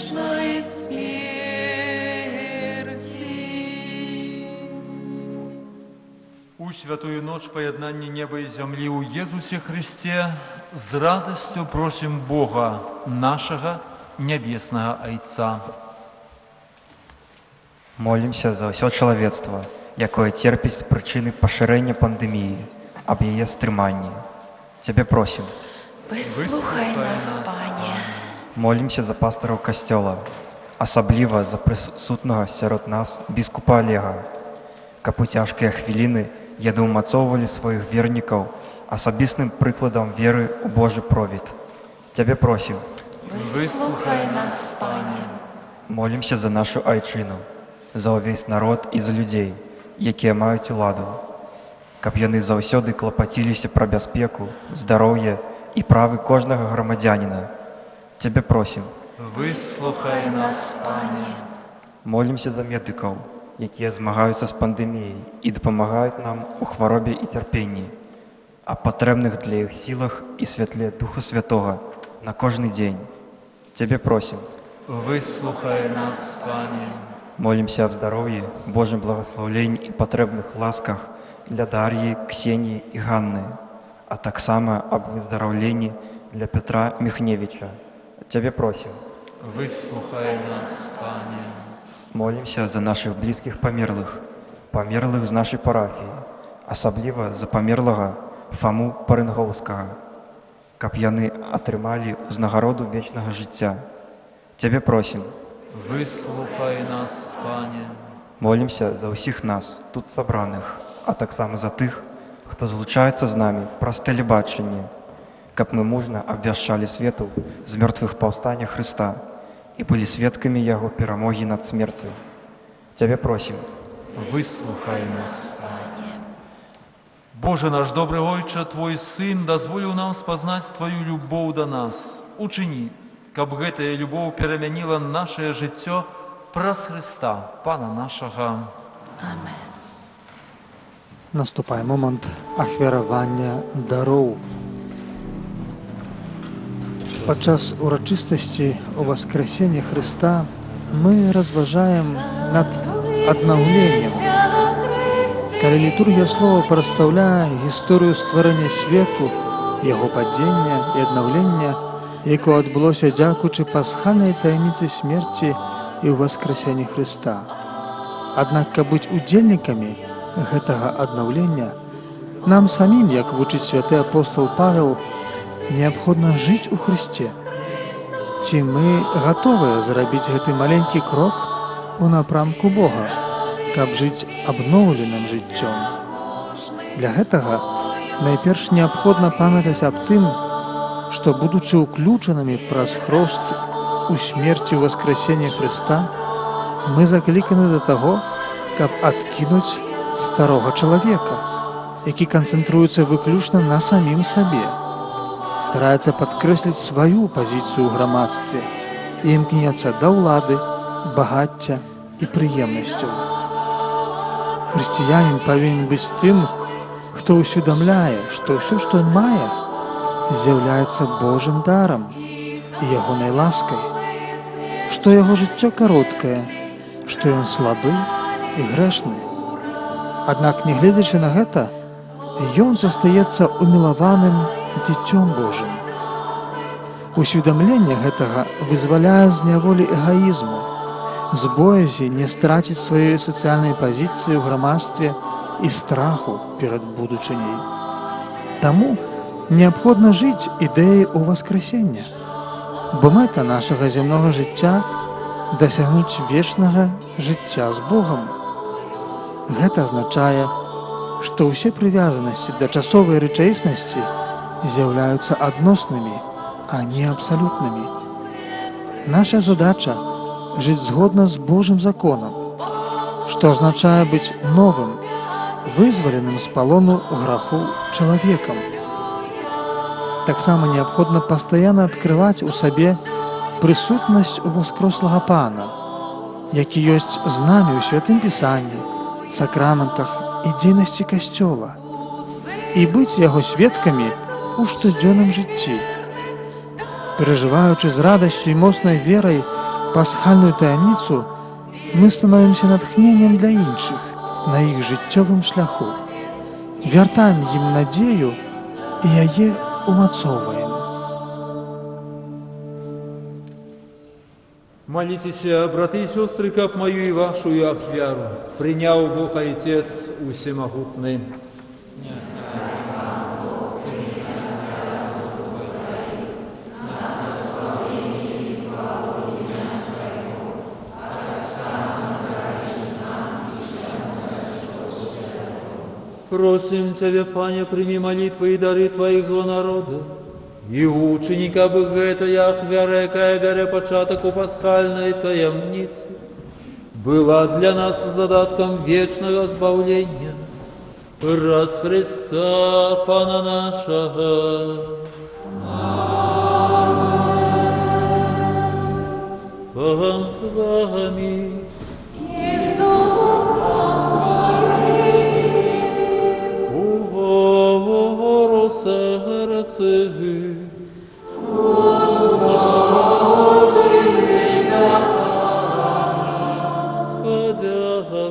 вечнай смерці. У святую ноч паяднання неба і зямлі ў Езусе Хрысце з радасцю просім Бога, нашага нябеснага Айца. Молімся за ўсё чалавецтва, якое церпіць з прычыны пашырэння пандэміі, аб яе стрыманні. Цябе просім. Выслухай нас, Пане. Молімся за пастараў касцёла, асабліва за прысутнага сярод нас біскупа Алега, каб у цяжкія хвіліны яны ўмацоўвалі сваіх вернікаў асабістым прыкладам веры ў Божы провід. Цябе просім. Выслухай нас, Пане. Молімся за нашу айчыну, за ўвесь народ і за людзей, якія маюць уладу, каб яны заўсёды клапаціліся пра бяспеку, здароўе і правы кожнага грамадзяніна. Цябе просім. Выслухай нас, Пане. Молімся за медыкаў, якія змагаюцца з пандэміяй і дапамагаюць нам у хваробе і цярпенні, аб патрэбных для іх сілах і святле Духа Святога на кожны дзень. Цябе просім. Выслухай нас, Пане. Молімся аб здароўі, Божым благаслаўленні і патрэбных ласках для Дар'і, Ксеніі і Ганны, а таксама аб выздараўленні для Пятра Міхневіча. Цябе просім. Выслухай нас, Пане. Молімся за нашых блізкіх памерлых, памерлых з нашай парафіі, асабліва за памерлага Фаму Парынгоўскага, каб яны атрымалі ўзнагароду вечнага жыцця. Цябе просім. Выслухай нас, Пане. Молімся за ўсіх нас, тут сабраных, а таксама за тых, хто злучаецца з намі праз тэлебачанне, каб мы мужна абвяшчалі свету з мёртвых паўстання Хрыста і былі сведкамі Яго перамогі над смерцю. Цябе просім. Выслухай нас, Пане. Божа наш добры Ойча, Твой Сын дазволіў нам спазнаць Тваю любоў да нас. Учыні, каб гэтая любоў перамяніла нашае жыццё праз Хрыста, Пана нашага. Амен. Наступае момант ахвяравання дароў. Падчас урачыстасці ўваскрасення Хрыста мы разважаем над аднаўленнем. Калі літургія слова прадстаўляе гісторыю стварэння свету, яго падзення і аднаўлення, якое адбылося дзякуючы пасхальнай таямніцы смерці і ўваскрасення Хрыста. Аднак, каб быць удзельнікамі гэтага аднаўлення, нам самім, як вучыць святы апостал Павел, неабходна жыць у Хрысце. Ці мы гатовыя зрабіць гэты маленькі крок у напрамку Бога, каб жыць абноўленым жыццём? Для гэтага найперш неабходна памятаць аб тым, што, будучы ўключанымі праз хрост у смерці ўваскрасення Хрыста, мы закліканы да таго, каб адкінуць старога чалавека, які канцэнтруецца выключна на самім сабе, стараецца падкрэсліць сваю пазіцыю ў грамадстве і імкнецца да ўлады, багацця і прыемнасцяў. Хрысціянін павінен быць тым, хто ўсведамляе, што ўсё, што ён мае, з'яўляецца Божым дарам і ягонай ласкай, што яго жыццё кароткае, што ён слабы і грэшны. Аднак, нягледзячы на гэта, ён застаецца умілаваным дзіцём Божым. Усведамленне гэтага вызваляе з няволі эгоізму, з боязі не страціць сваёй сацыяльнай пазіцыі ў грамадстве і страху перад будучыняй. Таму неабходна жыць ідэяй уваскрасення, бо мэта нашага зямнога жыцця дасягнуць вечнага жыцця з Богам. Гэта азначае, што ўсе прывязанасці да часовай рэчаіснасці з'яўляюцца адноснымі, а не абсалютнымі. Наша задача жыць згодна з Божым законам, што азначае быць новым, вызваленым з палону граху чалавекам. Таксама неабходна пастаянна адкрываць у сабе прысутнасць уваскрослага Пана, які ёсць з намі ў святым Пісанні, сакраментах і дзейнасці касцёла, і быць яго сведкамі ў штодзённым жыцці, перажываючы з радасцю і моцнай верай пасхальную таямніцу, мы становімся натхненнем для іншых на іх жыццёвым шляху. Вяртаем ім надзею і яе умацоўваем. Маліцеся, браты і сёстры, каб маю і вашу ахвяру прыняў Бог Айцец усемагутны. Просим Тебя, Пане, прими молитвы и дары Твоего народа, и учини, каб гэтая ахвяра, якая бярэ пачатак у пасхальнай таямніцы, была для нас задаткам вечнага збаўлення. Праз Христа, Пана нашага. Аминь. Пан с вами. И с духом твоим. Угору сердце.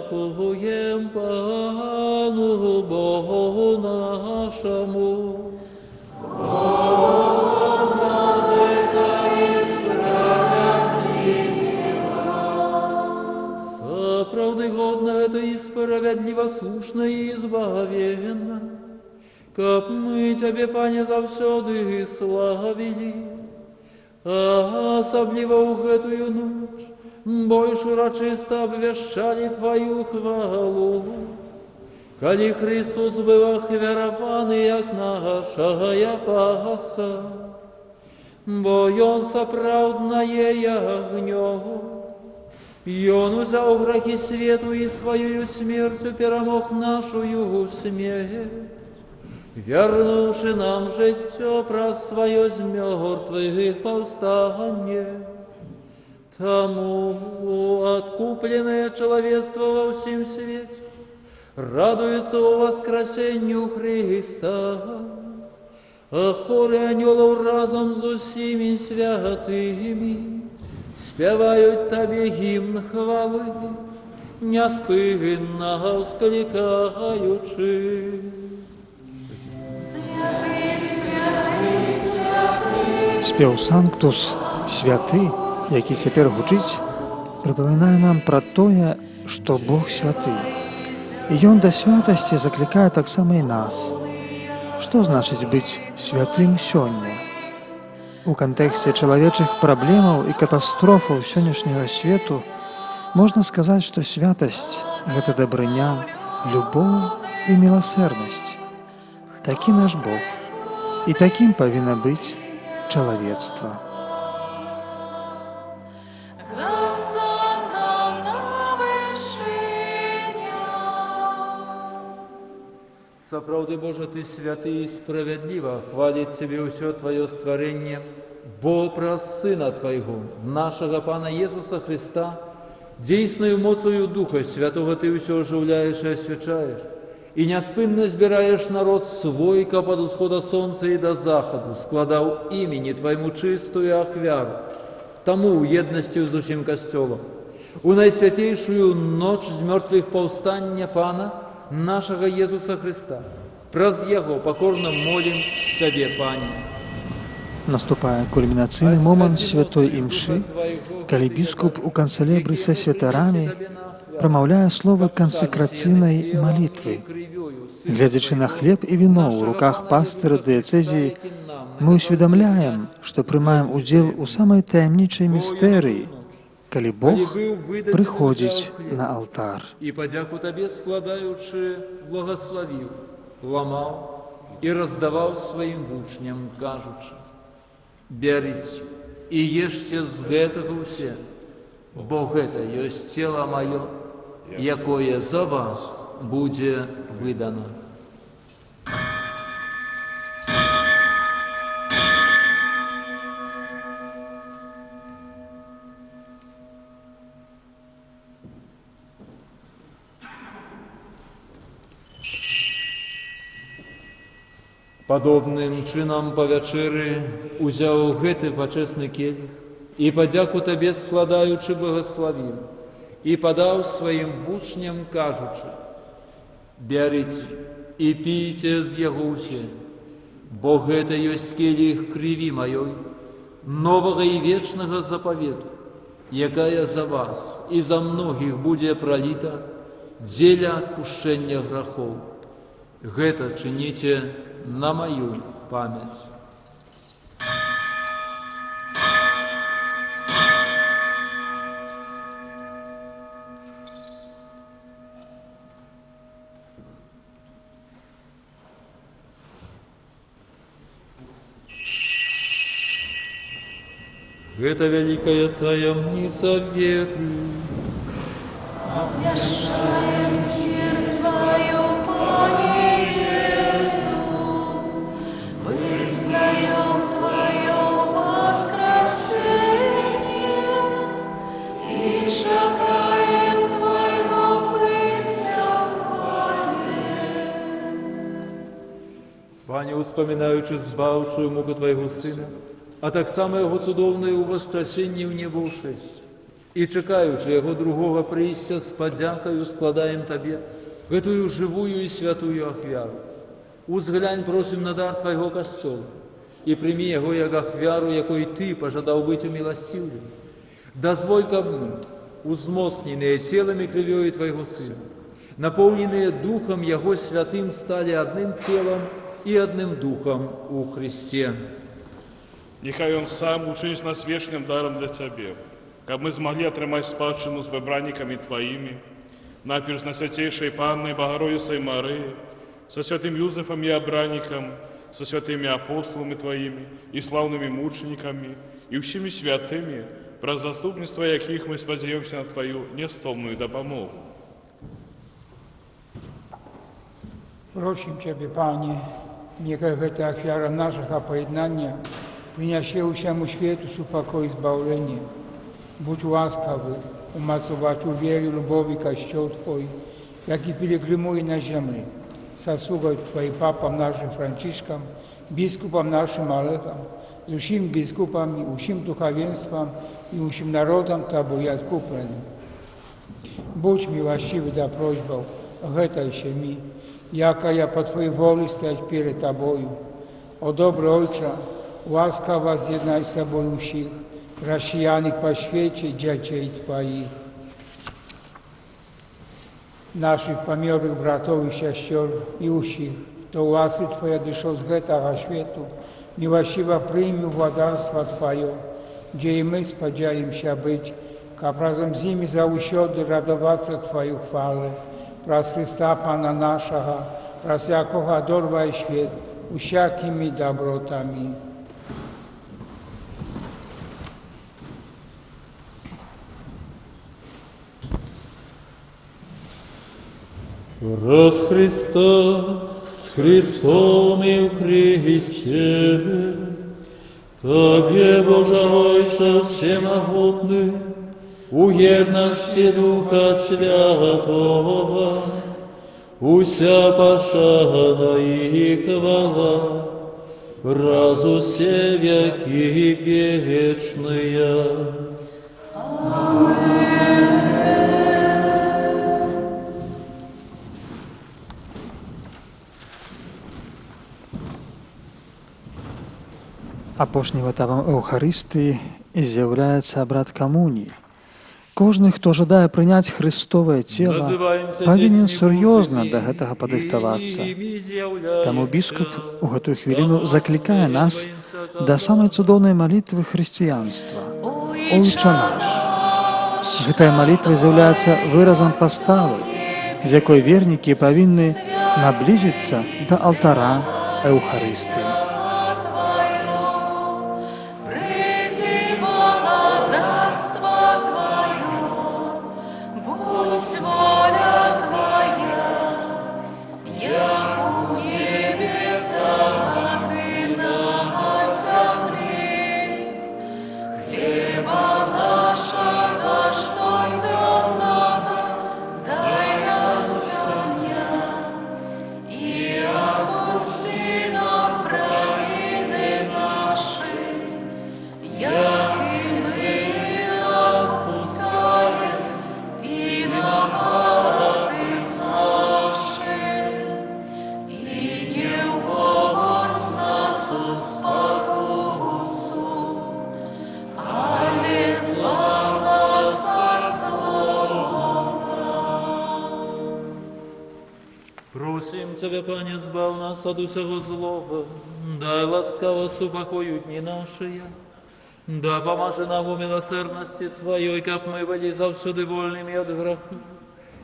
Подякуем Пану Богу нашему. Сапраўды годна гэта і справядліва, слушна і збавенна, каб мы Цябе, Пане, заўсёды славілі, а асабліва ў гэтую ноч больш урачыста абвяшчалі Тваю хвалу. Калі Христос быў ахвяраваны, як нашая Пасха, бо Ён сапраўднае ягнё. Ён узяў грахі свету і сваёю смерцю перамог нашую смерць, вярнуўшы нам жыццё праз сваё з мёртвых паўстанне. Таму адкупленае чалавецтва ва ўсім свеце радуецца ў васкрасенню Хрыста, а хоры анёлаў разам з усімі святымі спяваюць Табе гімн хвалы, няспынна ўсклікаючы. Святы, святы, святы. Спеў «Санктус», «Святы», які цяпер гучыць, прыпамінае нам пра тое, што Бог святы. І Ён да святасці заклікае таксама і нас. Што значыць быць святым сёння? У кантэксце чалавечых праблемаў і катастрофаў сённяшняга свету можна сказаць, што святасць – гэта дабрыня, любоў і міласэрнасць. Такі наш Бог, і такім павінна быць чалавецтва. Сапраўды, Божа, Ты святы і справядліва, хваліць Цябе ўсё Тваё стварэнне, бо праз Сына Твайго, нашага Пана Езуса Хрыста, дзейснаю моцаю Духа Святога Ты ўсё ажыўляеш і асвячаеш, і няспынна збіраеш народ свой, каб ад усхода сонца і да захаду складаў імені Твайму чыстую ахвяру, таму ў еднасці з усім Касцёлам. У найсвяцейшую ноч з мёртвых паўстання Пана нашага Езуса Хрыста, праз Яго пакорна молім Цябе, Пане. Наступае кульмінацыйны момант святой імшы, калі біскуп у канцэлебры са святарамі прамаўляе словы кансекрацыйнай малітвы. Гледзячы на хлеб і віно ў руках пастыра дыяцэзіі, мы ўсведамляем, што прымаем удзел у самай таямнічай містэрыі, калі Бог прыходзіць на алтар. І падзяку Табе складаючы, благаславіў, ламаў і раздаваў сваім вучням, кажучы: бярыце і ешце з гэтага ўсе, бо гэта ёсць цела маё, якое за вас будзе выдана. Падобным чынам па вячэры узяў гэты пачэсны келіх і падзяку Табе складаючы благаславіў, і падаў сваім вучням, кажучы: «Бярыце і пійце з яго ўсе, бо гэта ёсць келіх крыві маёй, новага і вечнага запавету, якая за вас і за многіх будзе праліта дзеля адпушчэння грахоў. Гэта чыніце на маю памяць». Гэта вялікая таямніца веры. Обвяшаем смерть Твою, Пане Иису, вызнаем Твое воскресение и чакаем Твоего прыйсця ў хвале. Пане, успамінаючы збаўчую муку Твайго Сына, а таксама Яго цудоўнае ўваскрасенне ў неба ўшэсце, і чакаючы Яго другога прыйсця, з падзякаю складаем Табе гэтую жывую і святую ахвяру. Узглянь, просім, на дар Твайго Касцёла і прымі яго як ахвяру, якой Ты пажадаў быць уміласціўленым. Дазволь, каб мы, узмоцненыя целам і крывёю Твайго Сына, напоўненыя Духам Яго Святым, сталі адным целам і адным духам у Хрысце. Няхай Ён сам учыніць нас вечным дарам для Цябе, каб мы змаглі атрымаць спадчыну з выбраннікамі Тваімі, наперш з Найсвяцейшай Паннай Багародзіцай Марыяй, са святым Юзафам і абраннікам, са святымі апосталамі Тваімі і слаўнымі мучанікамі, і ўсімі святымі, праз заступніцтва якіх мы спадзяёмся на Тваю нястомную дапамогу. Просім Цябе, Пане, няхай гэта ахвяра нашага паяднання прынясе ўсяму свету супакой і збаўленне. Будзь łaskawy umacować u wiery lubowi Kościół Twój, jaki pielgrzymuje na ziemi, zasługą Twoim papam naszym Franciszkom, biskupam naszym Alecham, z усім biskupami, усім duchowieństwem i усім narodom Tobą odkupionym. Будź miłościwy do prośbą гэтай семьи, jaka po Twojej woli stać перед Тобою. O dobry Ojcze, łaskawa zjednaj z sobą усіх, рассеянных по świecie dzieciej Twoich, naszych pamiętnych bratów i siostr i усіх, to łasy Twoja dyszą z гэтага światu, miłościwa przyjmij włodarstwa Twoje, gdzie i my spodziewamy być, kab razem z nimi zausiody radowaцца Twoju chwale, Przez Chrysta Pana naszego, przez jakogo dorwaj świat усякimi dobrotami. Праз Христа, с Христом и в Христе, Тебе, Боже Ойче всемогутный, у едности Духа Святого, уся пошана и хвала, раз усе веки вечные. Аминь. Апошнім этапам Эўхарыстыі з'яўляецца абрад камуніі. Кожны, хто жадае прыняць Хрыстовае цела, павінен сур'ёзна да гэтага падрыхтавацца. Таму біскуп у гэтую хвіліну заклікае нас да самай цудоўнай малітвы хрысціянства «Ойча наш». Гэтая малітва з'яўляецца выразам паставы, з якой вернікі павінны наблізіцца да алтара Эўхарыстыі. Дай нам сёння і отпусти нам. Цябе, Пане, збаў нас ад усяго злога, дай ласкава супакою дні нашыя. Да памажы нам у міласэрнасці Тваёй, каб мы былі заўсёды вольнымі ад граху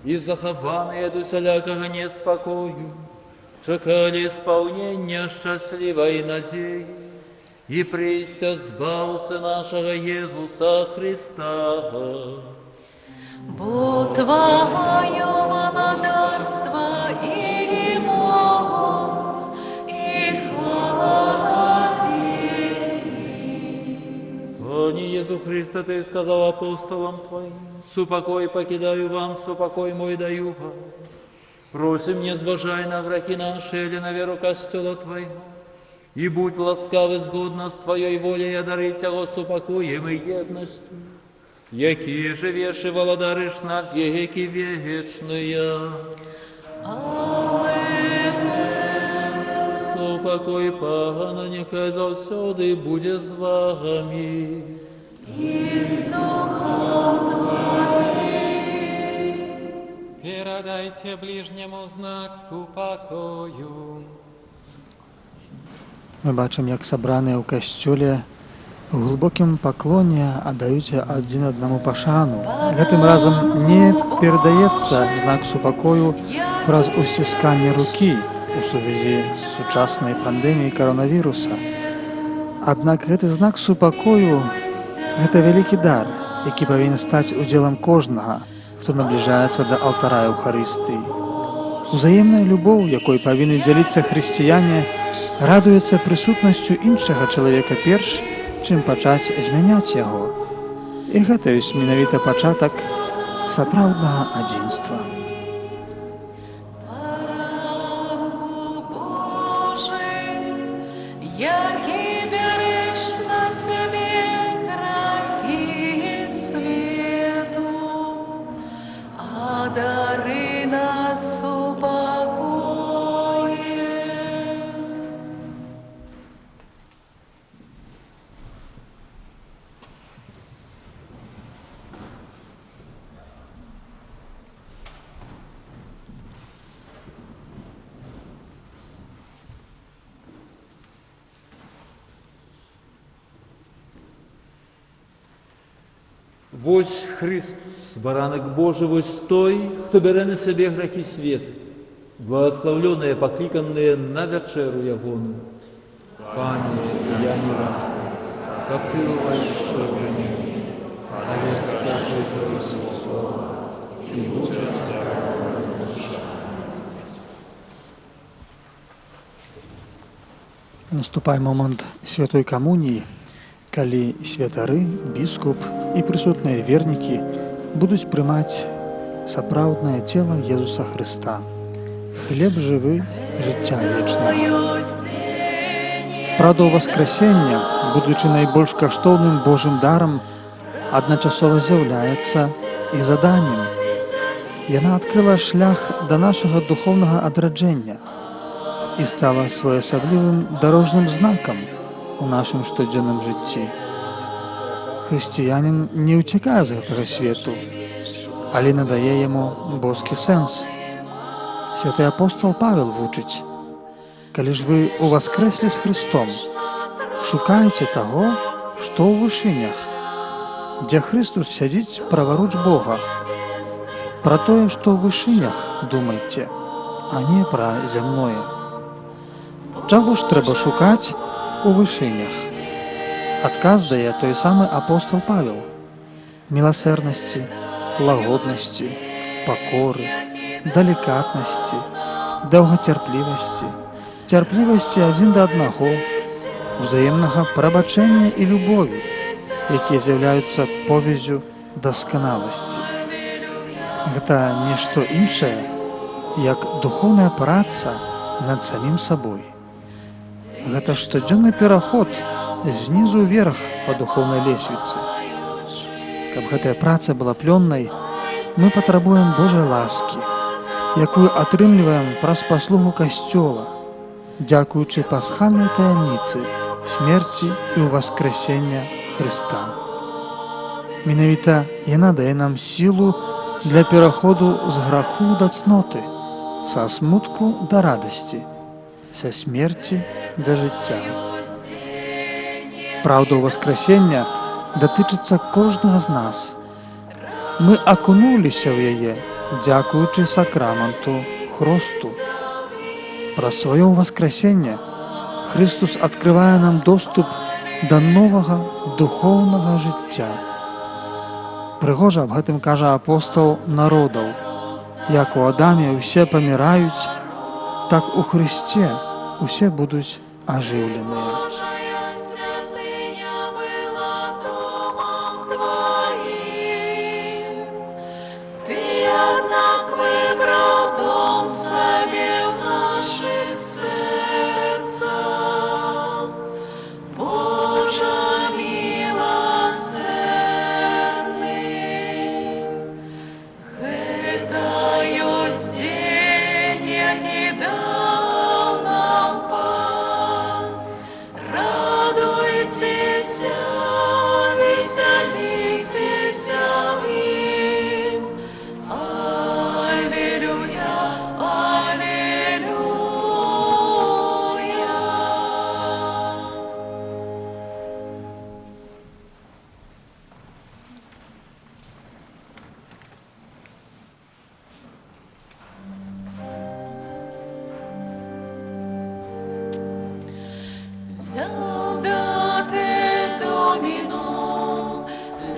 і захаваныя ад усялякага неспакою, чакалі спаўнення шчаслівай надзеі і прыйсця Збаўцы нашага Езуса Хрыста. Бо Тваё валадарства і моц, і хвала навекі. Пане Езу Хрысце, Ты сказаў апосталам Тваім: «Супакой пакідаю вам, супакой мой даю вам». Просім, не зважай на грахі нашы, але на веру Касцёла Твайго, і будзь ласкавы згодна з Тваёй воляй адарыць яго супакоем і еднасцю, які жывеш і валадарыш на векі вечныя. Амэн. Супакой Пана няхай заўсёды будзе з вамі. І з духам Тваім. Перадайце бліжняму знак супакою. Мы бачым, як сабраныя ў касцёле у глыбокім паклоне аддаюць адзін аднаму пашану. Гэтым разам не перадаецца знак супакою праз усцісканне рукі у сувязі з сучаснай пандэміяй каронавіруса. Аднак гэты знак супакою гэта вялікі дар, які павінен стаць удзелам кожнага, хто набліжаецца да алтара Эўхарыстыі. Узаемная любоў, якой павінны дзяліцца хрысціяне, радуецца прысутнасцю іншага чалавека перш, чым пачаць змяняць яго. І гэта ёсць менавіта пачатак сапраўднага адзінства. Баранку Божы, які бярэш на сябе грахі свету, адары нас супакоем. Вось Хрыстус, Баранак Божы, вось той, хто бярэ на сябе грахі свету, благаслаўлёныя, пакліканыя на вячэру Ягоную. Пане, я не рад, каб Ты ўвайшоў у мяне, але скажы толькі слова, і будзе здарова душа. Наступае момант святой камуніі, калі святары, біскуп і прысутныя вернікі будуць прымаць сапраўднае цела Езуса Хрыста. Хлеб жывы, жыцця вечнага. Праўда ўваскрасення, будучы найбольш каштоўным Божым дарам, адначасова з'яўляецца і заданнем. Яна адкрыла шлях да нашага духоўнага адраджэння і стала своеасаблівым дарожным знакам у нашым штодзённым жыцці. Хрысціянін не ўцякае з гэтага свету, але надае яму боскі сэнс. Святы апостал Павел вучыць: калі ж вы ўваскрэслі з Хрыстом, шукайце таго, што ў вышынях, дзе Хрыстус сядзіць праваруч Бога. Пра тое, што ў вышынях, думайце, а не пра зямное. Чаго ж трэба шукаць у вышынях? Адказ дае той самы апостал Павел: міласэрнасці, лагоднасці, пакоры, далікатнасці, доўгацярплівасці, цярплівасці адзін да аднаго, узаемнага прабачэння і любові, якія з'яўляюцца повяззю дасканаласці. Гэта нешто іншае, як духоўная праца над самім сабой. Гэта штодзённы пераход знізу ўверх па духоўнай лесвіцы. Каб гэтая праца была плённай, мы патрабуем Божай ласкі, якую атрымліваем праз паслугу Касцёла, дзякуючы пасхальнай таямніцы смерці і ўваскрасення Хрыста. Менавіта яна дае нам сілу для пераходу з граху да цноты, са смутку да радасці, са смерці да жыцця. Праўда ўваскрасення датычыцца кожнага з нас. Мы акунуліся ў яе, дзякуючы сакраманту хросту. Праз сваё ўваскрасенне Хрыстус адкрывае нам доступ да новага духоўнага жыцця. Прыгожа аб гэтым кажа апостал народаў. Як у Адаме ўсе паміраюць, так у Хрысце усе будуць ажыўленыя. Святыня была домом Твоим. Ты, однак, выбрал дом себе в наших сердцах. Боже милосердный, это есть день, який дал нам Пан. Радуйтесь, веселитесь в ним. Аллилуйя, аллилуйя. Laudate Dominum,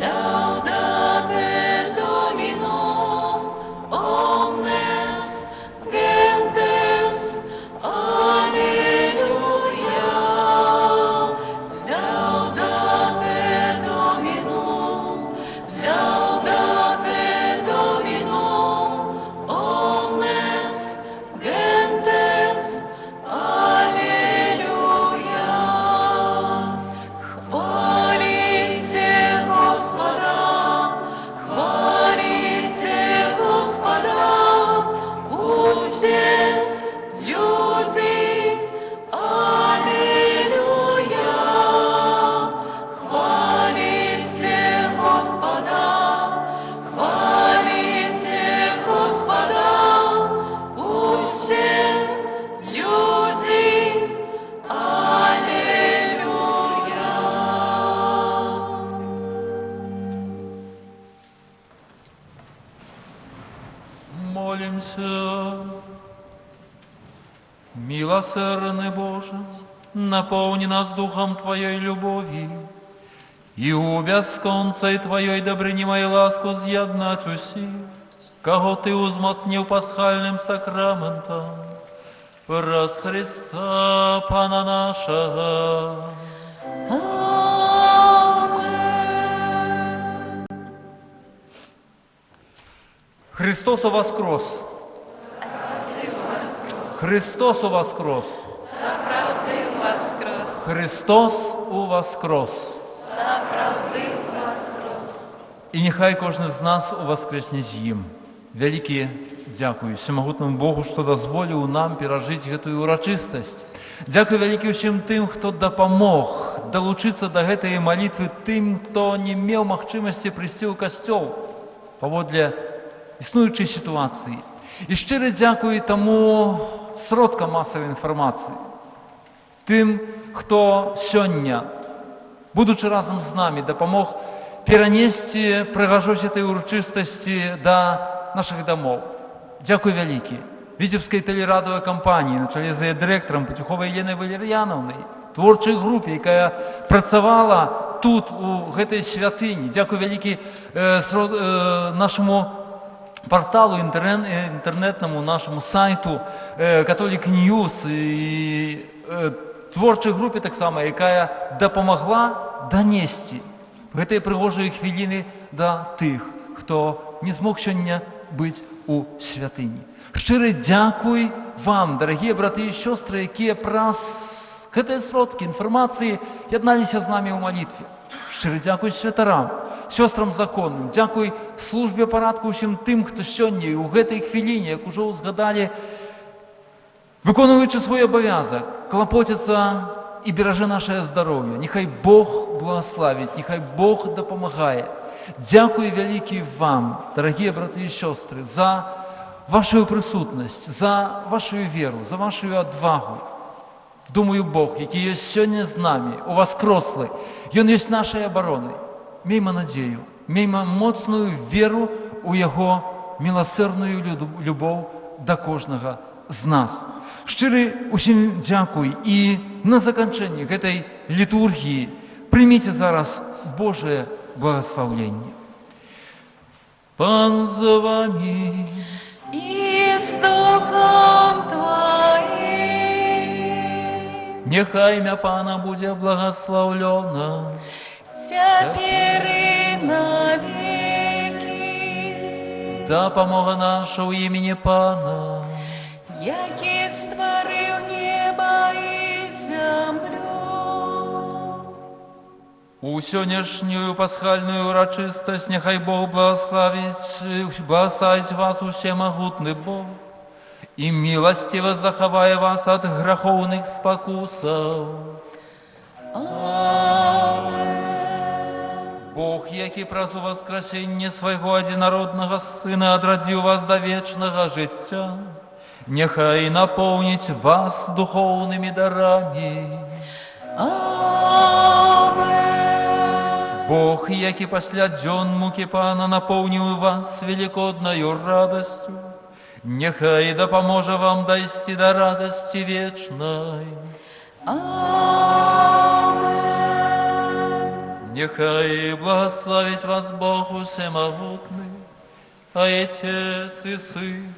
laudate Dominum, omnes gentes, alleluia. Laudate Dominum, laudate Dominum, omnes gentes, аллилуйя. Хвалите Господа, хвалите Господа, все люди, аллилуйя. Хвалите Господа, хвалите Господа, все люди, аллилуйя. Молимся. Милосердный Боже, наполни нас духом Твоей любови, и у бясконцай Твоей добрыни май ласку з'яднаць усіх, кого Ты узмацніў пасхальным сакраментам, праз Христа, Пана нашага. Христос воскрес! Христос воскрес! Сапраўды воскрес! Христос воскрес! Сапраўды воскрес! І нехай кожны з нас уваскрэсне з ім. Вялікі дзякуй усемагутнаму Богу, што дазволіў нам перажыць гэтую урачыстасць. Дзякуй вялікі ўсім тым, хто дапамог далучыцца да гэтай малітвы тым, хто не меў магчымасці прыйсці ў касцёл паводле існуючай сітуацыі. І шчыры дзякуй таму сродкам масавай інфармацыі, тым, хто сёння, будучы разам з намі, дапамог перанесці прыгажосць этой урачыстасці да нашых дамоў. Дзякуй вялікі Віцебскай тэлерадыёкампаніі на чале з яе дырэктарам Пацюховай Еленай Валер'янаўнай, творчай групе, якая працавала тут, у гэтай святыні. Дзякуй вялікі нашаму порталу інтэрнетнаму, нашаму сайту Католік Ньюс і творчай групе таксама, якая дапамагла данесці гэтыя прыгожыя хвіліны да тых, хто не змог сёння быць у святыні. Шчыры дзякуй вам, дарагія браты і сёстры, якія праз гэтыя сродкі інфармацыі ядналіся з намі ў малітве. Шчыры дзякуй святарам, сёстрам законным, дзякуй службе парадку ўсім тым, хто сёння і ў гэтай хвіліне, як ужо ўзгадалі, выконваючы свой абавязак, клапоціцца і беражэ нашае здароўе. Няхай Бог благаславіць, няхай Бог дапамагае. Дзякуй вялікі вам, дарагія браты і сёстры, за вашу прысутнасць, за вашу веру, за вашу адвагу. Думаю, Бог, які ёсць сёння з намі, уваскрослы, Ён ёсць нашай абаронай. Мейма надзею, мейма моцную веру ў Яго міласэрную любоў да кожнага з нас. Шчыры усім дзякуй і на заканчэнні гэтай літургіі прыміце зараз Божае благаслаўленне. Пан з вамі. І з духам Тваім. Няхай імя Пана будзе благаслаўлёна. Цяпер і навекі. Дапамога наша ў імені Пана, які стварыў неба і зямлю. У сённяшнюю пасхальную урачыстасць няхай Бог благаславіць вас усемагутны Бог і міласціва захавае вас ад грахоўных спакусаў. Амэн. Бог, які праз уваскрасенне свайго адзінароднага Сына адрадзіў вас да вечнага жыцця, няхай напоўніць вас духоўнымі дарамі. Амэн. Бог, які пасля дзён мукі Пана напоўніў вас велікоднаю радасцю, няхай дапаможа вам дайсці да радасці вечнай. Амэн. Няхай благаславіць вас Бог усемагутны, Айцец і Сын,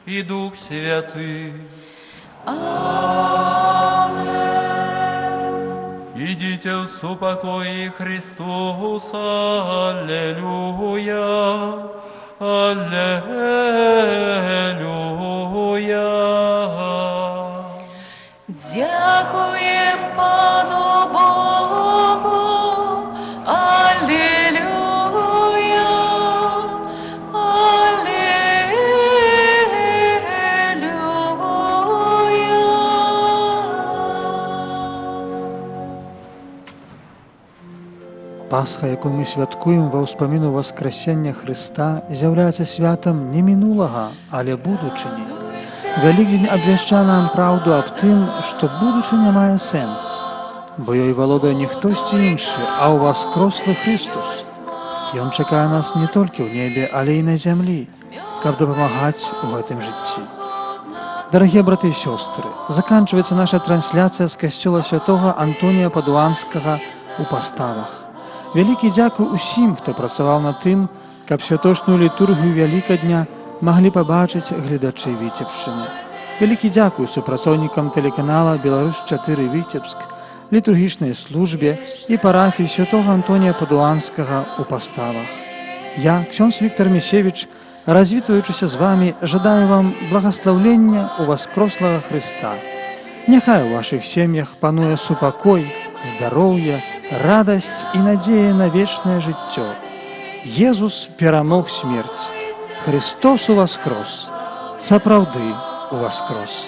і Дух Святы. Амэн. Ідзіце ў супакоі Хрыстуса. Алелюя, алелюя. Дзякуем Пану Богу. Алелюя, алелюя. Пасха, якую мы святкуем ва ўспаміну Уваскрасення Хрыста, з'яўляецца святам не мінулага, але будучыні. Вялікдзень абвяшчае нам праўду аб тым, што будучыня мае сэнс, бо ёй валодае не хтосьці іншы, а ўваскрослы Хрыстус. Ён чакае нас не толькі ў небе, але і на зямлі, каб дапамагаць у гэтым жыцці. Дарагія браты і сёстры, заканчваецца наша трансляцыя з касцёла святога Антонія Падуанскага ў Паставах. Вялікі дзякуй усім, хто працаваў над тым, каб святочную літургію Вялікадня маглі пабачыць гледачы Віцебшчыны. Вялікі дзякуй супрацоўнікам тэлеканала «Беларусь-4 Віцебск», літургічнай службе і парафіі святога Антонія Падуанскага ў Паставах. Я, ксёндз Віктар Місевіч, развітваючыся з вамі, жадаю вам благаслаўлення ўваскрослага Хрыста. Няхай у вашых сем'ях пануе супакой, здароўе, радасць і надзея на вечнае жыццё. Езус перамог смерць. Хрыстос уваскрос. Сапраўды уваскрос.